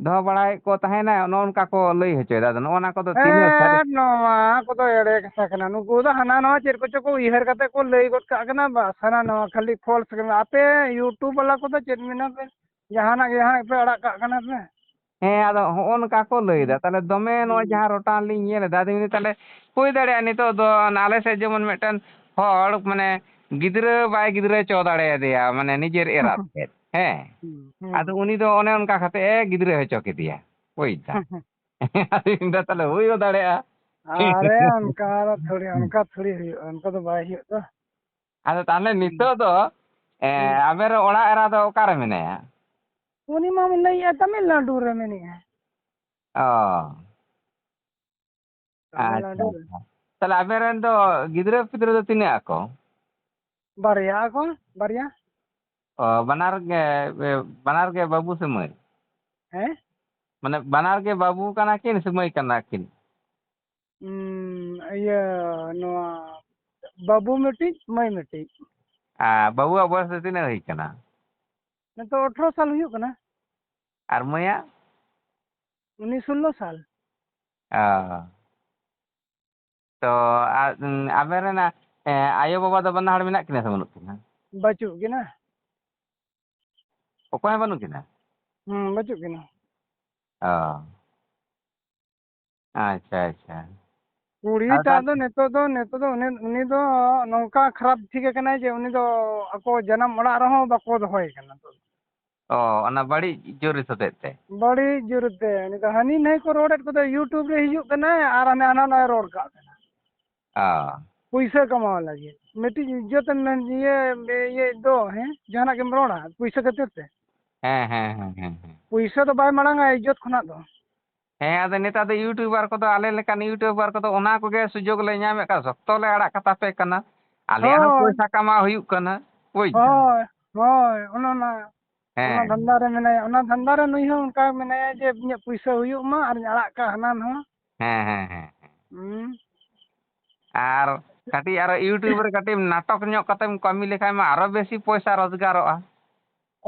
ᱫᱚᱦᱚ ᱵᱟᱲᱟᱭᱮᱫ ᱠᱚ ᱛᱟᱦᱮᱱᱟ, ᱱᱚᱜᱼᱚ ᱱᱚᱝᱠᱟ ᱠᱚ ᱞᱟᱹᱭ ᱦᱚᱪᱚᱭᱮᱫᱟ᱾ ᱟᱫᱚ ᱱᱚᱜᱼᱚ ᱱᱟ ᱠᱚᱫᱚ ᱛᱤᱱᱟᱹᱜ ᱥᱟᱹᱨᱤ? ᱦᱮᱸ, ᱱᱚᱣᱟ ᱠᱚᱫᱚ ᱮᱲᱮ ᱠᱟᱛᱷᱟ ᱠᱟᱱᱟ᱾ ᱱᱩᱠᱩ ᱫᱚ ᱦᱟᱱᱟ ᱱᱟᱣᱟ ᱪᱮᱫ ᱠᱚᱪᱚ ᱠᱚ ᱩᱭᱦᱟᱹᱨ ᱠᱟᱛᱮ ᱠᱚ ᱞᱟᱹᱭ ᱜᱚᱫ ᱠᱟᱜ ᱠᱟᱱᱟ, ᱵᱟᱥ, ᱦᱟᱱᱟ ᱱᱟᱣᱟ ᱠᱷᱟᱹᱞᱤ false ᱜᱮ᱾ ᱟᱯᱮ YouTube ᱵᱟᱞᱟ ᱠᱚᱫᱚ ᱪᱮᱫ ᱢᱮᱱᱟ ᱯᱮ? ᱡᱟᱦᱟᱱᱟᱜ ᱜᱮ ᱡᱟᱦᱟᱱᱟᱜ ᱯᱮ ᱟᱲᱟᱜ ᱠᱟᱜ ᱠᱟᱱᱟ ᱯᱮ᱾ ᱦᱮᱸ, ᱟᱫᱚ ᱦᱚᱸᱜᱼᱚ ᱱᱚᱝᱠᱟ ᱠᱚ ᱞᱟᱹᱭᱫᱟ᱾ ᱛᱟᱦᱞᱮ ᱫᱚᱢᱮ ᱱᱚᱜᱼᱚᱭ ᱦᱩᱸ᱾ ᱡᱟᱦᱟᱸ ᱨᱚᱴᱟᱝ ᱞᱤᱧ ᱧᱮᱞ ᱮᱫᱟ, ᱟᱫᱚ ᱢᱮᱱᱫᱟ, ᱛᱟᱦᱞᱮ ᱦᱩᱭ ᱫᱟᱲᱮᱭᱟᱜᱼᱟ ᱱᱤᱛᱚᱜ ᱫᱚ ᱟᱞᱮ ᱥᱮᱫ ᱡᱮᱢᱚᱱ ᱢᱤᱫᱴᱮᱱ ᱦᱚᱲ, ᱢᱟᱱᱮ, ᱜᱤᱫᱽᱨᱟᱹ ᱵᱟᱭ ᱜᱤᱫᱽᱨᱟᱹ ᱦᱚᱪᱚ ᱫᱟᱲᱮᱭᱟᱫᱮᱭᱟ, ᱢᱟᱱᱮ, ᱱᱤᱡᱮᱨ ᱮᱨᱟᱛ ᱛᱮᱫ᱾ ᱦᱮᱸ᱾ ᱦᱩᱸ, ᱦᱩᱸ᱾ ᱟᱫᱚ ᱩᱱᱤ ᱫᱚ ᱚᱱᱮ ᱚᱱᱠᱟ ᱠᱟᱛᱮ ᱮ ᱜᱤᱫᱽᱨᱟᱹ ᱦᱚᱪᱚ ᱠᱮᱫᱮᱭᱟ᱾ ᱵᱩᱡᱽ ᱫᱟᱢ? ᱟᱫᱚᱧ ᱢᱮᱱᱫᱟ, ᱛᱟᱦᱞᱮ ᱦᱩᱭ ᱦᱚᱸ ᱫᱟᱲᱮᱭᱟᱜᱼᱟ᱾ ᱟᱨᱮ, ᱚᱱᱠᱟ ᱫᱚ ᱛᱷᱚᱲᱤ, ᱚᱱᱠᱟ ᱛᱷᱚᱲᱤ ᱦᱩᱭᱩᱜᱼᱟ, ᱚᱱᱠᱟ ᱫᱚ ᱵᱟᱭ ᱦᱩᱭᱩᱜ ᱫᱚ᱾ ᱟᱫᱚ ᱛᱟᱦᱞᱮ ᱦᱩᱸ᱾ ᱱᱤᱛᱚᱜ ᱫᱚ, ᱮ, ᱦᱩᱸ᱾ ᱟᱵᱮᱱ ᱨᱮᱱ ᱚᱲᱟᱜ ᱮᱨᱟ ᱫᱚ ᱚᱠᱟᱨᱮ ᱢᱮᱱᱟᱭᱟ? ᱩᱱᱤ ᱢᱟ ᱞᱟᱹᱭᱮᱫᱼᱟ ᱛᱟᱢᱤᱞᱱᱟᱰᱩ ᱨᱮ ᱢᱮᱱᱟᱭᱟ᱾ ᱚ᱾ ᱛᱟᱢᱤᱞᱱᱟᱰᱩ ᱟᱪᱪᱷᱟ, ᱨᱮ᱾ ᱟᱪᱪᱷᱟ᱾ ᱛᱟᱦᱞᱮ ᱟᱵᱮᱱ ᱨᱮᱱ ᱫᱚ ᱜᱤᱫᱽᱨᱟᱹ ᱯᱤᱫᱽᱨᱟᱹ ᱫᱚ ᱛᱤᱱᱟᱹᱜ ᱟᱠᱚ? ᱵᱟᱨᱭᱟ ᱟᱠᱚ, ᱵᱟᱨᱭᱟ᱾ ᱚ, ᱵᱟᱱᱟᱨ ᱜᱮ, ᱮ, ᱵᱟᱱᱟᱨ ᱜᱮ ᱵᱟᱹᱵᱩ ᱥᱮ ᱢᱟᱹᱭ? ᱦᱮᱸ? ᱢᱟᱱᱮ ᱵᱟᱱᱟᱨ ᱜᱮ ᱵᱟᱹᱵᱩ ᱠᱟᱱᱟ ᱠᱤᱱ ᱥᱮ ᱢᱟᱹᱭ ᱠᱟᱱᱟ ᱠᱤᱱ? ᱩᱸ, ᱤᱭᱟᱹ, ᱱᱚᱣᱟ ᱵᱟᱹᱵᱩ ᱢᱤᱫᱴᱤᱡ, ᱢᱟᱹᱭ ᱢᱤᱫᱴᱤᱡ᱾ ᱟᱨ ᱵᱟᱹᱵᱩᱣᱟᱜ ᱵᱚᱭᱚᱥ ᱫᱚ ᱛᱤᱱᱟᱹᱜ ᱦᱩᱭ ᱠᱟᱱᱟ? ᱱᱤᱛᱚᱜ ᱟᱴᱷᱨᱚ ᱥᱟᱞ ᱦᱩᱭᱩᱜ ᱠᱟᱱᱟ᱾ ᱟᱨ ᱢᱟᱹᱭᱟᱜ? ᱩᱱᱤ ᱥᱳᱞᱞᱳ ᱥᱟᱞ᱾ ᱚ᱾ ᱛᱚ, ᱟ-, ᱩᱸ, ᱟᱵᱮᱱ ᱨᱮᱱ, ᱮ, ᱟᱭᱳ ᱵᱟᱵᱟ ᱫᱚ ᱵᱟᱱᱟ ᱦᱚᱲ ᱢᱮᱱᱟᱜ ᱠᱤᱱᱟ ᱥᱮ ᱵᱟᱹᱱᱩᱜ ᱠᱤᱱᱟ? ᱵᱟᱹᱪᱩᱜ ᱠᱤᱱᱟ᱾ ᱚᱠᱚᱭ ᱦᱚᱸ ᱵᱟᱹᱱᱩᱜ ᱠᱤᱱᱟ? ᱦᱩᱸ, ᱵᱟᱹᱪᱩᱜ ᱠᱤᱱᱟ᱾ ᱚ᱾ ᱟᱪᱪᱷᱟ, ᱟᱪᱪᱷᱟ᱾ ᱟᱨ ᱠᱩᱲᱤᱴᱟᱜ ᱛᱟᱦᱞᱮ ᱫᱚ ᱱᱤᱛᱚᱜ ᱫᱚ, ᱱᱤᱛᱚᱜ ᱫᱚ ᱩᱱᱤ, ᱩᱱᱤ ᱫᱚ ᱱᱚᱝᱠᱟ ᱠᱷᱟᱨᱟᱯ ᱴᱷᱤᱠ ᱟᱠᱟᱱᱟᱭ ᱡᱮ ᱩᱱᱤ ᱫᱚ ᱟᱠᱚ ᱡᱟᱱᱟᱢ ᱚᱲᱟᱜ ᱨᱮᱦᱚᱸ ᱵᱟᱠᱚ ᱫᱚᱦᱚᱭᱮ ᱠᱟᱱᱟ᱾ ᱚ, ᱚᱱᱟ ᱵᱟᱹᱲᱤᱡ ᱡᱳᱨ ᱦᱚᱛᱮᱡ ᱛᱮ? ᱵᱟᱹᱲᱤᱡ ᱡᱳᱨ ᱛᱮ᱾ ᱩᱱᱤ ᱫᱚ ᱦᱟᱹᱱᱤ ᱱᱟᱹᱭ ᱠᱚ ᱨᱚᱲᱮᱫ ᱠᱚᱫᱚ YouTube ᱨᱮ ᱦᱤᱡᱩᱜ ᱠᱟᱱᱟᱭ ᱟᱨ ᱦᱟᱱᱮ ᱦᱟᱱᱟ ᱱᱚᱭ ᱨᱚᱲ ᱠᱟᱜ ᱠᱟᱱᱟ᱾ ᱚ᱾ ᱯᱩᱭᱥᱟᱹ ᱠᱟᱢᱟᱣ ᱞᱟᱹᱜᱤᱫ᱾ ᱢᱤᱫᱴᱤᱡ ᱤᱡᱽᱡᱚᱛ ᱮᱢ ᱢᱮᱱ-, ᱤᱭᱟᱹ, ᱤᱭᱟᱹ ᱫᱚ, ᱦᱮᱸ? ᱡᱟᱦᱟᱱᱟᱜ ᱜᱮᱢ ᱨᱚᱲᱟ, ᱯᱩᱭᱥᱟᱹ ᱠᱷᱟᱹᱛᱤᱨ ᱛᱮ᱾ ᱦᱮᱸ, ᱦᱮᱸ, ᱦᱮᱸ, ᱦᱮᱸ, ᱦᱮᱸ᱾ ᱯᱩᱭᱥᱟᱹ ᱫᱚ ᱵᱟᱭ ᱢᱟᱲᱟᱝᱟ ᱤᱡᱽᱡᱚᱛ ᱠᱷᱚᱱᱟᱜ ᱫᱚ᱾ ᱦᱮᱸ, ᱟᱫᱚ ᱱᱮᱛᱟᱨ ᱫᱚ YouTuber ᱠᱚᱫᱚ, ᱟᱞᱮ ᱞᱮᱠᱟᱱ YouTuber ᱠᱚᱫᱚ ᱚᱱᱟ ᱠᱚᱜᱮ ᱥᱩᱡᱳᱜᱽ ᱞᱮ ᱧᱟᱢᱮᱫ ᱠᱟᱱᱟ, ᱥᱚᱠᱛᱚ ᱞᱮ ᱟᱲᱟᱜ ᱠᱟᱛᱟ ᱯᱮ ᱠᱟᱱᱟ᱾ ᱟᱞᱮᱭᱟᱜ ᱦᱚᱸ ᱦᱳᱭ᱾ ᱯᱚᱭᱥᱟ ᱠᱟᱢᱟᱣ ᱦᱩᱭᱩᱜ ᱠᱟᱱᱟ, ᱵᱩᱡᱽ ᱫᱟᱢ? ᱦᱳᱭ, ᱦᱳᱭ, ᱚᱱᱮ ᱚᱱᱟ, ᱚᱱᱟ ᱦᱮᱸ᱾ ᱫᱷᱟᱱᱫᱟ ᱨᱮ ᱢᱮᱱᱟᱭᱟ, ᱚᱱᱟ ᱫᱷᱟᱱᱫᱟ ᱨᱮ ᱱᱩᱭ ᱦᱚᱸ ᱚᱱᱠᱟ ᱢᱮᱱᱟᱭᱟ ᱡᱮ ᱤᱧᱟᱹᱜ ᱯᱩᱭᱥᱟᱹ ᱦᱩᱭᱩᱜ ᱢᱟ ᱟᱨᱤᱧ ᱟᱲᱟᱜ ᱠᱟᱜ ᱦᱟᱱᱟ ᱱᱚᱣᱟ᱾ ᱦᱮᱸ, ᱦᱮᱸ, ᱦᱮᱸ, ᱦᱮᱸ᱾ ᱦᱩᱸ᱾ ᱟᱨ ᱠᱟᱹᱴᱤᱡ ᱟᱨᱚ YouTube ᱨᱮ ᱠᱟᱹᱴᱤᱡ ᱮᱢ ᱱᱟᱴᱚᱠ ᱧᱚᱜ ᱠᱟᱛᱮᱢ ᱠᱟᱹᱢᱤ ᱞᱮᱠᱷᱟᱡ ᱢᱟ ᱟᱨᱚ ᱵᱮᱥᱤ ᱯᱚᱭᱥᱟ ᱨᱳᱡᱽᱜᱟᱨᱚᱜᱼᱟ᱾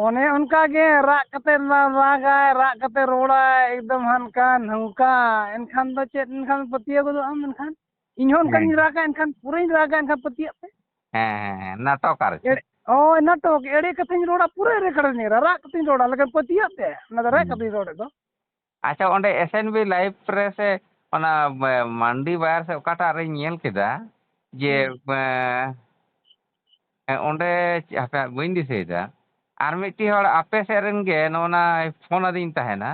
ᱚᱱᱮ ᱚᱱᱠᱟ ᱜᱮ ᱨᱟᱜ ᱠᱟᱛᱮ ᱨᱟ-, ᱨᱟᱜᱟᱭ, ᱨᱟᱜ ᱠᱟᱛᱮ ᱨᱚᱲᱟᱭ, ᱮᱠᱫᱚᱢ ᱦᱟᱱᱠᱟ ᱱᱚᱝᱠᱟ᱾ ᱮᱱᱠᱷᱟᱱ ᱫᱚ ᱪᱮᱫ, ᱮᱱᱠᱷᱟᱱ ᱯᱟᱹᱛᱭᱟᱹᱣ ᱜᱚᱫᱚᱜ ᱟᱢ ᱮᱱᱠᱷᱟᱱ? ᱤᱧ ᱦᱚᱸ ᱚᱱᱠᱟᱧ ᱦᱮᱸ᱾ ᱨᱟᱜᱟ, ᱮᱱᱠᱷᱟᱱ ᱯᱩᱨᱟᱹᱧ ᱨᱟᱜᱟ, ᱮᱱᱠᱷᱟᱱ ᱯᱟᱹᱛᱭᱟᱹᱜ ᱯᱮ᱾ ᱦᱮᱸ, ᱦᱮᱸ, ᱦᱮᱸ, ᱱᱟᱴᱚᱠ ᱟᱨ ᱮ-, ᱪᱮᱫ? ᱦᱳᱭ, ᱱᱟᱴᱚᱠ, ᱮᱲᱮ ᱠᱟᱛᱷᱟᱧ ᱨᱚᱲᱟ, ᱯᱩᱨᱟᱹ ᱮᱲᱮ ᱠᱟᱛᱷᱟᱧ ᱨᱚᱲᱟ, ᱨᱟᱜ ᱠᱟᱛᱮᱧ ᱨᱚᱲᱟ, ᱞᱮᱠᱤᱱ ᱯᱟᱹᱛᱭᱟᱹᱜ ᱯᱮ, ᱚᱱᱟ ᱫᱚ ᱨᱟᱜ ᱦᱩᱸ᱾ ᱠᱟᱛᱮᱧ ᱨᱚᱲᱮᱫ ᱫᱚ᱾ ᱟᱪᱪᱷᱟ, ᱚᱸᱰᱮ S N B Live ᱨᱮ ᱥᱮ ᱚᱱᱟ, ᱮ, ᱢᱟᱱᱰᱤ ᱵᱟᱭᱟᱨ ᱥᱮ ᱚᱠᱟᱴᱟᱜ ᱨᱮᱧ ᱧᱮᱞ ᱠᱮᱫᱟ ᱡᱮ, ᱦᱩᱸ᱾ ᱮ, ᱮ, ᱚᱸᱰᱮ ᱪᱮᱫ, ᱦᱟᱯᱮ ᱦᱟᱸᱜ ᱵᱟᱹᱧ ᱫᱤᱥᱟᱹᱭᱮᱫᱟ, ᱟᱨ ᱢᱤᱫᱴᱤᱡ ᱦᱚᱲ ᱟᱯᱮ ᱥᱮᱫ ᱨᱮᱱ ᱜᱮ ᱱᱚᱜᱼᱚ ᱱᱟᱭ ᱯᱷᱳᱱ ᱟᱹᱫᱤᱧ ᱛᱟᱦᱮᱱᱟ,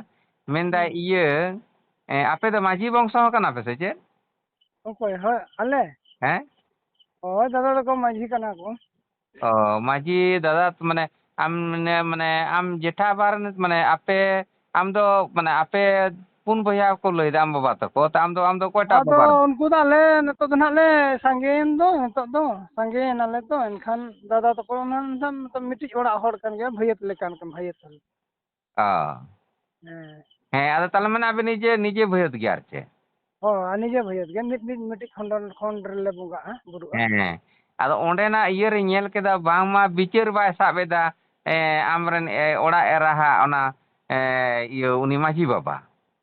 ᱢᱮᱱᱫᱟᱭ, ᱦᱩᱸ᱾ ᱤᱭᱟᱹ, ᱮ, ᱟᱯᱮ ᱫᱚ ᱢᱟᱹᱡᱷᱤ ᱵᱚᱝᱥᱚ ᱦᱚᱸ ᱠᱟᱱᱟ ᱯᱮ ᱥᱮ ᱪᱮᱫ? ᱚᱠᱚᱭ? ᱦᱳᱭ, ᱟᱞᱮ? ᱦᱮᱸ? ᱦᱳᱭ, ᱫᱟᱫᱟ ᱛᱟᱠᱚ ᱢᱟᱹᱡᱷᱤ ᱠᱟᱱᱟ ᱠᱚ᱾ ᱚ, ᱢᱟᱹᱡᱷᱤ ᱫᱟᱫᱟ, ᱢᱟᱱᱮ, ᱟᱢ, ᱢᱟᱱᱮ, ᱢᱟᱱᱮ, ᱟᱢ ᱡᱮᱴᱷᱟ ᱵᱟᱨ, ᱢᱟᱱᱮ, ᱟᱯᱮ, ᱟᱢ ᱫᱚ, ᱢᱟᱱᱮ, ᱟᱯᱮ ᱯᱩᱱ ᱵᱚᱭᱦᱟ ᱠᱚ ᱞᱟᱹᱭᱫᱟ, ᱟᱢ ᱵᱟᱵᱟ ᱛᱟᱠᱚ, ᱛᱚ ᱟᱢ ᱫᱚ, ᱟᱢ ᱫᱚ ᱚᱠᱚᱭᱴᱟᱜ ᱟᱫᱚ ᱵᱟᱵᱟ ᱨᱮᱱ? ᱩᱱᱠᱩ ᱫᱚ ᱟᱞᱮ ᱱᱤᱛᱚᱜ ᱫᱚ ᱱᱟᱦᱟᱜ ᱞᱮ ᱥᱟᱸᱜᱮᱭᱮᱱ ᱫᱚ, ᱱᱤᱛᱚᱜ ᱫᱚ ᱥᱟᱸᱜᱮᱭᱮᱱᱟᱞᱮ ᱛᱚ, ᱮᱱᱠᱷᱟᱱ ᱫᱟᱫᱟ ᱛᱟᱠᱚ ᱱᱟᱦᱟᱜ ᱱᱤᱛᱚᱜ ᱢᱤᱫᱴᱤᱡ ᱚᱲᱟᱜ ᱦᱚᱲ ᱠᱟᱱ ᱜᱮᱭᱟ, ᱵᱷᱟᱹᱭᱟᱹᱛ ᱞᱮᱠᱟᱱ ᱠᱟᱱ, ᱵᱷᱟᱹᱭᱟᱹᱛ ᱠᱟᱱ᱾ ᱚ᱾ ᱦᱮᱸ᱾ ᱦᱮᱸ, ᱟᱫᱚ ᱛᱟᱦᱞᱮ ᱢᱟᱱᱮ ᱟᱵᱮᱱ ᱱᱤᱡᱮ, ᱱᱤᱡᱮ ᱵᱷᱟᱹᱭᱟᱹᱛ ᱜᱮ ᱟᱨ ᱪᱮᱫ? ᱦᱳᱭ, ᱟᱨ ᱱᱤᱡᱮ ᱵᱷᱟᱹᱭᱟᱹᱛ ᱜᱮ ᱢᱤᱫ ᱢᱤᱫ ᱢᱤᱫᱴᱤᱡ ᱠᱷᱚᱸᱰ ᱠᱷᱚᱸᱰ ᱨᱮᱞᱮ ᱵᱚᱸᱜᱟᱜᱼᱟ, ᱵᱩᱨᱩᱜᱼᱟ᱾ ᱦᱮᱸ᱾ ᱟᱫᱚ ᱚᱸᱰᱮᱱᱟᱜ ᱤᱭᱟᱹ ᱨᱮ ᱧᱮᱞ ᱠᱮᱫᱟ, ᱵᱟᱝᱢᱟ ᱵᱤᱪᱟᱹᱨ ᱵᱟᱭ ᱥᱟᱵ ᱮᱫᱟ, ᱮ, ᱟᱢᱨᱮᱱ, ᱮ, ᱚᱲᱟᱜ ᱮᱨᱟ ᱦᱟᱜ ᱚᱱᱟ, ᱮ, ᱤᱭᱟᱹ, ᱩᱱᱤ ᱢᱟᱹᱡᱷᱤ ᱵᱟᱵᱟ᱾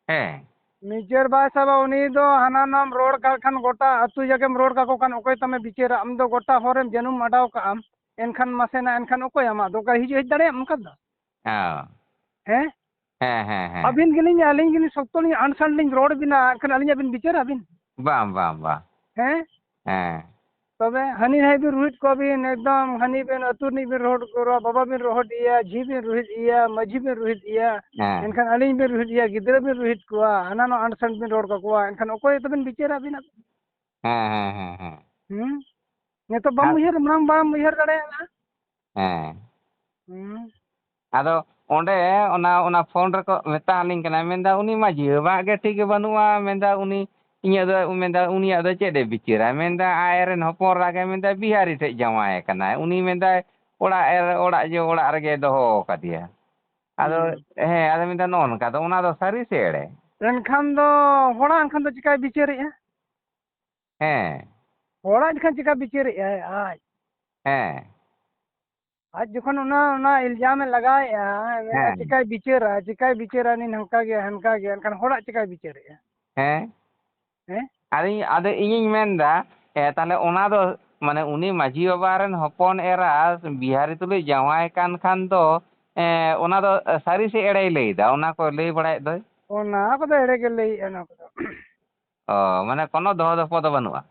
ᱦᱮᱸ᱾ ᱵᱤᱪᱟᱹᱨ ᱵᱟᱭ ᱥᱟᱵᱟ, ᱩᱱᱤ ᱫᱚ ᱦᱟᱱᱟ ᱱᱟᱣᱟᱢ ᱨᱚᱲ ᱠᱟᱜ ᱠᱷᱟᱱ, ᱜᱚᱴᱟ ᱟᱹᱛᱩ ᱡᱟᱜᱮᱢ ᱨᱚᱲ ᱠᱟᱠᱚ ᱠᱷᱟᱱ, ᱚᱠᱚᱭ ᱛᱟᱢᱮ ᱵᱤᱪᱟᱹᱨᱟ? ᱟᱢ ᱫᱚ ᱜᱚᱴᱟ ᱦᱚᱨ ᱨᱮᱢ ᱡᱟᱹᱱᱩᱢ ᱟᱰᱟᱣ ᱠᱟᱜᱼᱟᱢ, ᱮᱱᱠᱷᱟᱱ ᱢᱟᱥᱮ ᱱᱟ, ᱮᱱᱠᱷᱟᱱ ᱚᱠᱚᱭ ᱟᱢᱟᱜ ᱫᱚ ᱚᱠᱟ ᱦᱤᱡᱩᱜ ᱦᱮᱡ ᱫᱟᱲᱮᱭᱟᱜᱼᱟᱢ ᱚᱱᱠᱟ ᱫᱚ? ᱦᱮᱸ᱾ ᱦᱮᱸ? ᱦᱮᱸ, ᱦᱮᱸ, ᱦᱮᱸ᱾ ᱟᱹᱵᱤᱱ ᱜᱮᱞᱤᱧ, ᱟᱹᱞᱤᱧ ᱜᱮᱞᱤᱧ ᱥᱚᱠᱛᱚ ᱞᱤᱧ ᱟᱱᱥᱟᱱ ᱞᱤᱧ ᱨᱚᱲ ᱵᱤᱱᱟ, ᱮᱱᱠᱷᱟᱱ ᱟᱹᱞᱤᱧᱟᱜ ᱵᱤᱱ ᱵᱤᱪᱟᱹᱨᱟ ᱟᱹᱵᱤᱱ? ᱵᱟᱝ, ᱵᱟᱝ, ᱵᱟᱝ᱾ ᱦᱮᱸ? ᱦᱮᱸ᱾ ᱛᱚᱵᱮ ᱦᱟᱹᱱᱤ ᱱᱟᱹᱭ ᱵᱤᱱ ᱨᱩᱦᱤᱫ ᱠᱚᱣᱟ ᱵᱤᱱ, ᱮᱠᱫᱚᱢ ᱦᱟᱹᱱᱤ ᱵᱤᱱ ᱟᱹᱛᱩ ᱨᱤᱱᱤᱡ ᱵᱤᱱ ᱨᱚᱦᱚᱲ ᱠᱚᱣᱟ, ᱵᱟᱵᱟ ᱵᱤᱱ ᱨᱚᱦᱚᱲ ᱮᱭᱟ, ᱡᱷᱤ ᱵᱤᱱ ᱨᱩᱦᱤᱫ ᱮᱭᱟ, ᱢᱟᱹᱡᱷᱤ ᱵᱤᱱ ᱨᱩᱦᱤᱫ ᱮᱭᱟ, ᱦᱮᱸ᱾ ᱮᱱᱠᱷᱟᱱ ᱟᱹᱞᱤᱧ ᱵᱤᱱ ᱨᱩᱦᱤᱫ ᱮᱭᱟ, ᱜᱤᱫᱽᱨᱟᱹ ᱵᱤᱱ ᱨᱩᱦᱤᱫ ᱠᱚᱣᱟ, ᱦᱟᱱᱟ ᱱᱚᱣᱟ ᱟᱱᱥᱟᱱ ᱵᱤᱱ ᱨᱚᱲ ᱠᱟᱠᱚᱣᱟ, ᱮᱱᱠᱷᱟᱱ ᱚᱠᱚᱭ ᱛᱟᱵᱤᱱ ᱵᱤᱪᱟᱹᱨᱟ ᱟᱹᱵᱤᱱᱟᱜ? ᱦᱮᱸ, ᱦᱮᱸ, ᱦᱮᱸ, ᱦᱮᱸ᱾ ᱦᱩᱸ? ᱱᱤᱛᱚᱜ ᱵᱟᱢ ᱟᱨ ᱩᱭᱦᱟᱹᱨ, ᱢᱟᱲᱟᱝ ᱵᱟᱢ ᱩᱭᱦᱟᱹᱨ ᱫᱟᱲᱮᱭᱟᱜᱼᱟ᱾ ᱦᱮᱸ᱾ ᱦᱩᱸ᱾ ᱟᱫᱚ ᱚᱸᱰᱮ ᱚᱱᱟ, ᱚᱱᱟ ᱯᱷᱳᱱ ᱨᱮᱠᱚ ᱢᱮᱛᱟ ᱟᱹᱞᱤᱧ ᱠᱟᱱᱟ, ᱢᱮᱱᱫᱟ ᱩᱱᱤ ᱢᱟᱹᱡᱷᱤ ᱵᱟᱵᱟᱣᱟᱜ ᱜᱮ ᱴᱷᱤᱠ ᱜᱮ ᱵᱟᱹᱱᱩᱜᱼᱟ, ᱢᱮᱱᱫᱟ ᱩᱱᱤ, ᱤᱧᱟᱹᱜ ᱫᱚ, ᱢᱮᱱᱫᱟ ᱩᱱᱤᱭᱟᱜ ᱫᱚ ᱪᱮᱫ ᱮ ᱵᱤᱪᱟᱹᱨᱟ? ᱢᱮᱱᱫᱟ ᱟᱡᱨᱮᱱ ᱦᱚᱯᱚᱱ ᱮᱨᱟ ᱜᱮ, ᱢᱮᱱᱫᱟ ᱵᱤᱦᱟᱨᱤ ᱴᱷᱮᱡ ᱡᱟᱶᱟᱭ ᱟᱠᱟᱱᱟᱭ, ᱩᱱᱤ ᱢᱮᱱᱫᱟᱭ ᱚᱲᱟᱜ ᱮ, ᱚᱲᱟᱜ ᱡᱮ ᱚᱲᱟᱜ ᱨᱮᱜᱮ ᱫᱚᱦᱚ ᱟᱠᱟᱫᱮᱭᱟ᱾ ᱟᱫᱚ, ᱦᱩᱸ᱾ ᱦᱮᱸ, ᱟᱫᱚ ᱢᱮᱱᱫᱟ ᱱᱚᱜᱼᱚ ᱱᱚᱝᱠᱟ ᱫᱚ, ᱚᱱᱟ ᱫᱚ ᱥᱟᱹᱨᱤ ᱥᱮ ᱮᱲᱮ? ᱮᱱᱠᱷᱟᱱ ᱫᱚ ᱦᱚᱲᱟᱜ ᱮᱱᱠᱷᱟᱱ ᱫᱚ ᱪᱤᱠᱟᱭ ᱵᱤᱪᱟᱹᱨᱮᱜᱼᱟ? ᱦᱮᱸ᱾ ᱦᱚᱲᱟᱜ ᱮᱱᱠᱷᱟᱱ ᱪᱤᱠᱟ ᱵᱤᱪᱟᱹᱨᱮᱜᱼᱟᱭ ᱟᱡ? ᱦᱮᱸ᱾ ᱟᱡ ᱡᱚᱠᱷᱚᱱ ᱚᱱᱟ, ᱚᱱᱟ ᱤᱞᱡᱟᱢᱮ ᱞᱟᱜᱟᱣᱮᱜᱼᱟ, ᱢᱮᱱᱟ ᱦᱮᱸ᱾ ᱪᱤᱠᱟᱭ ᱵᱤᱪᱟᱹᱨᱟ, ᱪᱤᱠᱟᱭ ᱵᱤᱪᱟᱹᱨᱟ, ᱩᱱᱤ ᱱᱚᱝᱠᱟ ᱜᱮᱭᱟ, ᱦᱟᱱᱠᱟ ᱜᱮᱭᱟ, ᱮᱱᱠᱷᱟᱱ ᱦᱚᱲᱟᱜ ᱪᱤᱠᱟᱭ ᱵᱤᱪᱟᱹᱨᱮᱜᱼᱟ? ᱦᱮᱸ᱾ ᱦᱮᱸ? ᱟᱫᱚ ᱤᱧ, ᱟᱫᱚ ᱤᱧᱤᱧ ᱢᱮᱱᱫᱟ, ᱮ, ᱛᱟᱦᱞᱮ ᱚᱱᱟ ᱫᱚ, ᱢᱟᱱᱮ, ᱩᱱᱤ ᱢᱟᱹᱡᱷᱤ ᱵᱟᱵᱟ ᱨᱮᱱ ᱦᱚᱯᱚᱱ ᱮᱨᱟ ᱵᱤᱦᱟᱨᱤ ᱛᱩᱞᱩᱡ ᱡᱟᱶᱟᱭ ᱠᱟᱱ ᱠᱷᱟᱱ ᱫᱚ, ᱮ, ᱚᱱᱟ ᱫᱚ ᱥᱟᱹᱨᱤ ᱥᱮ ᱮᱲᱮᱭ ᱞᱟᱹᱭᱫᱟ, ᱚᱱᱟ ᱠᱚ ᱞᱟᱹᱭ ᱵᱟᱲᱟᱭᱮᱫ ᱫᱚᱭ? ᱚᱱᱟ ᱠᱚᱫᱚ ᱮᱲᱮ ᱜᱮ ᱞᱟᱹᱭᱮᱜᱼᱟ, ᱚᱱᱟ ᱠᱚᱫᱚ᱾ ᱚ, ᱢᱟᱱᱮ, ᱠᱳᱱᱳ ᱫᱚᱦᱚ ᱫᱚᱯᱚ ᱫᱚ ᱵᱟᱹᱱᱩᱜᱼᱟ?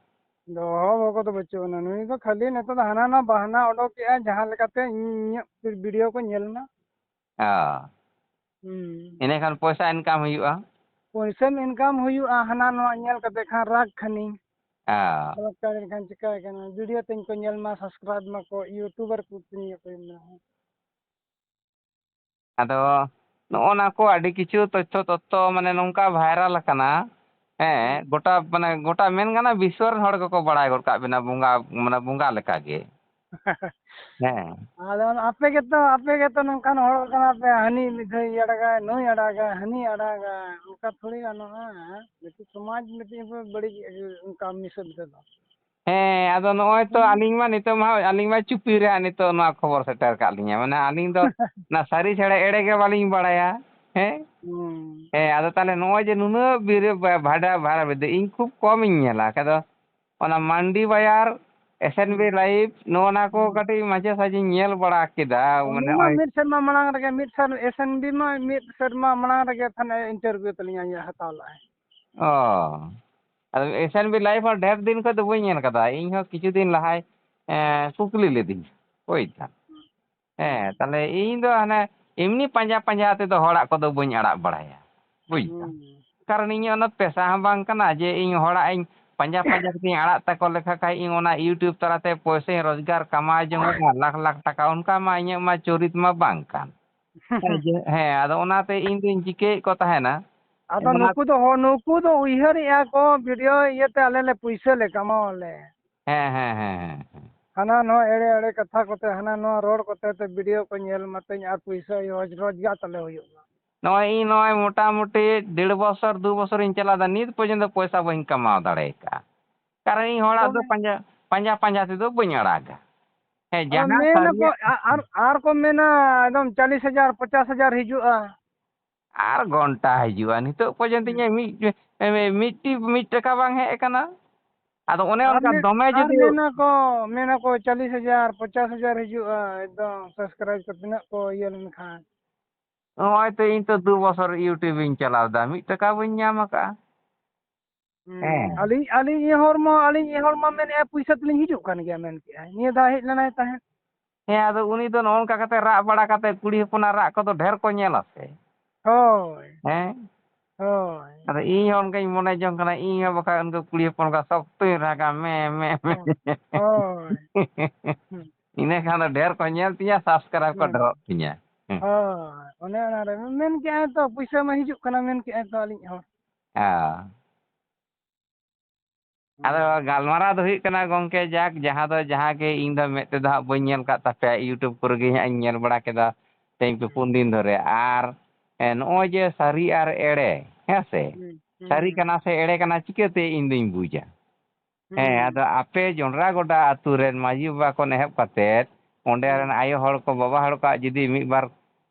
ᱫᱚᱦᱚ ᱵᱚᱦᱚ ᱠᱚᱫᱚ ᱵᱟᱹᱪᱩᱜ ᱟᱱᱟ᱾ ᱱᱩᱭ ᱫᱚ ᱠᱷᱟᱹᱞᱤ ᱱᱤᱛᱚᱜ ᱫᱚ ᱦᱟᱱᱟ ᱱᱟ ᱵᱟᱦᱟᱱᱟ ᱚᱰᱚᱠᱮᱜᱼᱟ, ᱡᱟᱦᱟᱸ ᱞᱮᱠᱟᱛᱮ ᱤᱧᱟᱹᱜ ᱵᱷᱤᱰᱤᱭᱳ ᱠᱚ ᱧᱮᱞ ᱢᱟ᱾ ᱚ᱾ ᱦᱩᱸ᱾ ᱤᱱᱟᱹᱠᱷᱟᱱ ᱯᱚᱭᱥᱟ ᱤᱱᱠᱟᱢ ᱦᱩᱭᱩᱜᱼᱟ? ᱯᱚᱭᱥᱟᱢ ᱤᱱᱠᱟᱢ ᱦᱩᱭᱩᱜᱼᱟ, ᱦᱟᱱᱟ ᱱᱚᱣᱟ ᱧᱮᱞ ᱠᱟᱛᱮ ᱠᱷᱟᱱ ᱨᱟᱜᱽ ᱠᱷᱟᱹᱱᱤᱧ᱾ ᱚ᱾ ᱵᱞᱚᱠ ᱠᱟᱜ ᱞᱮᱠᱷᱟᱱ ᱪᱤᱠᱟᱹ ᱠᱟᱱᱟ? ᱵᱷᱤᱰᱤᱭᱳ ᱛᱤᱧ ᱠᱚ ᱧᱮᱞ ᱢᱟ, ᱥᱟᱵᱥᱠᱨᱟᱭᱤᱵᱽ ᱢᱟᱠᱚ, ᱤᱭᱩᱴᱩᱵᱟᱨ ᱠᱚ ᱛᱤᱧ ᱠᱚ ᱧᱮᱞ ᱢᱟ᱾ ᱟᱫᱚ ᱱᱚᱜᱼᱚ ᱱᱟ ᱠᱚ ᱟᱹᱰᱤ ᱠᱤᱪᱷᱩ ᱛᱚᱛᱛᱷᱚ ᱛᱚᱛᱛᱷᱚ ᱢᱟᱱᱮ ᱱᱚᱝᱠᱟ ᱵᱷᱟᱭᱨᱟᱞ ᱟᱠᱟᱱᱟ, ᱦᱮᱸ, ᱦᱩᱸ᱾ ᱜᱚᱴᱟ, ᱢᱟᱱᱮ ᱜᱚᱴᱟ ᱢᱮᱱ ᱜᱟᱱᱚᱜᱼᱟ ᱵᱤᱥᱥᱚ ᱨᱮᱱ ᱦᱚᱲ ᱜᱮᱠᱚ ᱵᱟᱲᱟᱭ ᱜᱚᱫ ᱠᱟᱜ ᱵᱮᱱᱟ ᱵᱚᱸᱜᱟ, ᱢᱟᱱᱮ ᱵᱚᱸᱜᱟ ᱞᱮᱠᱟᱜᱮ᱾ ᱦᱮᱸ᱾ ᱟᱫᱚ ᱟᱯᱮ ᱜᱮᱛᱚ, ᱟᱯᱮ ᱜᱮᱛᱚ ᱱᱚᱝᱠᱟᱱ ᱦᱚᱲ ᱠᱟᱱᱟ ᱯᱮ, ᱦᱟᱹᱱᱤ ᱢᱤᱫ ᱫᱷᱟᱣ ᱟᱲᱟᱜᱟᱭ, ᱱᱩᱭ ᱟᱲᱟᱜᱟᱭ, ᱦᱟᱹᱱᱤ ᱟᱲᱟᱜᱟᱭ, ᱚᱱᱠᱟ ᱛᱷᱚᱲᱤ ᱜᱟᱱᱚᱜᱼᱟ᱾ ᱢᱤᱫᱴᱤᱡ ᱥᱚᱢᱟᱡᱽ ᱢᱤᱫᱴᱤᱡ ᱵᱟᱹᱲᱤᱡ ᱠᱟᱹᱢᱤ ᱥᱟᱹᱛ ᱨᱮᱫᱚ᱾ ᱦᱮᱸ, ᱟᱫᱚ ᱱᱚᱜᱼᱚᱭ ᱛᱚ ᱦᱩᱸ᱾ ᱟᱹᱞᱤᱧ ᱢᱟ ᱱᱤᱛᱚᱜ ᱢᱟ ᱦᱟᱸᱜ, ᱟᱹᱞᱤᱧ ᱢᱟ ᱪᱩᱯᱤ ᱨᱮ ᱦᱟᱸᱜ ᱱᱤᱛᱚᱜ ᱱᱚᱣᱟ ᱠᱷᱚᱵᱚᱨ ᱥᱮᱴᱮᱨ ᱠᱟᱜ ᱞᱤᱧᱟ᱾ ᱢᱟᱱᱮ ᱟᱹᱞᱤᱧ ᱫᱚ ᱚᱱᱟ ᱥᱟᱹᱨᱤ ᱪᱷᱟᱲᱟ ᱮᱲᱮ ᱜᱮ ᱵᱟᱹᱞᱤᱧ ᱵᱟᱲᱟᱭᱟ᱾ ᱦᱮᱸ? ᱦᱩᱸ᱾ ᱦᱮᱸ, ᱟᱫᱚ ᱛᱟᱦᱚᱞᱮ ᱱᱚᱜᱼᱚᱭ ᱡᱮ ᱱᱩᱱᱟᱹᱜ ᱵᱤᱨᱟᱹ-, ᱵᱟ-, ᱵᱷᱟᱰᱟ ᱵᱷᱟᱲᱟ ᱵᱤᱫᱟᱹ, ᱤᱧ ᱠᱷᱩᱵ ᱠᱚᱢ ᱤᱧ ᱧᱮᱞᱟ᱾ ᱟᱫᱚ ᱚᱱᱟ ᱢᱟᱱᱰᱤ ᱵᱟᱭᱟᱨ, ᱮᱥ ᱮᱱ ᱵᱤ ᱦᱩᱸ᱾ ᱞᱟᱭᱤᱵᱷ, ᱱᱚᱜᱼᱚ ᱱᱟ ᱠᱚ ᱦᱩᱸ᱾ ᱠᱟᱹᱴᱤᱡ ᱢᱟᱡᱷᱮ ᱥᱟᱡᱷᱮᱧ ᱧᱮᱞ ᱵᱟᱲᱟ ᱠᱮᱫᱟ᱾ ᱩᱱᱤ ᱢᱟᱱᱮ ᱢᱟ ᱱᱚᱜᱼᱚᱭ ᱢᱤᱫ ᱥᱮᱨᱢᱟ ᱢᱟᱲᱟᱝ ᱨᱮᱜᱮ, ᱢᱤᱫ ᱥᱮᱨ-, ᱮᱥ ᱮᱱ ᱵᱤ ᱢᱟ ᱢᱤᱫ ᱥᱮᱨᱢᱟ ᱢᱟᱲᱟᱝ ᱨᱮᱜᱮ ᱛᱟᱦᱞᱮ interview ᱛᱟᱹᱞᱤᱧ ᱦᱟᱛᱟᱣ ᱞᱮᱫᱼᱟᱭ᱾ ᱚ᱾ ᱟᱫᱚ ᱮᱥ ᱮᱱ ᱵᱤ ᱞᱟᱭᱤᱵᱷ ᱦᱚᱸ ᱰᱷᱮᱨ ᱫᱤᱱ ᱠᱷᱚᱱ ᱫᱚ ᱵᱟᱹᱧ ᱧᱮᱞ ᱠᱟᱫᱟ᱾ ᱤᱧ ᱦᱚᱸ ᱠᱤᱪᱷᱩ ᱫᱤᱱ ᱞᱟᱦᱟᱭ, ᱮᱸ, ᱠᱩᱠᱞᱤ ᱞᱤᱫᱤᱧ᱾ ᱵᱩᱡᱽ ᱫᱟᱢ? ᱦᱮᱸ, ᱛᱟᱦᱞᱮ ᱤᱧ ᱫᱚ ᱦᱟᱱᱮ ᱮᱢᱱᱤ ᱯᱟᱸᱡᱟ ᱯᱟᱸᱡᱟ ᱛᱮᱫᱚ ᱦᱚᱲᱟᱜ ᱠᱚᱫᱚ ᱵᱟᱹᱧ ᱟᱲᱟᱜ ᱵᱟᱲᱟᱭᱟ᱾ ᱵᱩᱡᱽ ᱫᱟᱢ? ᱦᱩᱸ᱾ ᱠᱟᱨᱚᱱ ᱤᱧᱟᱹᱜ ᱚᱱᱟ ᱯᱮᱥᱟ ᱦᱚᱸ ᱵᱟᱝ ᱠᱟᱱᱟ ᱡᱮ ᱤᱧ ᱦᱚᱲᱟᱜ ᱤᱧ ᱯᱟᱸᱡᱟ ᱯᱟᱸᱡᱟ ᱠᱟᱛᱮᱧ ᱟᱲᱟᱜ ᱛᱟᱠᱚ ᱞᱮᱠᱷᱟ ᱠᱷᱟᱡ ᱤᱧ ᱚᱱᱟ YouTube ᱛᱟᱞᱟᱛᱮ ᱯᱚᱭᱥᱟᱧ ᱨᱳᱡᱽᱜᱟᱨ ᱠᱟᱢᱟᱣ ᱡᱚᱝᱚᱜᱼᱟ ᱞᱟᱠᱷ ᱞᱟᱠᱷ ᱴᱟᱠᱟ, ᱚᱱᱠᱟ ᱢᱟ ᱤᱧᱟᱹᱜ ᱢᱟ ᱪᱚᱨᱤᱛ ᱢᱟ ᱵᱟᱝ ᱠᱟᱱ᱾ ᱦᱮᱸ, ᱡᱮ, ᱦᱮᱸ, ᱟᱫᱚ ᱚᱱᱟᱛᱮ ᱤᱧ ᱫᱩᱧ ᱪᱤᱠᱟᱹᱭᱮᱫ ᱠᱚ ᱛᱟᱦᱮᱱᱟ, ᱟᱫᱚ ᱚᱱᱟ ᱱᱩᱠᱩ ᱫᱚ ᱦᱚ-, ᱱᱩᱠᱩ ᱫᱚ ᱩᱭᱦᱟᱹᱨᱮᱜᱼᱟ ᱠᱚ, video ᱤᱭᱟᱹᱛᱮ ᱟᱞᱮ ᱞᱮ ᱯᱩᱭᱥᱟᱹ ᱞᱮ ᱠᱟᱢᱟᱣᱟᱞᱮ᱾ ᱦᱮᱸ, ᱦᱮᱸ, ᱦᱮᱸ, ᱦᱮᱸ, ᱦᱮᱸ᱾ ᱦᱟᱱᱟ ᱱᱚᱣᱟ ᱮᱲᱮ ᱮᱲᱮ ᱠᱟᱛᱷᱟ ᱠᱚᱛᱮ, ᱦᱟᱱᱟ ᱱᱚᱣᱟ ᱨᱚᱲ ᱠᱚᱛᱮ ᱛᱮ video ᱠᱚ ᱧᱮᱞ ᱢᱟᱛᱮᱧ ᱟᱨ ᱯᱩᱭᱥᱟᱹ ᱨᱳᱡᱽ-, ᱨᱳᱡᱽᱜᱟᱨ ᱛᱟᱞᱮ ᱦᱩᱭᱩᱜ ᱢᱟ᱾ ᱱᱚᱜᱼᱚᱭ ᱤᱧ ᱱᱚᱜᱼᱚᱭ ᱢᱚᱴᱟᱢᱩᱴᱤ ᱰᱮᱲ ᱵᱚᱪᱷᱚᱨ, ᱫᱩ ᱵᱚᱪᱷᱚᱨᱤᱧ ᱪᱟᱞᱟᱣᱫᱟ, ᱱᱤᱛ ᱯᱚᱨᱡᱚᱱᱛᱚ ᱯᱚᱭᱥᱟ ᱵᱟᱹᱧ ᱠᱟᱢᱟᱣ ᱫᱟᱲᱮ ᱟᱠᱟᱫᱼᱟ᱾ ᱠᱟᱨᱚᱱ ᱤᱧ ᱦᱚᱲᱟᱜ ᱫᱚ ᱛᱚᱵᱮ ᱯᱟᱸᱡᱟ, ᱯᱟᱸᱡᱟ, ᱯᱟᱸᱡᱟ ᱛᱮᱫᱚ ᱵᱟᱹᱧ ᱟᱲᱟᱜᱟ᱾ ᱦᱮᱸ, ᱟᱫᱚ ᱡᱟᱦᱟᱸ ᱢᱮᱱᱟᱠᱚ, ᱥᱟᱹᱨᱤᱭᱟᱜ ᱟ-, ᱟᱨ, ᱟᱨ ᱠᱚ ᱢᱮᱱᱟ ᱮᱠᱫᱚᱢ ᱪᱟᱞᱤᱥ ᱦᱟᱡᱟᱨ, ᱯᱚᱪᱟᱥ ᱦᱟᱡᱟᱨ ᱦᱤᱡᱩᱜᱼᱟ᱾ ᱟᱨ ᱜᱷᱚᱱᱴᱟ ᱦᱤᱡᱩᱜᱼᱟ᱾ ᱱᱤᱛᱚᱜ ᱯᱚᱨᱡᱚᱱᱛᱚ ᱦᱩᱸ᱾ ᱤᱧᱟᱹᱜ ᱢᱤᱫ, ᱢᱤᱫᱴᱤ, ᱢᱤᱫ ᱴᱟᱠᱟ ᱵᱟᱝ ᱦᱮᱡ ᱟᱠᱟᱱᱟ᱾ ᱟᱫᱚ ᱚᱱᱮ ᱟᱨ ᱚᱱᱠᱟ ᱢᱮ-, ᱫᱚᱢᱮ ᱟᱨ ᱡᱩᱫᱤ ᱢᱮᱱᱟᱠᱚ, ᱢᱮᱱᱟᱠᱚ ᱪᱟᱞᱤᱥ ᱦᱟᱡᱟᱨ, ᱯᱚᱪᱟᱥ ᱦᱟᱡᱟᱨ ᱦᱤᱡᱩᱜᱼᱟ, ᱮᱠᱫᱚᱢ subscribe ᱠᱚ ᱛᱤᱱᱟᱹᱜ ᱠᱚ ᱤᱭᱟᱹ ᱞᱮᱱᱠᱷᱟᱱ᱾ ᱱᱚᱜᱼᱚᱭ ᱛᱚ ᱤᱧ ᱛᱚ ᱫᱩ ᱵᱚᱪᱷᱚᱨ YouTube ᱤᱧ ᱪᱟᱞᱟᱣ ᱮᱫᱟ, ᱢᱤᱫ ᱴᱟᱠᱟ ᱵᱟᱹᱧ ᱧᱟᱢ ᱟᱠᱟᱫᱼᱟ᱾ ᱦᱩᱸ᱾ ᱦᱮᱸ᱾ ᱟᱹᱞᱤᱧ, ᱟᱹᱞᱤᱧ ᱤᱧ ᱦᱚᱲ ᱢᱟ, ᱟᱹᱞᱤᱧ ᱤᱧ ᱦᱚᱲ ᱢᱟ ᱢᱮᱱᱮᱫᱼᱟ, "ᱯᱩᱭᱥᱟᱹ ᱛᱟᱹᱞᱤᱧ ᱦᱤᱡᱩᱜ ᱠᱟᱱ ᱜᱮᱭᱟ," ᱢᱮᱱ ᱠᱮᱫᱼᱟᱭ᱾ ᱱᱤᱭᱟᱹ ᱫᱷᱟᱣ ᱦᱮᱡ ᱞᱮᱱᱟᱭ ᱛᱟᱦᱮᱸᱫ᱾ ᱦᱮᱸ, ᱟᱫᱚ ᱩᱱᱤ ᱫᱚ ᱱᱚᱜᱼᱚ ᱱᱚᱝᱠᱟ ᱠᱟᱛᱮ ᱨᱟᱜ ᱵᱟᱲᱟ ᱠᱟᱛᱮ, ᱠᱩᱲᱤ ᱦᱚᱯᱚᱱᱟᱜ ᱨᱟᱜ ᱠᱚᱫᱚ ᱰᱷᱮᱨ ᱠᱚ ᱧᱮᱞᱟ ᱥᱮ᱾ ᱦᱳᱭ᱾ ᱦᱮᱸ? ᱦᱳᱭ᱾ ᱟᱫᱚ ᱤᱧ ᱦᱚᱸ ᱚᱱᱠᱟᱧ ᱢᱚᱱᱮ ᱡᱚᱝ ᱠᱟᱱᱟ, ᱤᱧ ᱦᱚᱸ ᱵᱟᱠᱷᱟᱡ ᱩᱱᱠᱩ ᱠᱩᱲᱤ ᱦᱚᱯᱚᱱ ᱠᱚ ᱥᱚᱠᱛᱚᱧ ᱨᱟᱜᱟ, ᱢᱮ, ᱢᱮ, ᱢᱮ᱾ ᱦᱳᱭ᱾ ᱦᱳᱭ᱾ ᱦᱩᱸ᱾ ᱤᱱᱟᱹ ᱠᱷᱟᱱ ᱫᱚ ᱰᱷᱮᱨ ᱠᱚ ᱧᱮᱞ ᱛᱤᱧᱟ, subscribe ᱠᱚ ᱦᱩᱸ᱾ ᱰᱷᱮᱨᱚᱜ ᱛᱤᱧᱟ᱾ ᱦᱮᱸ᱾ ᱦᱳᱭ, ᱚᱱᱮ ᱚᱱᱟ ᱨᱮ ᱢᱮᱱ ᱠᱮᱜᱼᱟᱭ ᱛᱚ, ᱯᱩᱭᱥᱟᱹ ᱢᱟ ᱦᱤᱡᱩᱜ ᱠᱟᱱᱟ, ᱢᱮᱱ ᱠᱮᱜᱼᱟᱭ ᱛᱚ ᱟᱹᱞᱤᱧ ᱦᱚᱸ᱾ ᱦᱮᱸ᱾ ᱟᱫᱚ ᱜᱟᱞᱢᱟᱨᱟᱣ ᱫᱚ ᱦᱩᱭᱩᱜ ᱠᱟᱱᱟ ᱜᱚᱝᱠᱮ, ᱡᱟᱠ, ᱡᱟᱦᱟᱸ ᱫᱚ ᱡᱟᱦᱟᱸ ᱜᱮ ᱤᱧ ᱫᱚ ᱢᱮᱫ ᱛᱮᱫᱚ ᱦᱟᱸᱜ ᱵᱟᱹᱧ ᱧᱮᱞ ᱠᱟᱫ ᱛᱟᱯᱮᱭᱟ, YouTube ᱠᱚᱨᱮ ᱜᱮ ᱦᱟᱸᱜ ᱤᱧ ᱧᱮᱞ ᱵᱟᱲᱟ ᱠᱮᱫᱟ ᱛᱮᱦᱮᱧ ᱯᱮ ᱯᱩᱱ ᱫᱤᱱ ᱫᱷᱚᱨᱮ᱾ ᱟᱨ, ᱮ, ᱱᱚᱜᱼᱚᱭ ᱡᱮ ᱥᱟᱹᱨᱤ ᱟᱨ ᱮᱲᱮ, ᱦᱮᱸ ᱥᱮ? ᱦᱩᱸ, ᱦᱩᱸ, ᱥᱟᱹᱨᱤ ᱦᱩᱸ᱾ ᱠᱟᱱᱟ ᱥᱮ ᱮᱲᱮ ᱠᱟᱱᱟ, ᱪᱤᱠᱟᱹᱛᱮ ᱤᱧ ᱫᱩᱧ ᱵᱩᱡᱟ? ᱦᱮᱸ, ᱦᱩᱸ᱾ ᱟᱫᱚ ᱟᱯᱮ ᱡᱚᱱᱰᱨᱟ ᱜᱚᱰᱟ ᱟᱹᱛᱩ ᱨᱮᱱ ᱢᱟᱹᱡᱷᱤ ᱵᱟᱵᱟ ᱠᱷᱚᱱ ᱮᱦᱚᱵ ᱠᱟᱛᱮᱫ ᱚᱸᱰᱮ ᱦᱩᱸ᱾ ᱨᱮᱱ ᱟᱭᱳ ᱦᱚᱲ ᱠᱚ, ᱵᱟᱵᱟ ᱦᱚᱲ ᱠᱚᱣᱟᱜ ᱡᱩᱫᱤ ᱢᱤᱫ ᱵᱟᱨ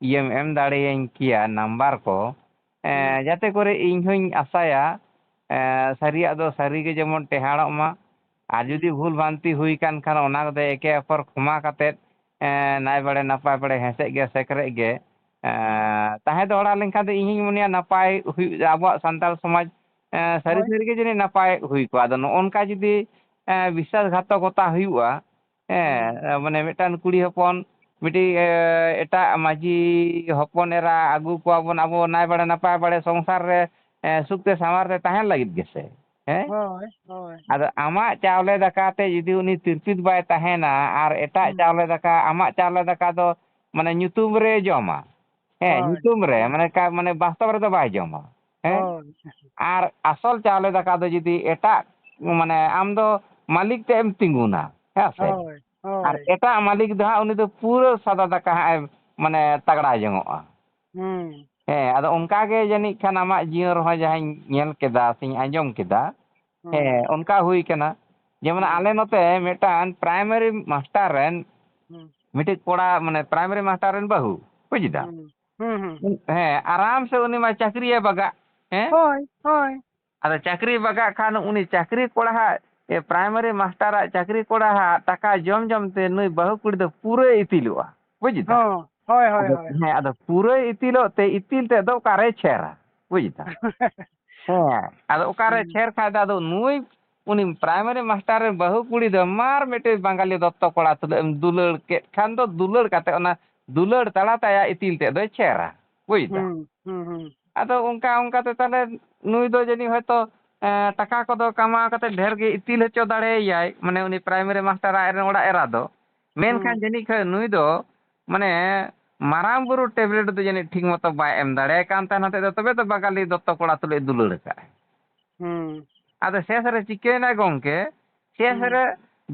ᱤᱭᱟᱹᱢ ᱮᱢ ᱫᱟᱲᱮᱭᱟᱹᱧ ᱠᱮᱭᱟ, ᱱᱟᱢᱵᱟᱨ ᱠᱚ, ᱮᱸ, ᱦᱩᱸ᱾ ᱡᱟᱛᱮ ᱠᱚᱨᱮ ᱤᱧ ᱦᱚᱧ ᱟᱥᱟᱭᱟ, ᱮᱸ, ᱥᱟᱹᱨᱤᱭᱟᱜ ᱫᱚ ᱥᱟᱹᱨᱤ ᱜᱮ ᱡᱮᱢᱚᱱ ᱴᱮᱦᱟᱲᱚᱜ ᱢᱟ᱾ ᱟᱨ ᱡᱩᱫᱤ ᱦᱩᱸ᱾ ᱵᱷᱩᱞ ᱵᱷᱟᱱᱛᱤ ᱦᱩᱭ ᱠᱟᱱ ᱠᱷᱟᱱ, ᱚᱱᱟ ᱠᱚᱫᱚ ᱮᱠᱮ ᱚᱯᱚᱨ ᱠᱷᱚᱢᱟ ᱠᱟᱛᱮᱫ, ᱮᱸ, ᱱᱟᱭ ᱵᱟᱲᱮ ᱱᱟᱯᱟᱭ ᱵᱟᱲᱮ ᱦᱮᱸᱥᱮᱡ ᱜᱮ ᱥᱮᱠᱨᱮᱡ ᱜᱮ, ᱮᱸ, ᱛᱟᱦᱮᱸ ᱫᱚᱦᱲᱟ ᱞᱮᱱᱠᱷᱟᱱ ᱫᱚ ᱤᱧ ᱦᱚᱧ ᱢᱚᱱᱮᱭᱟ ᱱᱟᱯᱟᱭ ᱦᱩᱭᱩᱜ, ᱟᱵᱚᱣᱟᱜ ᱥᱟᱱᱛᱟᱲ ᱥᱚᱢᱟᱡᱽ, ᱮᱸ, ᱥᱟᱹᱨᱤ ᱦᱳᱭ᱾ ᱥᱟᱹᱨᱤ ᱜᱮ ᱡᱟᱹᱱᱤᱡ ᱱᱟᱯᱟᱭ ᱦᱩᱭ ᱠᱚᱜᱼᱟ᱾ ᱟᱫᱚ ᱱᱚᱜᱼᱚ ᱱᱚᱝᱠᱟ ᱡᱩᱫᱤ, ᱮᱸ, ᱵᱤᱥᱥᱟᱥᱜᱷᱟᱛᱚᱠᱚᱛᱟ ᱦᱩᱭᱩᱜᱼᱟ, ᱦᱮᱸ, ᱦᱩᱸ᱾ ᱢᱟᱱᱮ ᱢᱤᱫᱴᱟᱝ ᱠᱩᱲᱤ ᱦᱚᱯᱚᱱ ᱢᱤᱫᱴᱤᱡ, ᱮ, ᱮᱴᱟᱜ ᱢᱟᱹᱡᱷᱤ ᱦᱚᱯᱚᱱ ᱮᱨᱟ ᱟᱹᱜᱩ ᱠᱚᱣᱟ ᱵᱚᱱ ᱟᱵᱚ ᱱᱟᱭ ᱵᱟᱲᱮ ᱱᱟᱯᱟᱭ ᱵᱟᱲᱮ ᱥᱚᱝᱥᱟᱨ ᱨᱮ, ᱮ, ᱥᱩᱠ ᱛᱮ ᱥᱟᱶᱟᱨ ᱛᱮ ᱛᱟᱦᱮᱱ ᱞᱟᱹᱜᱤᱫ ᱜᱮᱥᱮ, ᱦᱮᱸ? ᱦᱳᱭ, ᱦᱳᱭ᱾ ᱟᱫᱚ ᱟᱢᱟᱜ ᱪᱟᱣᱞᱮ ᱫᱟᱠᱟ ᱛᱮ ᱡᱩᱫᱤ ᱩᱱᱤ ᱛᱤᱨᱯᱤᱛ ᱵᱟᱭ ᱛᱟᱦᱮᱱᱟ ᱟᱨ ᱮᱴᱟᱜ ᱦᱩᱸ᱾ ᱪᱟᱣᱞᱮ ᱫᱟᱠᱟ, ᱟᱢᱟᱜ ᱪᱟᱣᱞᱮ ᱫᱟᱠᱟ ᱫᱚ ᱢᱟᱱᱮ ᱧᱩᱛᱩᱢ ᱨᱮ ᱡᱚᱢᱟ, ᱦᱮᱸ, ᱦᱳᱭ᱾ ᱧᱩᱛᱩᱢ ᱨᱮ, ᱢᱟᱱᱮ ᱠᱟ-, ᱢᱟᱱᱮ ᱵᱟᱥᱛᱚᱵ ᱨᱮᱫᱚ ᱵᱟᱭ ᱡᱚᱢᱟ, ᱦᱮᱸ? ᱦᱳᱭ᱾ ᱟᱨ ᱟᱥᱚᱞ ᱪᱟᱣᱞᱮ ᱫᱟᱠᱟ ᱫᱚ ᱡᱩᱫᱤ ᱮᱴᱟᱜ, ᱢᱟᱱᱮ ᱟᱢ ᱫᱚ ᱢᱟᱹᱞᱤᱠ ᱛᱮ ᱮᱢ ᱛᱤᱸᱜᱩᱱᱟ, ᱦᱮᱸ ᱥᱮ? ᱦᱳᱭ, ᱟᱨ ᱦᱳᱭ᱾ ᱮᱴᱟᱜ ᱢᱟᱹᱞᱤᱠ ᱫᱚ ᱦᱟᱸᱜ ᱩᱱᱤ ᱫᱚ ᱯᱩᱨᱟᱹ ᱥᱟᱫᱟ ᱫᱟᱠᱟ ᱦᱟᱸᱜ ᱮ, ᱢᱟᱱᱮ, ᱛᱟᱜᱲᱟ ᱡᱚᱝᱚᱜᱼᱟ᱾ ᱦᱩᱸ᱾ ᱦᱮᱸ, ᱟᱫᱚ ᱚᱱᱠᱟ ᱜᱮ ᱡᱟᱹᱱᱤᱡ ᱠᱷᱟᱱ ᱟᱢᱟᱜ ᱡᱤᱭᱚᱱ ᱨᱮᱦᱚᱸ ᱡᱟᱦᱟᱸᱧ ᱧᱮᱞ ᱠᱮᱫᱟ ᱥᱮᱧ ᱟᱸᱡᱚᱢ ᱠᱮᱫᱟ, ᱦᱩᱸ᱾ ᱦᱮᱸ, ᱚᱱᱠᱟ ᱦᱩᱭ ᱠᱟᱱᱟ᱾ ᱡᱮᱢᱚᱱ ᱦᱩᱸ᱾ ᱟᱞᱮ ᱱᱚᱛᱮ ᱢᱤᱫᱴᱟᱝ ᱯᱨᱟᱭᱢᱟᱨᱤ ᱢᱟᱥᱴᱟᱨ ᱨᱮᱱ ᱦᱩᱸ᱾ ᱢᱤᱫᱴᱤᱡ ᱠᱚᱲᱟ, ᱢᱟᱱᱮ, ᱯᱨᱟᱭᱢᱟᱨᱤ ᱢᱟᱥᱴᱟᱨ ᱨᱮᱱ ᱵᱟᱹᱦᱩ, ᱵᱩᱡᱽ ᱫᱟᱢ? ᱦᱩᱸ, ᱦᱩᱸ, ᱦᱩᱸ᱾ ᱦᱮᱸ, ᱟᱨᱟᱢ ᱥᱮ ᱩᱱᱤ ᱢᱟ ᱪᱟᱹᱠᱨᱤᱭᱮ ᱵᱟᱜᱟᱜ, ᱦᱮᱸ? ᱦᱳᱭ, ᱦᱳᱭ᱾ ᱟᱫᱚ ᱪᱟᱹᱠᱨᱤ ᱵᱟᱜᱟᱜ ᱠᱷᱟᱱ ᱩᱱᱤ ᱪᱟᱹᱠᱨᱤ ᱠᱚᱲᱟ ᱦᱟᱜ, ᱮ, ᱯᱨᱟᱭᱢᱟᱨᱤ ᱢᱟᱥᱴᱟᱨᱟᱜ ᱪᱟᱹᱠᱨᱤ ᱠᱚᱲᱟ ᱦᱟᱜ ᱴᱟᱠᱟ ᱡᱚᱢ ᱡᱚᱢ ᱛᱮ ᱱᱩᱭ ᱵᱟᱹᱦᱩ ᱠᱩᱲᱤ ᱫᱚ ᱯᱩᱨᱟᱹᱭ ᱤᱛᱤᱞᱚᱜᱼᱟ, ᱵᱩᱡᱽ ᱫᱟᱢ? ᱦᱚᱸ, ᱦᱳᱭ, ᱦᱳᱭ, ᱟᱫᱚ, ᱦᱳᱭ᱾ ᱦᱮᱸ, ᱟᱫᱚ ᱯᱩᱨᱟᱹᱭ ᱤᱛᱤᱞᱚᱜ ᱛᱮ ᱤᱛᱤᱞ ᱛᱮᱫ ᱫᱚ ᱚᱠᱟᱨᱮᱭ ᱪᱷᱮᱨᱟ, ᱵᱩᱡᱽ ᱫᱟᱢ? ᱦᱮᱸ, ᱟᱫᱚ ᱚᱠᱟᱨᱮ ᱦᱩᱸ᱾ ᱪᱷᱮᱨ ᱠᱷᱟᱡ ᱫᱚ ᱟᱫᱚ ᱱᱩᱭ ᱩᱱᱤ ᱯᱨᱟᱭᱢᱟᱨᱤ ᱢᱟᱥᱴᱟᱨ ᱨᱮᱱ ᱵᱟᱹᱦᱩ ᱠᱩᱲᱤ ᱫᱚ ᱢᱟᱨ ᱢᱤᱫᱴᱮᱡ ᱵᱟᱝᱜᱟᱞᱤ ᱫᱚᱛᱛᱚ ᱠᱚᱲᱟ ᱛᱩᱞᱟᱹᱜ ᱮᱢ ᱫᱩᱞᱟᱹᱲ ᱠᱮᱫ ᱠᱷᱟᱱ ᱫᱚ ᱫᱩᱞᱟᱹᱲ ᱠᱟᱛᱮ ᱚᱱᱟ ᱫᱩᱞᱟᱹᱲ ᱛᱟᱞᱟ ᱛᱟᱭᱟ ᱤᱛᱤᱞ ᱛᱮᱫ ᱫᱚᱭ ᱪᱷᱮᱨᱟ, ᱵᱩᱡᱽ ᱫᱟᱢ? ᱦᱩᱸ, ᱦᱩᱸ, ᱦᱩᱸ᱾ ᱟᱫᱚ ᱚᱱᱠᱟ ᱚᱱᱠᱟ ᱛᱮ ᱛᱟᱦᱞᱮ ᱱᱩᱭ ᱫᱚ ᱡᱟᱹᱱᱤᱡ ᱦᱚᱭᱛᱚ, ᱮᱸ, ᱴᱟᱠᱟ ᱠᱚᱫᱚ ᱠᱟᱢᱟᱣ ᱠᱟᱛᱮ ᱰᱷᱮᱨ ᱜᱮ ᱤᱛᱤᱞ ᱦᱚᱪᱚ ᱫᱟᱲᱮᱭᱟᱭᱟᱭ, ᱢᱟᱱᱮ ᱩᱱᱤ ᱯᱨᱟᱭᱢᱟᱨᱤ ᱢᱟᱥᱴᱟᱨ ᱟᱡ ᱨᱮᱱ ᱚᱲᱟᱜ ᱮᱨᱟ ᱫᱚ᱾ ᱢᱮᱱᱠᱷᱟᱱ ᱦᱩᱸ᱾ ᱡᱟᱹᱱᱤᱡ ᱠᱷᱟᱱ ᱱᱩᱭ ᱫᱚ, ᱢᱟᱱᱮ, ᱢᱟᱨᱟᱝ ᱵᱩᱨᱩ ᱴᱮᱵᱞᱮᱴ ᱫᱚ ᱡᱟᱹᱱᱤᱡ ᱴᱷᱤᱠ ᱢᱚᱛᱚ ᱵᱟᱭ ᱮᱢ ᱫᱟᱲᱮᱭᱟᱭ ᱠᱟᱱ ᱛᱟᱦᱮᱱ ᱦᱚᱛᱮᱫ ᱛᱮ, ᱛᱚᱵᱮ ᱛᱚ ᱵᱟᱝᱜᱟᱞᱤ ᱫᱚᱛᱛᱚ ᱠᱚᱲᱟ ᱛᱩᱞᱩᱡ ᱫᱩᱞᱟᱹᱲ ᱟᱠᱟᱫᱼᱟᱭ᱾ ᱦᱩᱸ᱾ ᱟᱫᱚ ᱥᱮᱥ ᱨᱮ ᱪᱤᱠᱟᱹᱭᱮᱱᱟ ᱜᱚᱝᱠᱮ? ᱥᱮᱥ ᱦᱩᱸ᱾ ᱨᱮ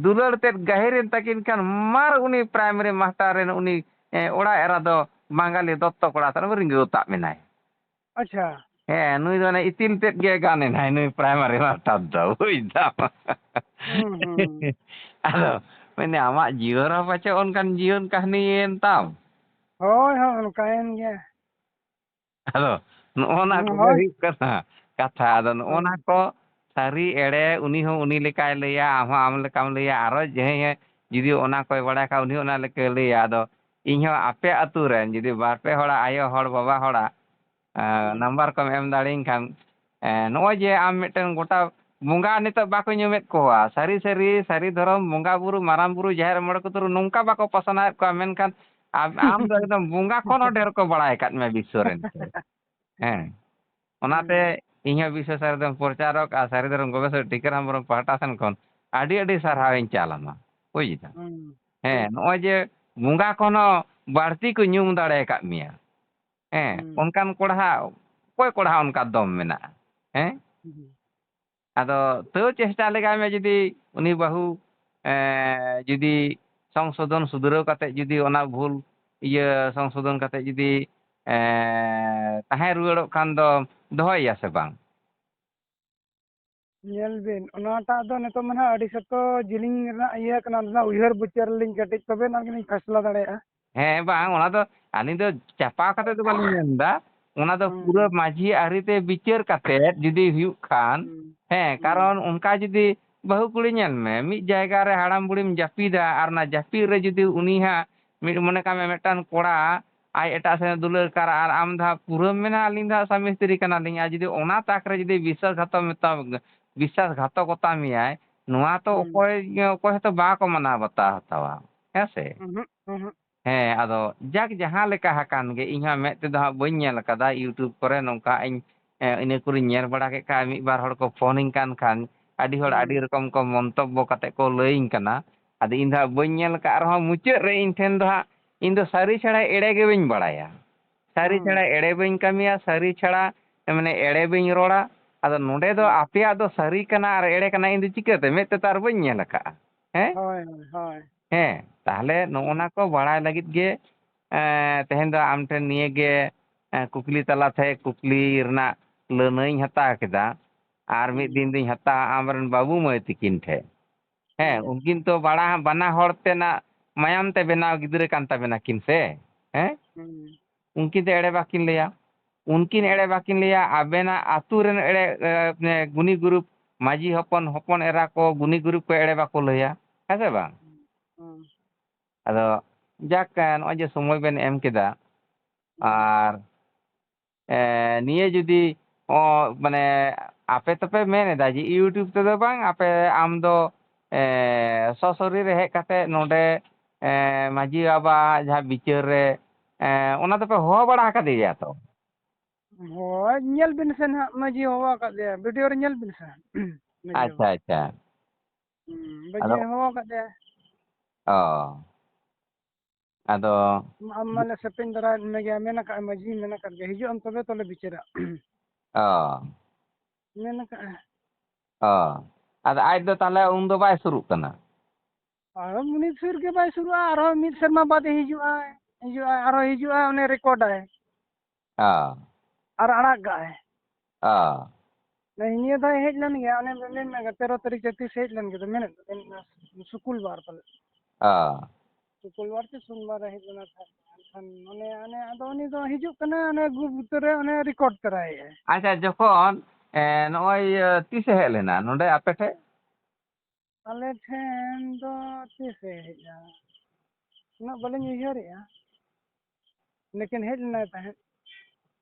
ᱫᱩᱞᱟᱹᱲ ᱛᱮᱫ ᱜᱟᱹᱦᱤᱨᱮᱱ ᱛᱟᱹᱠᱤᱱ ᱠᱷᱟᱱ ᱢᱟᱨ ᱩᱱᱤ ᱯᱨᱟᱭᱢᱟᱨᱤ ᱢᱟᱥᱴᱟᱨ ᱨᱮᱱ ᱩᱱᱤ, ᱮ, ᱚᱲᱟᱜ ᱮᱨᱟ ᱫᱚ ᱵᱟᱝᱜᱟᱞᱤ ᱫᱚᱛᱛᱚ ᱠᱚᱲᱟ ᱥᱟᱞᱟᱜ ᱨᱤᱸᱜᱟᱹᱣ ᱛᱟᱵ ᱮᱱᱟᱭ᱾ ᱟᱪᱪᱷᱟ᱾ ᱦᱮᱸ, ᱱᱩᱭ ᱫᱚ ᱚᱱᱮ ᱤᱛᱤᱞ ᱛᱮᱫ ᱜᱮ ᱜᱟᱱ ᱮᱱᱟᱭ, ᱱᱩᱭ ᱯᱨᱟᱭᱢᱟᱨᱤ ᱢᱟᱥᱴᱟᱨ ᱫᱚ, ᱵᱩᱡᱽ ᱫᱟᱢ᱾ ᱦᱩᱸ, ᱦᱩᱸ᱾ ᱟᱫᱚ ᱢᱮᱱᱫᱟᱹᱧ, ᱟᱢᱟᱜ ᱡᱤᱭᱚᱱ ᱨᱮᱦᱚᱸ ᱯᱟᱪᱮᱫ ᱚᱱᱠᱟᱱ ᱡᱤᱭᱚᱱ ᱠᱟᱹᱦᱱᱤᱭᱮᱱ ᱛᱟᱢ? ᱦᱳᱭ, ᱦᱳᱭ, ᱚᱱᱠᱟᱭᱮᱱ ᱜᱮᱭᱟ᱾ ᱟᱫᱚ ᱱᱚᱜᱼᱚ ᱱᱟ ᱦᱩᱸ, ᱠᱚᱜᱮ ᱦᱳᱭ᱾ ᱦᱩᱭᱩᱜ ᱠᱟᱱᱟ ᱠᱟᱛᱷᱟ᱾ ᱟᱫᱚ ᱱᱚᱜᱼᱚ ᱱᱟ ᱦᱩᱸ᱾ ᱠᱚ ᱥᱟᱹᱨᱤ ᱮᱲᱮ, ᱩᱱᱤ ᱦᱚᱸ ᱩᱱᱤ ᱞᱮᱠᱟᱭ ᱞᱟᱹᱭᱟ, ᱟᱢ ᱦᱚᱸ ᱟᱢ ᱞᱮᱠᱟᱢ ᱞᱟᱹᱭᱟ, ᱟᱨᱚ ᱡᱟᱦᱟᱸᱭ ᱡᱩᱫᱤ ᱚᱱᱟ ᱠᱚᱭ ᱵᱟᱲᱟᱭ ᱠᱷᱟᱱ, ᱩᱱᱤ ᱦᱚᱸ ᱚᱱᱟ ᱞᱮᱠᱟᱭ ᱞᱟᱹᱭᱟ᱾ ᱟᱫᱚ ᱤᱧ ᱦᱚᱸ ᱟᱯᱮ ᱟᱹᱛᱩ ᱨᱮᱱ ᱡᱩᱫᱤ ᱵᱟᱨ ᱯᱮ ᱦᱚᱲᱟᱜ ᱟᱭᱳ ᱦᱚᱲ, ᱵᱟᱵᱟ ᱦᱚᱲᱟᱜ, ᱮᱸ, ᱦᱩᱸ᱾ ᱱᱟᱢᱵᱟᱨ ᱠᱚᱢ ᱮᱢ ᱫᱟᱲᱮᱭᱟᱹᱧ ᱠᱷᱟᱱ, ᱮᱸ, ᱱᱚᱜᱼᱚᱭ ᱡᱮ ᱟᱢ ᱢᱤᱫᱴᱮᱱ ᱜᱚᱴᱟ ᱵᱚᱸᱜᱟ ᱱᱤᱛᱚᱜ ᱵᱟᱠᱚ ᱧᱩᱢᱮᱫ ᱠᱚᱣᱟ, ᱥᱟᱹᱨᱤ ᱥᱟᱹᱨᱤ, ᱥᱟᱹᱨᱤ ᱫᱷᱚᱨᱚᱢ ᱵᱚᱸᱜᱟ ᱵᱩᱨᱩ, ᱢᱟᱨᱟᱝ ᱵᱩᱨᱩ, ᱡᱟᱦᱮᱨ ᱢᱚᱬᱮ ᱠᱚ ᱛᱩᱨᱩᱭ ᱱᱚᱝᱠᱟ ᱵᱟᱠᱚ ᱯᱟᱥᱱᱟᱣᱮᱫ ᱠᱚᱣᱟ, ᱢᱮᱱᱠᱷᱟᱱ ᱟᱢ, ᱟᱢ ᱫᱚ ᱮᱠᱫᱚᱢ ᱵᱚᱸᱜᱟ ᱠᱷᱚᱱ ᱦᱚᱸ ᱰᱷᱮᱨ ᱠᱚ ᱵᱟᱲᱟᱭ ᱟᱠᱟᱫ ᱢᱮᱭᱟ ᱵᱤᱥᱥᱚ ᱨᱮᱱ᱾ ᱦᱮᱸ᱾ ᱚᱱᱟᱛᱮ ᱦᱩᱸ᱾ ᱤᱧ ᱦᱚᱸ ᱵᱤᱥᱥᱚ ᱥᱟᱹᱨᱤ ᱫᱷᱚᱨᱚᱢ ᱯᱨᱚᱪᱟᱨᱚᱠ ᱟᱨ ᱥᱟᱹᱨᱤ ᱫᱷᱚᱨᱚᱢ ᱜᱚᱵᱮᱥᱚᱠ ᱴᱤᱠᱟᱹᱨᱟᱢ ᱦᱮᱢᱵᱨᱚᱢ ᱯᱟᱦᱴᱟ ᱥᱮᱱ ᱠᱷᱚᱱ ᱟᱹᱰᱤ ᱟᱹᱰᱤ ᱥᱟᱨᱦᱟᱣ ᱤᱧ ᱪᱟᱞ ᱟᱢᱟ᱾ ᱵᱩᱡᱽ ᱫᱟᱢ? ᱦᱩᱸ, ᱦᱮᱸ, ᱴᱷᱤᱠ᱾ ᱱᱚᱜᱼᱚᱭ ᱡᱮ ᱵᱚᱸᱜᱟ ᱠᱷᱚᱱ ᱦᱚᱸ ᱵᱟᱹᱲᱛᱤ ᱠᱚ ᱧᱩᱢ ᱫᱟᱲᱮ ᱟᱠᱟᱫ ᱢᱮᱭᱟ᱾ ᱦᱮᱸ, ᱦᱩᱸ᱾ ᱚᱱᱠᱟᱱ ᱠᱚᱲᱟ ᱦᱟᱸᱜ, ᱚᱠᱚᱭ ᱠᱚᱲᱟ ᱦᱟᱸᱜ ᱚᱱᱠᱟ ᱫᱚᱢ ᱢᱮᱱᱟᱜᱼᱟ? ᱦᱮᱸ? ᱦᱩᱸ᱾ ᱟᱫᱚ ᱛᱟᱹᱣ ᱪᱮᱥᱴᱟ ᱞᱮᱜᱟᱭ ᱢᱮ, ᱡᱩᱫᱤ ᱩᱱᱤ ᱵᱟᱹᱦᱩ, ᱮᱸ, ᱡᱩᱫᱤ ᱥᱚᱝᱥᱳᱫᱷᱚᱱ ᱥᱩᱫᱷᱨᱟᱹᱣ ᱠᱟᱛᱮ ᱡᱩᱫᱤ ᱚᱱᱟ ᱵᱷᱩᱞ ᱤᱭᱟᱹ ᱥᱚᱝᱥᱳᱫᱷᱚᱱ ᱠᱟᱛᱮ ᱡᱩᱫᱤ, ᱮᱸ, ᱛᱟᱦᱮᱸ ᱨᱩᱣᱟᱹᱲᱚᱜ ᱠᱷᱟᱱ ᱫᱚ ᱫᱚᱦᱚᱭᱮᱭᱟ ᱥᱮ ᱵᱟᱝ? ᱧᱮᱞ ᱵᱤᱱ, ᱚᱱᱟᱴᱟᱜ ᱫᱚ ᱱᱤᱛᱚᱜ ᱢᱟ ᱱᱟᱦᱟᱜ ᱟᱹᱰᱤ ᱥᱚᱠᱛᱚ ᱡᱤᱞᱤᱧ ᱨᱮᱱᱟᱜ ᱤᱭᱟᱹ ᱠᱟᱱᱟ, ᱚᱱᱟ ᱩᱭᱦᱟᱹᱨ ᱵᱤᱪᱟᱹᱨ ᱞᱤᱧ ᱠᱟᱹᱴᱤᱡ, ᱛᱚᱵᱮ ᱟᱹᱱᱤᱡ ᱜᱮᱞᱤᱧ ᱯᱷᱟᱭᱥᱟᱞᱟ ᱫᱟᱲᱮᱭᱟᱜᱼᱟ᱾ ᱦᱮᱸ, ᱵᱟᱝ, ᱚᱱᱟ ᱫᱚ ᱟᱹᱞᱤᱧ ᱫᱚ ᱪᱟᱯᱟ ᱠᱟᱛᱮ ᱫᱚ ᱵᱟᱹᱞᱤᱧ ᱢᱮᱱ ᱮᱫᱟ, ᱚᱱᱟ ᱫᱚ ᱦᱩᱸ, ᱯᱩᱨᱟᱹ ᱦᱩᱸ᱾ ᱢᱟᱹᱡᱷᱤ ᱟᱹᱨᱤ ᱛᱮ ᱵᱤᱪᱟᱹᱨ ᱠᱟᱛᱮ ᱡᱩᱫᱤ ᱦᱩᱭᱩᱜ ᱠᱷᱟᱱ, ᱦᱩᱸ, ᱦᱮᱸ, ᱦᱩᱸ᱾ ᱠᱟᱨᱚᱱ ᱚᱱᱠᱟ ᱡᱩᱫᱤ ᱵᱟᱹᱦᱩ ᱠᱩᱲᱤ ᱧᱮᱞ ᱢᱮ, ᱢᱤᱫ ᱡᱟᱭᱜᱟ ᱨᱮ ᱦᱟᱲᱟᱢ ᱵᱩᱲᱦᱤᱢ ᱡᱟᱹᱯᱤᱫᱟ ᱟᱨ ᱚᱱᱟ ᱡᱟᱹᱯᱤᱫ ᱨᱮ ᱡᱩᱫᱤ ᱩᱱᱤ ᱦᱟᱸᱜ ᱢᱤᱫ, ᱢᱚᱱᱮ ᱠᱟᱜ ᱢᱮ, ᱢᱤᱫᱴᱟᱝ ᱠᱚᱲᱟ ᱟᱡ ᱮᱴᱟᱜ ᱥᱮᱫ ᱮ ᱫᱩᱞᱟᱹᱲ ᱠᱟᱱᱟ ᱟᱨ ᱟᱢ ᱫᱚ ᱦᱟᱸᱜ ᱯᱩᱨᱟᱹᱢ ᱢᱮᱱᱟ, "ᱟᱹᱞᱤᱧ ᱫᱚ ᱦᱟᱸᱜ ᱥᱟᱢᱤ ᱥᱛᱨᱤ ᱠᱟᱱᱟᱞᱤᱧ", ᱟᱨ ᱡᱩᱫᱤ ᱚᱱᱟ ᱛᱟᱠ ᱨᱮ ᱡᱩᱫᱤ ᱵᱤᱥᱥᱟᱥᱜᱷᱟᱛᱚᱠ ᱢᱮᱛᱟ-, ᱵᱤᱥᱥᱟᱥᱜᱷᱟᱛᱚᱠᱚᱛᱟ ᱢᱮᱭᱟᱭ, ᱱᱚᱣᱟ ᱛᱚ ᱦᱩᱸ᱾ ᱚᱠᱚᱭ, ᱚᱠᱚᱭ ᱦᱚᱸᱛᱚ ᱵᱟᱠᱚ ᱢᱟᱱᱟᱣ ᱵᱟᱛᱟᱣ ᱦᱟᱛᱟᱣᱟ, ᱦᱮᱸ ᱥᱮ? ᱩᱦᱩᱸᱜ, ᱩᱦᱩᱸᱜ᱾ ᱦᱮᱸ, ᱟᱫᱚ ᱡᱟᱠ, ᱡᱟᱦᱟᱸ ᱞᱮᱠᱟ ᱟᱠᱟᱱ ᱜᱮ, ᱤᱧ ᱦᱚᱸ ᱢᱮᱫ ᱛᱮᱫᱚ ᱦᱟᱸᱜ ᱵᱟᱹᱧ ᱧᱮᱞ ᱟᱠᱟᱫᱟ, YouTube ᱠᱚᱨᱮ ᱱᱚᱝᱠᱟ ᱤᱧ, ᱮ, ᱤᱱᱟᱹ ᱠᱚᱨᱮᱧ ᱧᱮᱞ ᱵᱟᱲᱟ ᱠᱮᱫ ᱠᱷᱟᱱ, ᱢᱤᱫ ᱵᱟᱨ ᱦᱚᱲ ᱠᱚ ᱯᱷᱳᱱᱤᱧ ᱠᱟᱱ ᱠᱷᱟᱱ, ᱟᱹᱰᱤ ᱦᱚᱲ ᱟᱹᱰᱤ ᱦᱩᱸ᱾ ᱨᱚᱠᱚᱢ ᱠᱚ ᱢᱚᱱᱛᱚᱵᱵᱚ ᱠᱟᱛᱮ ᱠᱚ ᱞᱟᱹᱭᱟᱹᱧ ᱠᱟᱱᱟ᱾ ᱟᱫᱚ ᱤᱧ ᱫᱚ ᱦᱟᱸᱜ ᱵᱟᱹᱧ ᱧᱮᱞ ᱟᱠᱟᱫ ᱨᱮᱦᱚᱸ, ᱢᱩᱪᱟᱹᱫ ᱨᱮ ᱤᱧ ᱴᱷᱮᱱ ᱫᱚ ᱦᱟᱸᱜ, ᱤᱧ ᱫᱚ ᱥᱟᱹᱨᱤ ᱪᱷᱟᱲᱟ ᱮᱲᱮ ᱜᱮ ᱵᱟᱹᱧ ᱵᱟᱲᱟᱭᱟ᱾ ᱥᱟᱹᱨᱤ ᱦᱩᱸ᱾ ᱪᱷᱟᱲᱟ ᱮᱲᱮ ᱵᱟᱹᱧ ᱠᱟᱹᱢᱤᱭᱟ, ᱥᱟᱹᱨᱤ ᱪᱷᱟᱲᱟ, ᱢᱟᱱᱮ, ᱮᱲᱮ ᱵᱟᱹᱧ ᱨᱚᱲᱟ᱾ ᱟᱫᱚ ᱱᱚᱰᱮ ᱫᱚ ᱦᱩᱸ᱾ ᱟᱯᱮᱭᱟᱜ ᱫᱚ ᱥᱟᱹᱨᱤ ᱠᱟᱱᱟ ᱟᱨ ᱮᱲᱮ ᱠᱟᱱᱟ, ᱤᱧ ᱫᱚ ᱪᱤᱠᱟᱹᱛᱮ? ᱢᱮᱫ ᱛᱮ ᱛᱚ ᱟᱨ ᱵᱟᱹᱧ ᱧᱮᱞ ᱟᱠᱟᱫᱼᱟ᱾ ᱦᱮᱸ? ᱦᱳᱭ, ᱦᱳᱭ, ᱦᱳᱭ᱾ ᱦᱮᱸ, ᱛᱟᱦᱞᱮ ᱱᱚᱜᱼᱚ ᱱᱟ ᱠᱚ ᱵᱟᱲᱟᱭ ᱞᱟᱹᱜᱤᱫ ᱜᱮ, ᱮᱸ, ᱛᱮᱦᱮᱧ ᱫᱚ ᱟᱢ ᱴᱷᱮᱱ ᱱᱤᱭᱟᱹ ᱜᱮ, ᱮᱸ, ᱠᱩᱠᱞᱤ ᱛᱟᱞᱟᱛᱮ ᱠᱩᱠᱞᱤ ᱨᱮᱱᱟᱜ ᱞᱟᱹᱱᱟᱹᱭᱤᱧ ᱦᱟᱛᱟᱣ ᱠᱮᱫᱟ᱾ ᱟᱨ ᱢᱤᱫ ᱦᱩᱸ᱾ ᱫᱤᱱ ᱫᱩᱧ ᱦᱟᱛᱟᱣᱟ ᱟᱢᱨᱮᱱ ᱵᱟᱹᱵᱩ ᱢᱟᱹᱭ ᱛᱤᱠᱤᱱ ᱴᱷᱮᱱ᱾ ᱦᱮᱸ, ᱦᱩᱸ᱾ ᱩᱱᱠᱤᱱ ᱛᱚ ᱵᱟᱲᱟ-, ᱵᱟᱱᱟ ᱦᱚᱲ ᱛᱮᱱᱟᱜ ᱢᱟᱭᱟᱢ ᱛᱮ ᱵᱮᱱᱟᱣ ᱜᱤᱫᱽᱨᱟᱹ ᱠᱟᱱ ᱛᱟᱵᱮᱱᱟ ᱠᱤᱱ ᱥᱮ? ᱦᱮᱸ? ᱦᱩᱸ᱾ ᱩᱱᱠᱤᱱ ᱫᱚ ᱮᱲᱮ ᱵᱟᱹᱠᱤᱱ ᱞᱟᱹᱭᱟ᱾ ᱩᱱᱠᱤᱱ ᱦᱩᱸ᱾ ᱮᱲᱮ ᱵᱟᱹᱠᱤᱱ ᱞᱟᱹᱭᱟ, ᱟᱵᱮᱱᱟᱜ ᱟᱹᱛᱩ ᱨᱮᱱ ᱮᱲᱮ, ᱮ, ᱮ, ᱜᱩᱱᱤ ᱜᱩᱨᱩᱯ, ᱢᱟᱹᱡᱷᱤ ᱦᱚᱯᱚᱱ, ᱦᱚᱯᱚᱱ ᱮᱨᱟ ᱠᱚ, ᱜᱩᱱᱤ ᱜᱩᱨᱩᱯ ᱠᱚ ᱮᱲᱮ ᱵᱟᱠᱚ ᱞᱟᱹᱭᱟ᱾ ᱦᱮᱸ ᱥᱮ ᱵᱟᱝ? ᱦᱩᱸ᱾ ᱟᱫᱚ ᱡᱟᱠ, ᱱᱚᱜᱼᱚᱭ ᱡᱮ ᱥᱚᱢᱚᱭ ᱵᱮᱱ ᱮᱢ ᱠᱮᱫᱟ, ᱦᱩᱸ᱾ ᱟᱨ, ᱮ, ᱱᱤᱭᱟᱹ ᱡᱩᱫᱤ, ᱚ, ᱢᱟᱱᱮ, ᱟᱯᱮ ᱛᱚᱯᱮ ᱢᱮᱱ ᱮᱫᱟ ᱡᱮ YouTube ᱛᱮᱫᱚ ᱵᱟᱝ, ᱟᱯᱮ, ᱟᱢ ᱫᱚ, ᱮ, ᱥᱚᱥᱚᱨᱤᱨ ᱨᱮ ᱦᱮᱡ ᱠᱟᱛᱮ ᱱᱚᱰᱮ, ᱮ, ᱢᱟᱹᱡᱷᱤ ᱵᱟᱵᱟ ᱡᱟᱦᱟᱸ ᱵᱤᱪᱟᱹᱨ ᱨᱮ, ᱮ, ᱚᱱᱟ ᱫᱚᱯᱮ ᱦᱚᱦᱚ ᱵᱟᱲᱟ ᱟᱠᱟᱫᱮ ᱜᱮᱭᱟ ᱛᱚ? ᱦᱳᱭ, ᱧᱮᱞ ᱵᱤᱱ ᱥᱮ ᱱᱟᱦᱟᱜ, ᱢᱟᱹᱡᱷᱤ ᱦᱚᱦᱚ ᱟᱠᱟᱫ ᱞᱮᱭᱟ, video ᱨᱮ ᱧᱮᱞ ᱵᱤᱱ ᱥᱮ᱾ ᱢᱟᱹᱡᱷᱤ ᱟᱪᱪᱷᱟ, ᱵᱟᱵᱟ᱾ ᱟᱪᱪᱷᱟ᱾ ᱦᱩᱸ, ᱢᱟᱹᱡᱷᱤ ᱟᱫᱚ ᱦᱚᱦᱚ ᱟᱠᱟᱫ ᱞᱮᱭᱟ᱾ ᱚ᱾ ᱟᱫᱚ ᱟᱢ ᱢᱟᱞᱮ ᱥᱮᱯᱮᱧ ᱫᱟᱨᱟᱭᱮᱫ ᱢᱮᱜᱮᱭᱟ, ᱢᱮᱱ ᱟᱠᱟᱫᱼᱟᱭ ᱢᱟᱹᱡᱷᱤ, ᱢᱮᱱ ᱟᱠᱟᱫ ᱜᱮᱭᱟ, ᱦᱤᱡᱩᱜ ᱟᱢ ᱛᱚᱵᱮ ᱛᱚᱞᱮ ᱵᱤᱪᱟᱹᱨᱟ᱾ ᱚ᱾ ᱢᱮᱱ ᱟᱠᱟᱫᱼᱟᱭ᱾ ᱚ᱾ ᱟᱫᱚ ᱟᱡ ᱫᱚ ᱛᱟᱦᱞᱮ ᱩᱱ ᱫᱚ ᱵᱟᱭ ᱥᱩᱨᱩᱜ ᱠᱟᱱᱟ? ᱟᱨᱦᱚᱸ ᱩᱱᱤ ᱥᱩᱨ ᱜᱮ ᱵᱟᱭ ᱥᱩᱨᱩᱜᱼᱟ, ᱟᱨᱦᱚᱸ ᱢᱤᱫ ᱥᱮᱨᱢᱟ ᱵᱟᱫᱮ ᱦᱤᱡᱩᱜᱼᱟᱭ, ᱦᱤᱡᱩᱜᱼᱟᱭ, ᱟᱨᱦᱚᱸ ᱦᱤᱡᱩᱜᱼᱟᱭ, ᱚᱱᱮ record ᱟᱭ᱾ ᱚ᱾ ᱟᱨ ᱟᱲᱟᱜ ᱠᱟᱜᱼᱟᱭ᱾ ᱚ᱾ ᱱᱤᱭᱟᱹ ᱫᱷᱟᱣ ᱦᱮᱡ ᱞᱮᱱ ᱜᱮᱭᱟ, ᱚᱱᱮ ᱵᱮᱱ ᱢᱮᱱ ᱛᱮᱨᱚ ᱛᱟᱹᱨᱤᱠᱷ ᱥᱮ ᱛᱤᱥ ᱦᱮᱡ ᱞᱮᱱ ᱜᱮ, ᱢᱮᱱᱮᱫ ᱫᱚ, ᱥᱩᱠᱩᱞ ᱵᱟᱨ ᱯᱟᱞᱮ᱾ ᱚ᱾ ᱥᱩᱠᱩᱞ ᱵᱟᱨ ᱥᱮ ᱥᱳᱢᱵᱟᱨ ᱨᱮ ᱦᱮᱡ ᱞᱮᱱᱟ ᱛᱟᱦᱮᱸᱫ᱾ ᱮᱱᱠᱷᱟᱱ ᱚᱱᱮ, ᱚᱱᱮ, ᱟᱫᱚ ᱩᱱᱤ ᱫᱚ ᱦᱤᱡᱩᱜ ᱠᱟᱱᱟ, ᱚᱱᱮ ᱜᱩ-, ᱵᱩᱛᱟᱹ ᱨᱮ ᱚᱱᱮ record ᱛᱚᱨᱟᱭᱮᱫᱼᱟᱭ᱾ ᱟᱪᱪᱷᱟ, ᱡᱚᱠᱷᱚᱱ, ᱮ, ᱱᱚᱜᱼᱚᱭ, ᱤᱭᱟᱹ, ᱛᱤᱥᱮ ᱦᱮᱡ ᱞᱮᱱᱟ ᱱᱚᱰᱮ ᱟᱯᱮ ᱴᱷᱮᱡ? ᱟᱞᱮ ᱴᱷᱮᱱ ᱫᱚ ᱛᱤᱥᱮ ᱦᱮᱡ ᱮᱱᱟ? ᱩᱱᱟᱹᱜ ᱵᱟᱹᱞᱤᱧ ᱩᱭᱦᱟᱹᱨᱮᱜᱼᱟ᱾ ᱞᱮᱠᱤᱱ ᱦᱮᱡ ᱞᱮᱱᱟᱭ ᱛᱟᱦᱮᱸᱫ᱾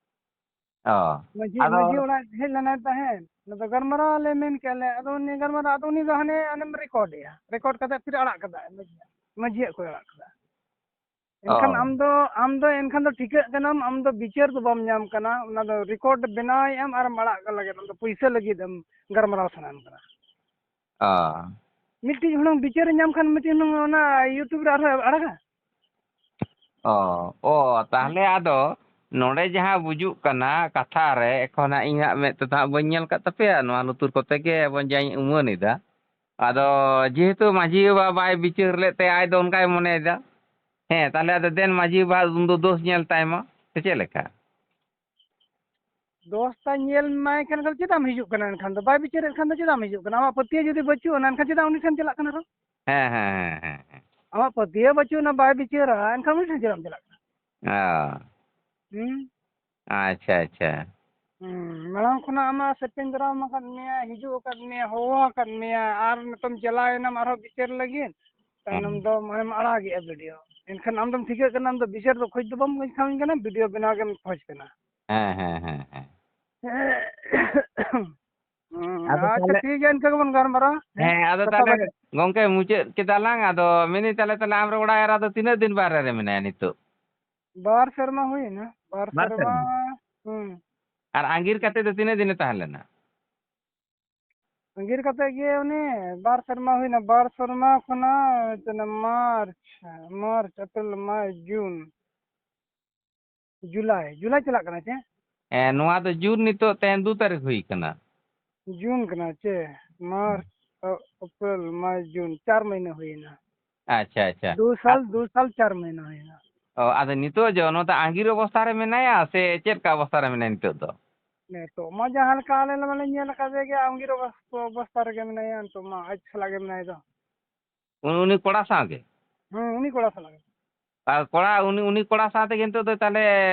ᱚ, ᱢᱟᱹᱡᱷᱤ, ᱟᱫᱚ ᱢᱟᱹᱡᱷᱤ ᱚᱲᱟᱜ ᱦᱮᱡ ᱞᱮᱱᱟᱭ ᱛᱟᱦᱮᱸᱫ᱾ ᱟᱫᱚ ᱜᱟᱞᱢᱟᱨᱟᱣ ᱞᱮ ᱢᱮᱱ ᱠᱮᱜᱼᱟ ᱞᱮ᱾ ᱟᱫᱚ ᱩᱱᱤ ᱜᱟᱞᱢᱟᱨᱟᱣ, ᱟᱫᱚ ᱩᱱᱤ ᱫᱚ ᱦᱟᱱᱮ, ᱦᱟᱱᱮᱢ record ᱮᱜᱼᱟ᱾ Record ᱠᱟᱛᱮ ᱯᱷᱤᱨ ᱟᱲᱟᱜ ᱠᱟᱫᱟᱭ ᱢᱟᱹᱡᱷᱤᱭᱟᱜ᱾ ᱢᱟᱹᱡᱷᱤᱭᱟᱜ ᱠᱚᱭ ᱟᱲᱟᱜ ᱠᱟᱫᱟ᱾ ᱮᱱᱠᱷᱟᱱ ᱚ᱾ ᱟᱢ ᱫᱚ, ᱟᱢ ᱫᱚ ᱮᱱᱠᱷᱟᱱ ᱫᱚ ᱴᱷᱤᱠᱟᱹᱜ ᱠᱟᱱᱟᱢ, ᱟᱢ ᱫᱚ ᱵᱤᱪᱟᱹᱨ ᱫᱚ ᱵᱟᱢ ᱧᱟᱢ ᱠᱟᱱᱟ᱾ ᱚᱱᱟ ᱫᱚ record ᱵᱮᱱᱟᱣᱮᱫ ᱟᱢ ᱟᱨᱮᱢ ᱟᱲᱟᱜ ᱞᱟᱹᱜᱤᱫ, ᱟᱢ ᱫᱚ ᱯᱩᱭᱥᱟᱹ ᱞᱟᱹᱜᱤᱫ ᱮᱢ ᱜᱟᱞᱢᱟᱨᱟᱣ ᱥᱟᱱᱟᱭᱮᱢ ᱠᱟᱱᱟ᱾ ᱚ᱾ ᱢᱤᱫᱴᱤᱡ ᱦᱩᱱᱟᱹᱝ ᱵᱤᱪᱟᱹᱨᱮ ᱧᱟᱢ ᱠᱷᱟᱱ ᱢᱤᱫᱴᱤᱡ ᱦᱩᱱᱟᱹᱝ ᱚᱱᱟ YouTube ᱨᱮ ᱟᱨᱦᱚᱸ ᱟᱲᱟᱜᱟ᱾ ᱚ, ᱚ, ᱛᱟᱦᱞᱮ ᱟᱫᱚ, ᱱᱚᱰᱮ ᱡᱟᱦᱟᱸ ᱵᱩᱡᱩᱜ ᱠᱟᱱᱟ ᱠᱟᱛᱷᱟ ᱨᱮ, ᱮᱠᱷᱚᱱ ᱦᱟᱸᱜ ᱤᱧ ᱦᱟᱸᱜ ᱢᱮᱫ ᱛᱮᱫᱚ ᱦᱟᱸᱜ ᱵᱟᱹᱧ ᱧᱮᱞ ᱠᱟᱫ ᱛᱟᱯᱮᱭᱟ, ᱱᱚᱣᱟ ᱞᱩᱛᱩᱨ ᱠᱚᱛᱮ ᱜᱮ ᱮᱵᱚᱝ ᱡᱟᱧ ᱩᱢᱟᱹᱱ ᱮᱫᱟ᱾ ᱟᱫᱚ ᱡᱮᱦᱮᱛᱩ ᱢᱟᱹᱡᱷᱤ ᱵᱟᱵᱟ ᱵᱟᱭ ᱵᱤᱪᱟᱹᱨ ᱞᱮᱫ ᱛᱮ ᱟᱡ ᱫᱚ ᱚᱱᱠᱟᱭ ᱢᱚᱱᱮᱭᱮᱫᱟ᱾ ᱦᱮᱸ, ᱛᱟᱦᱞᱮ ᱟᱫᱚ ᱫᱮᱱ ᱢᱟᱹᱡᱷᱤ ᱵᱟᱵᱟ ᱩᱱᱫᱚ ᱫᱳᱥ ᱧᱮᱞ ᱛᱟᱭ ᱢᱟ, ᱥᱮ ᱪᱮᱫ ᱞᱮᱠᱟ? ᱫᱳᱥ ᱛᱟᱭ ᱧᱮᱞ ᱢᱟᱭ ᱠᱷᱟᱱ ᱫᱚ ᱪᱮᱫᱟᱜ ᱮᱢ ᱦᱤᱡᱩᱜ ᱠᱟᱱᱟ? ᱮᱱᱠᱷᱟᱱ ᱫᱚ ᱵᱟᱭ ᱵᱤᱪᱟᱹᱨᱮᱫ ᱠᱷᱟᱱ ᱫᱚ ᱪᱮᱫᱟᱜ ᱮᱢ ᱦᱤᱡᱩᱜ ᱠᱟᱱᱟ? ᱟᱢᱟᱜ ᱯᱟᱹᱛᱭᱟᱹᱣ ᱡᱩᱫᱤ ᱵᱟᱹᱪᱩᱜ ᱟᱱᱟ, ᱮᱱᱠᱷᱟᱱ ᱪᱮᱫᱟᱜ ᱩᱱᱤ ᱴᱷᱮᱱ ᱪᱟᱞᱟᱜ ᱠᱟᱱᱟ ᱨᱚᱲ? ᱦᱮᱸ, ᱦᱮᱸ, ᱦᱮᱸ, ᱦᱮᱸ, ᱦᱮᱸ᱾ ᱟᱢᱟᱜ ᱯᱟᱹᱛᱭᱟᱹᱣ ᱵᱟᱹᱪᱩᱜ ᱟᱱᱟ, ᱵᱟᱭ ᱵᱤᱪᱟᱹᱨᱟ, ᱮᱱᱠᱷᱟᱱ ᱩᱱᱤ ᱴᱷᱮᱱ ᱪᱮᱫᱟᱜ ᱮᱢ ᱪᱟᱞᱟᱜ ᱠᱟᱱᱟ? ᱚ᱾ ᱦᱩᱸ᱾ ᱟᱪᱪᱷᱟ, ᱟᱪᱪᱷᱟ᱾ ᱦᱩᱸ, ᱢᱟᱲᱟᱝ ᱠᱷᱚᱱᱟᱜ ᱟᱢᱟᱜ ᱥᱮᱯᱮᱧ ᱫᱟᱨᱟᱢ ᱟᱠᱟᱫ ᱢᱮᱭᱟ, ᱦᱤᱡᱩᱜ ᱟᱠᱟᱫ ᱢᱮᱭᱟ, ᱦᱚᱦᱚ ᱟᱠᱟᱫ ᱢᱮᱭᱟ, ᱟᱨ ᱱᱤᱛᱚᱢ ᱪᱟᱞᱟᱣ ᱮᱱᱟᱢ ᱟᱨᱦᱚᱸ ᱵᱤᱪᱟᱹᱨ ᱞᱟᱹᱜᱤᱫ᱾ ᱛᱟᱭᱱᱚᱢ ᱦᱩᱸ᱾ ᱫᱚ ᱢᱟᱱᱮᱢ ᱟᱲᱟᱜᱮᱜᱼᱟ ᱵᱷᱤᱰᱤᱭᱳ᱾ ᱮᱱᱠᱷᱟᱱ ᱟᱢ ᱫᱚᱢ ᱴᱷᱤᱠᱟᱹᱜ ᱠᱟᱱᱟ, ᱟᱢ ᱫᱚ ᱵᱤᱪᱟᱹᱨ ᱫᱚ ᱠᱷᱚᱡᱽ ᱫᱚ ᱵᱟᱢ ᱠᱷᱚᱡᱽ ᱠᱷᱟᱱ ᱠᱟᱱᱟ, ᱵᱷᱤᱰᱤᱭᱳ ᱵᱮᱱᱟᱣ ᱜᱮᱢ ᱠᱷᱚᱡᱽ ᱠᱟᱱᱟ᱾ ᱦᱮᱸ, ᱦᱮᱸ, ᱦᱮᱸ, ᱦᱮᱸ᱾ ᱦᱩᱸ, ᱟᱫᱚ ᱟᱪᱪᱷᱟ, ᱛᱟᱦᱞᱮ ᱴᱷᱤᱠ ᱜᱮᱭᱟ, ᱤᱱᱠᱟᱹ ᱜᱮᱵᱚᱱ ᱜᱟᱞᱢᱟᱨᱟᱣᱟ᱾ ᱦᱮᱸ, ᱦᱮᱸ, ᱟᱫᱚ ᱠᱟᱛᱷᱟ ᱛᱟᱦᱞᱮ ᱵᱟᱪᱷᱟ- ᱜᱚᱝᱠᱮ, ᱢᱩᱪᱟᱹᱫ ᱠᱮᱫᱟ ᱞᱟᱝ, ᱟᱫᱚ ᱢᱮᱱᱫᱟᱹᱧ, ᱛᱟᱦᱞᱮ, ᱛᱟᱦᱞᱮ ᱟᱢᱨᱮᱱ ᱚᱲᱟᱜ ᱮᱨᱟ ᱫᱚ ᱛᱤᱱᱟᱹᱜ ᱫᱤᱱ ᱵᱟᱦᱨᱮ ᱨᱮ ᱢᱮᱱᱟᱭᱟ ᱱᱤᱛᱚᱜ? ᱵᱟᱨ ᱥᱮᱨᱢᱟ ᱦᱩᱭᱱᱟ, ᱵᱟᱨ ᱵᱟᱨ ᱥᱮᱨᱢᱟ᱾ ᱥᱮᱨᱢᱟ᱾ ᱦᱩᱸ᱾ ᱟᱨ ᱟᱸᱜᱤᱨ ᱠᱟᱛᱮ ᱫᱚ ᱛᱤᱱᱟᱹᱜ ᱫᱤᱱᱮ ᱛᱟᱦᱮᱸ ᱞᱮᱱᱟ? ᱟᱸᱜᱤᱨ ᱠᱟᱛᱮ ᱜᱮ ᱩᱱᱤ ᱵᱟᱨ ᱥᱮᱨᱢᱟ ᱦᱩᱭᱱᱟ, ᱵᱟᱨ ᱥᱮᱨᱢᱟ ᱠᱷᱚᱱᱟᱜ ᱛᱤᱱᱟᱹᱜ, ᱢᱟᱨᱪ, ᱢᱟᱨᱪ, ᱮᱯᱨᱤᱞ, ᱢᱮ, ᱡᱩᱱ, ᱡᱩᱞᱟᱭ, ᱡᱩᱞᱟᱭ ᱪᱟᱞᱟᱜ ᱠᱟᱱᱟ ᱪᱮ? ᱦᱮᱸ, ᱱᱚᱣᱟ ᱫᱚ ᱡᱩᱱ, ᱱᱤᱛᱚᱜ ᱛᱮᱦᱮᱧ ᱫᱩ ᱛᱟᱹᱨᱤᱠᱷ ᱦᱩᱭ ᱠᱟᱱᱟ᱾ ᱡᱩᱱ ᱠᱟᱱᱟ ᱪᱮ? ᱢᱟᱨᱪ, ᱮᱯᱨᱤᱞ, ᱢᱮ, ᱡᱩᱱ, ᱪᱟᱨ ᱢᱟᱹᱦᱱᱟᱹ ᱦᱩᱭᱱᱟ᱾ ᱟᱪᱪᱷᱟ, ᱟᱪᱪᱷᱟ᱾ ᱫᱩ ᱥᱟᱞ, ᱟᱨ ᱫᱩ ᱥᱟᱞ ᱪᱟᱨ ᱢᱟᱹᱦᱱᱟᱹ ᱦᱩᱭᱱᱟ᱾ ᱚ, ᱟᱫᱚ ᱱᱤᱛᱚᱜ ᱡᱮ ᱱᱚᱣᱟ ᱫᱚ ᱟᱸᱜᱤᱨ ᱚᱵᱚᱥᱛᱟ ᱨᱮ ᱢᱮᱱᱟᱭᱟ ᱥᱮ ᱪᱮᱫ ᱞᱮᱠᱟ ᱚᱵᱚᱥᱛᱟ ᱨᱮ ᱢᱮᱱᱟᱭᱟ ᱱᱤᱛᱚᱜ ᱫᱚ? ᱱᱤᱛᱚᱜ ᱢᱟ ᱡᱟᱦᱟᱸ ᱞᱮᱠᱟ ᱟᱞᱮ ᱞᱮ ᱢᱟᱞᱮ ᱧᱮᱞ ᱟᱠᱟᱫᱮ ᱜᱮ, ᱟᱸᱜᱤᱨ ᱚᱵᱚᱥ-, ᱚᱵᱚᱥᱛᱟ ᱨᱮᱜᱮ ᱢᱮᱱᱟᱭᱟ ᱱᱤᱛᱚᱜ ᱢᱟ, ᱟᱡ ᱥᱟᱞᱟᱜ ᱜᱮ ᱢᱮᱱᱟᱭ ᱫᱚ᱾ ᱩᱱ-, ᱩᱱᱤ ᱠᱚᱲᱟ ᱥᱟᱶ ᱜᱮ? ᱦᱮᱸ, ᱩᱱᱤ ᱠᱚᱲᱟ ᱥᱟᱞᱟᱜ ᱜᱮ᱾ ᱟᱨ ᱠᱚᱲᱟ, ᱩᱱᱤ, ᱩᱱᱤ ᱠᱚᱲᱟ ᱥᱟᱶ ᱛᱮᱜᱮ ᱱᱤᱛᱚᱜ ᱫᱚ ᱛᱟᱦᱞᱮ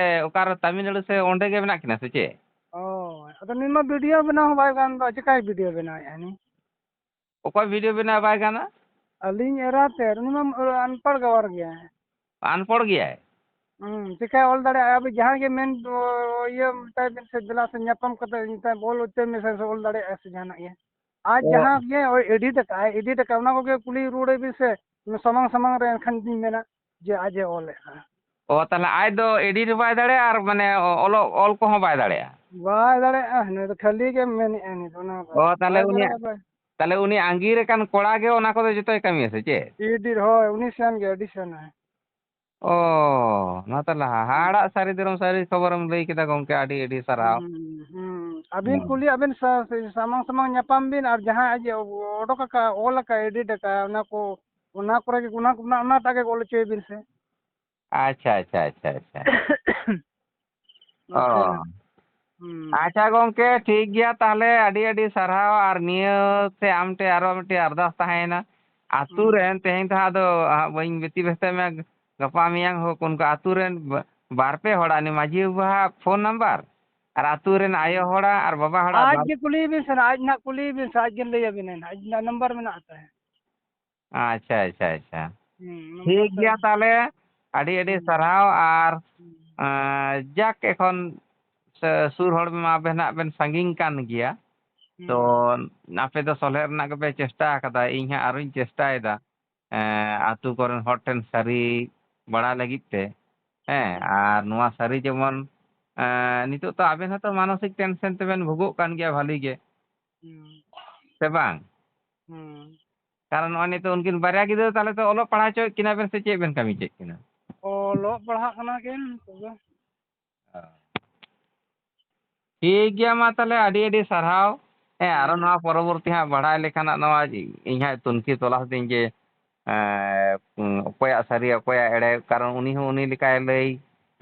ᱚᱠᱟᱨᱮ, ᱛᱟᱢᱤᱞᱱᱟᱲᱩ ᱥᱮ ᱚᱸᱰᱮ ᱜᱮ ᱢᱮᱱᱟᱜ ᱠᱤᱱᱟ ᱥᱮ ᱪᱮᱫ? ᱦᱳᱭ, ᱟᱫᱚ ᱱᱩᱭ ᱢᱟ ᱵᱷᱤᱰᱤᱭᱳ ᱵᱮᱱᱟᱣ ᱦᱚᱸ ᱵᱟᱭ ᱜᱟᱱ ᱫᱚ, ᱪᱮᱠᱟᱭ ᱵᱷᱤᱰᱤᱭᱳ ᱵᱮᱱᱟᱣᱮᱫᱼᱟ ᱱᱩᱭ? ᱚᱠᱚᱭ ᱵᱷᱤᱰᱤᱭᱳ ᱵᱮᱱᱟᱣ ᱵᱟᱭ ᱜᱟᱱᱟ? ᱟᱹᱞᱤᱧ ᱮᱨᱟ ᱛᱮᱫ, ᱩᱱᱤ ᱢᱟ ᱟᱱᱯᱟᱲ ᱜᱟᱣᱟᱨ ᱜᱮᱭᱟᱭ᱾ ᱟᱱᱯᱚᱲ ᱜᱮᱭᱟᱭ? ᱦᱩᱸ, ᱪᱮᱠᱟᱭ ᱚᱞ ᱫᱟᱲᱮᱭᱟᱜᱼᱟ? ᱟᱵᱤᱱ ᱡᱟᱦᱟᱸ ᱜᱮ ᱢᱮᱱ, ᱚ, ᱤᱭᱟᱹ ᱢᱮᱛᱟᱭ ᱵᱤᱱ ᱥᱮ, ᱫᱮᱞᱟ ᱥᱮ ᱧᱟᱯᱟᱢ ᱠᱟᱛᱮ ᱢᱮᱛᱟᱭ, ᱚᱞ ᱦᱚᱪᱚᱭ ᱢᱮ ᱥᱮ, ᱚᱞ ᱫᱟᱲᱮᱭᱟᱜᱼᱟ ᱥᱮ ᱡᱟᱦᱟᱱᱟᱜ ᱜᱮ᱾ ᱟᱡ ᱚ᱾ ᱡᱟᱦᱟᱸ ᱜᱮ ᱳᱭ ᱮᱰᱤᱴ ᱟᱠᱟᱫᱼᱟᱭ, ᱮᱰᱤᱴ ᱟᱠᱟᱫ, ᱚᱱᱟ ᱠᱚᱜᱮ ᱠᱩᱞᱤ ᱨᱩᱣᱟᱹᱲ ᱵᱤᱱ ᱥᱮ, ᱥᱟᱢᱟᱝ ᱥᱟᱢᱟᱝ ᱨᱮ, ᱮᱱᱠᱷᱟᱱ ᱵᱤᱱ ᱢᱮᱱᱟ ᱡᱮ ᱟᱡ ᱮ ᱚᱞᱮᱫᱼᱟ᱾ ᱚ, ᱛᱟᱦᱞᱮ ᱟᱡ ᱫᱚ ᱮᱰᱤᱴ ᱦᱚᱸ ᱵᱟᱭ ᱫᱟᱲᱮᱭᱟᱜᱼᱟ ᱟᱨ ᱢᱟᱱᱮ ᱚ-, ᱚᱞᱚᱜ, ᱚᱞ ᱠᱚᱦᱚᱸ ᱵᱟᱭ ᱫᱟᱲᱮᱭᱟᱜᱼᱟ? ᱵᱟᱭ ᱫᱟᱲᱮᱭᱟᱜᱼᱟ, ᱱᱩᱭ ᱫᱚ ᱠᱷᱟᱹᱞᱤ ᱜᱮ ᱢᱮᱱᱮᱫᱼᱟ ᱱᱩᱭ ᱫᱚ ᱚᱱᱟ ᱫᱚ᱾ ᱚ, ᱛᱟᱦᱞᱮ ᱵᱟᱭ ᱩᱱᱤᱭᱟᱜ, ᱫᱟᱲᱮᱭᱟᱜᱼᱟ, ᱵᱟᱭ ᱛᱟᱦᱞᱮ ᱩᱱᱤ ᱟᱸᱜᱤᱨ ᱟᱠᱟᱱ ᱠᱚᱲᱟ ᱜᱮ ᱚᱱᱟ ᱠᱚᱫᱚ ᱡᱚᱛᱚᱭ ᱠᱟᱹᱢᱤᱭᱟ ᱥᱮ ᱪᱮᱫ? ᱮᱰᱤᱴ, ᱦᱳᱭ, ᱩᱱᱤ ᱥᱮᱱ ᱜᱮ, ᱟᱹᱰᱤ ᱥᱮᱱ ᱟᱭ᱾ ᱚ, ᱱᱚᱣᱟ ᱛᱟᱦᱞᱮ ᱦᱟᱦᱟᱲᱟᱜ ᱥᱟᱹᱨᱤ ᱫᱷᱚᱨᱚᱢ ᱥᱟᱹᱨᱤ ᱠᱷᱚᱵᱚᱨᱮᱢ ᱞᱟᱹᱭ ᱠᱮᱫᱟ ᱜᱚᱢᱠᱮ, ᱟᱹᱰᱤ ᱟᱹᱰᱤ ᱥᱟᱨᱦᱟᱣ᱾ ᱦᱩᱸ, ᱦᱩᱸ᱾ ᱟᱹᱵᱤᱱ ᱦᱩᱸ᱾ ᱠᱩᱞᱤ, ᱟᱹᱵᱤᱱ ᱥᱟ-, ᱥᱟᱢᱟᱝ ᱥᱟᱢᱟᱝ ᱧᱟᱯᱟᱢ ᱵᱤᱱ, ᱟᱨ ᱡᱟᱦᱟᱸ ᱟᱡ ᱮ ᱚᱰᱚᱠ ᱟᱠᱟᱫ, ᱚᱞ ᱟᱠᱟᱫ, edit ᱟᱠᱟᱫ, ᱚᱱᱟ ᱠᱚ, ᱚᱱᱟ ᱠᱚᱨᱮ ᱜᱮ, ᱚᱱᱟ, ᱚᱱᱟ, ᱚᱱᱟᱴᱟᱜ ᱜᱮ ᱚᱞ ᱦᱚᱪᱚᱭ ᱵᱤᱱ ᱥᱮ᱾ ᱟᱪᱪᱷᱟ, ᱟᱪᱪᱷᱟ, ᱟᱪᱪᱷᱟ, ᱟᱪᱪᱷᱟ᱾ ᱚ᱾ ᱵᱟᱠᱷᱟᱱ, ᱦᱩᱸ᱾ ᱟᱪᱪᱷᱟ ᱜᱚᱢᱠᱮ, ᱴᱷᱤᱠ ᱜᱮᱭᱟ ᱛᱟᱦᱞᱮ, ᱟᱹᱰᱤ ᱟᱹᱰᱤ ᱥᱟᱨᱦᱟᱣ᱾ ᱟᱨ ᱱᱤᱭᱟᱹ ᱛᱮ ᱟᱢ ᱴᱷᱮᱱ ᱟᱨᱚ ᱢᱤᱫᱴᱮᱱ ᱟᱨᱫᱟᱥ ᱛᱟᱦᱮᱸᱭᱮᱱᱟ, ᱟᱹᱛᱩ ᱦᱩᱸ᱾ ᱨᱮᱱ, ᱛᱮᱦᱮᱧ ᱫᱚ ᱦᱟᱸᱜ ᱟᱫᱚ ᱦᱟᱸᱜ ᱵᱟᱹᱧ ᱵᱤᱛᱤ ᱵᱮᱥᱛᱟᱭ ᱢᱮ, ᱜᱟᱯᱟ ᱢᱮᱭᱟᱝ ᱦᱳᱠ, ᱩᱱᱠᱩ ᱟᱹᱛᱩ ᱨᱮᱱ ᱵᱟ-, ᱵᱟᱨ ᱯᱮ ᱦᱚᱲᱟᱜ ᱩᱱᱤ ᱢᱟᱹᱡᱷᱤ ᱵᱟᱵᱟᱣᱟᱜ ᱯᱷᱳᱱ ᱱᱟᱢᱵᱟᱨ ᱟᱨ ᱟᱹᱛᱩ ᱨᱮᱱ ᱟᱭᱳ ᱦᱩᱸ᱾ ᱦᱚᱲᱟᱜ ᱟᱨ ᱵᱟᱵᱟ ᱦᱚᱲᱟᱜ ᱟᱡ ᱵᱟᱨ- ᱜᱮ ᱠᱩᱞᱤᱭᱮ ᱵᱤᱱ ᱥᱮ, ᱟᱡ ᱱᱟᱦᱟᱜ ᱠᱩᱞᱤᱭᱮ ᱵᱤᱱ ᱥᱮ, ᱟᱡ ᱜᱮ ᱞᱟᱹᱭ ᱟᱵᱤᱱᱟᱭ ᱱᱟᱦᱟᱜ, ᱟᱡ ᱱᱟᱦᱟᱜ ᱱᱟᱢᱵᱟᱨ ᱢᱮᱱᱟᱜ ᱛᱟᱭᱟ᱾ ᱟᱪᱪᱷᱟ, ᱟᱪᱪᱷᱟ, ᱟᱪᱪᱷᱟ᱾ ᱦᱩᱸ, ᱱᱚᱝᱠᱟ ᱴᱷᱤᱠ ᱥᱮ᱾ ᱜᱮᱭᱟ ᱛᱟᱦᱞᱮ, ᱟᱹᱰᱤ ᱟᱹᱰᱤ ᱦᱩᱸ᱾ ᱥᱟᱨᱦᱟᱣ᱾ ᱟᱨ, ᱦᱩᱸ᱾ ᱟᱸ, ᱡᱟᱠ, ᱮᱠᱷᱚᱱ ᱥᱮ ᱥᱩᱨ ᱦᱚᱲ ᱢᱟ ᱵᱮᱱ ᱦᱟᱸᱜ ᱵᱮᱱ ᱥᱟᱺᱜᱤᱧ ᱠᱟᱱ ᱜᱮᱭᱟ, ᱛᱚ ᱦᱩᱸ᱾ ᱟᱯᱮ ᱫᱚ ᱥᱚᱞᱦᱮ ᱨᱮᱱᱟᱜ ᱜᱮᱯᱮ ᱪᱮᱥᱴᱟ ᱟᱠᱟᱫᱟ, ᱤᱧ ᱦᱟᱸᱜ ᱟᱨᱚᱧ ᱪᱮᱥᱴᱟᱭᱮᱫᱟ, ᱮᱸ, ᱟᱹᱛᱩ ᱠᱚᱨᱮᱱ ᱦᱚᱲ ᱴᱷᱮᱱ ᱥᱟᱹᱨᱤ ᱵᱟᱲᱟᱭ ᱞᱟᱹᱜᱤᱫ ᱛᱮ, ᱦᱮᱸ, ᱦᱩᱸ᱾ ᱟᱨ ᱱᱚᱣᱟ ᱥᱟᱹᱨᱤ ᱡᱮᱢᱚᱱ, ᱮᱸ, ᱱᱤᱛᱚᱜ ᱛᱚ ᱟᱵᱮᱱ ᱦᱚᱸᱛᱚ ᱢᱟᱱᱚᱥᱤᱠ tension ᱛᱮᱵᱮᱱ ᱵᱷᱳᱜᱚᱜ ᱠᱟᱱ ᱜᱮᱭᱟ ᱵᱷᱟᱹᱞᱤ ᱜᱮ, ᱦᱩᱸ᱾ ᱥᱮ ᱵᱟᱝ? ᱦᱩᱸ᱾ ᱠᱟᱨᱚᱱ ᱱᱚᱜᱼᱚᱭ ᱱᱤᱛᱚᱜ ᱩᱱᱠᱤᱱ ᱵᱟᱨᱭᱟ ᱜᱤᱫᱽᱨᱟᱹ ᱛᱟᱦᱞᱮ ᱛᱚ ᱚᱞᱚᱜ ᱯᱟᱲᱦᱟᱣ ᱦᱚᱪᱚᱭᱮᱫ ᱠᱤᱱᱟ ᱵᱮᱱ ᱥᱮ ᱪᱮᱫ ᱵᱮᱱ ᱠᱟᱹᱢᱤ ᱦᱚᱪᱚᱭᱮᱫ ᱠᱤᱱᱟ? ᱚᱞᱚᱜ ᱯᱟᱲᱦᱟᱜ ᱠᱟᱱᱟ ᱠᱤᱱ ᱛᱚᱵᱮ᱾ ᱴᱷᱤᱠ ᱜᱮᱭᱟ, ᱢᱟ ᱛᱟᱦᱞᱮ ᱟᱹᱰᱤ ᱟᱹᱰᱤ ᱥᱟᱨᱦᱟᱣ᱾ ᱦᱮᱸ, ᱟᱨᱚ ᱦᱩᱸ᱾ ᱱᱚᱣᱟ ᱯᱚᱨᱚᱵᱚᱨᱛᱤ ᱦᱟᱸᱜ ᱵᱟᱲᱟᱭ ᱞᱮᱠᱷᱟᱱ ᱦᱟᱸᱜ ᱱᱚᱣᱟ ᱤᱧ ᱦᱟᱸᱜ ᱛᱩᱱᱠᱷᱤ ᱛᱚᱞᱟᱥ ᱫᱟᱹᱧ ᱡᱮ, ᱮᱸ, ᱚᱠᱚᱭᱟᱜ ᱥᱟᱹᱨᱤ ᱚᱠᱚᱭᱟᱜ ᱮᱲᱮ, ᱠᱟᱨᱚᱱ ᱩᱱᱤ ᱦᱚᱸ ᱩᱱᱤ ᱞᱮᱠᱟᱭ ᱞᱟᱹᱭ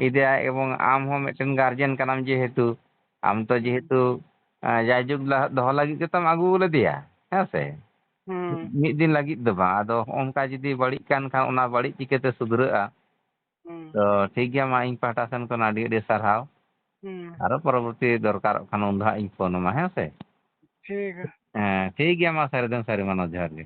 ᱤᱫᱤᱭᱟ, ᱮᱵᱚᱝ ᱟᱢ ᱦᱚᱸ ᱢᱤᱫᱴᱮᱱ guardian ᱠᱟᱱᱟᱢ ᱡᱮᱦᱮᱛᱩ, ᱟᱢ ᱛᱚ ᱦᱩᱸ᱾ ᱡᱮᱦᱮᱛᱩ, ᱮᱸ, ᱡᱟᱭᱡᱩᱜᱽ ᱞᱟᱦᱟ ᱫᱚᱦᱚ ᱞᱟᱹᱜᱤᱫ ᱜᱮᱛᱚᱢ ᱟᱹᱜᱩ ᱞᱮᱫᱮᱭᱟ, ᱦᱮᱸ ᱥᱮ? ᱦᱩᱸ᱾ ᱢᱤᱫ ᱫᱤᱱ ᱞᱟᱹᱜᱤᱫ ᱫᱚ ᱵᱟᱝ, ᱟᱫᱚ ᱦᱚᱸᱜᱼᱚ ᱱᱚᱝᱠᱟ ᱡᱩᱫᱤ ᱵᱟᱹᱲᱤᱡ ᱠᱟᱱ ᱠᱷᱟᱱ ᱚᱱᱟ ᱵᱟᱹᱲᱤᱡ ᱪᱤᱠᱟᱹᱛᱮ ᱥᱩᱫᱷᱨᱟᱹᱜᱼᱟ? ᱦᱩᱸ᱾ ᱛᱚ ᱴᱷᱤᱠ ᱜᱮᱭᱟ, ᱢᱟ ᱤᱧ ᱯᱟᱦᱴᱟ ᱥᱮᱱ ᱠᱷᱚᱱ ᱟᱹᱰᱤ ᱟᱹᱰᱤ ᱥᱟᱨᱦᱟᱣ᱾ ᱦᱩᱸ᱾ ᱟᱨᱚ ᱯᱚᱨᱚᱵᱚᱨᱛᱤ ᱫᱚᱨᱠᱟᱨᱚᱜ ᱠᱷᱟᱱ ᱩᱱ ᱫᱚ ᱦᱟᱸᱜ ᱤᱧ ᱯᱷᱳᱱ ᱟᱢᱟ, ᱦᱮᱸ ᱥᱮ? ᱴᱷᱤᱠ ᱜᱮᱭᱟ᱾ ᱦᱮᱸ, ᱴᱷᱤᱠ ᱜᱮᱭᱟ, ᱢᱟ ᱥᱟᱹᱨᱤ ᱫᱚᱢ ᱥᱟᱹᱨᱤ ᱢᱟᱱᱚᱛ, ᱡᱚᱦᱟᱨ ᱜᱮ᱾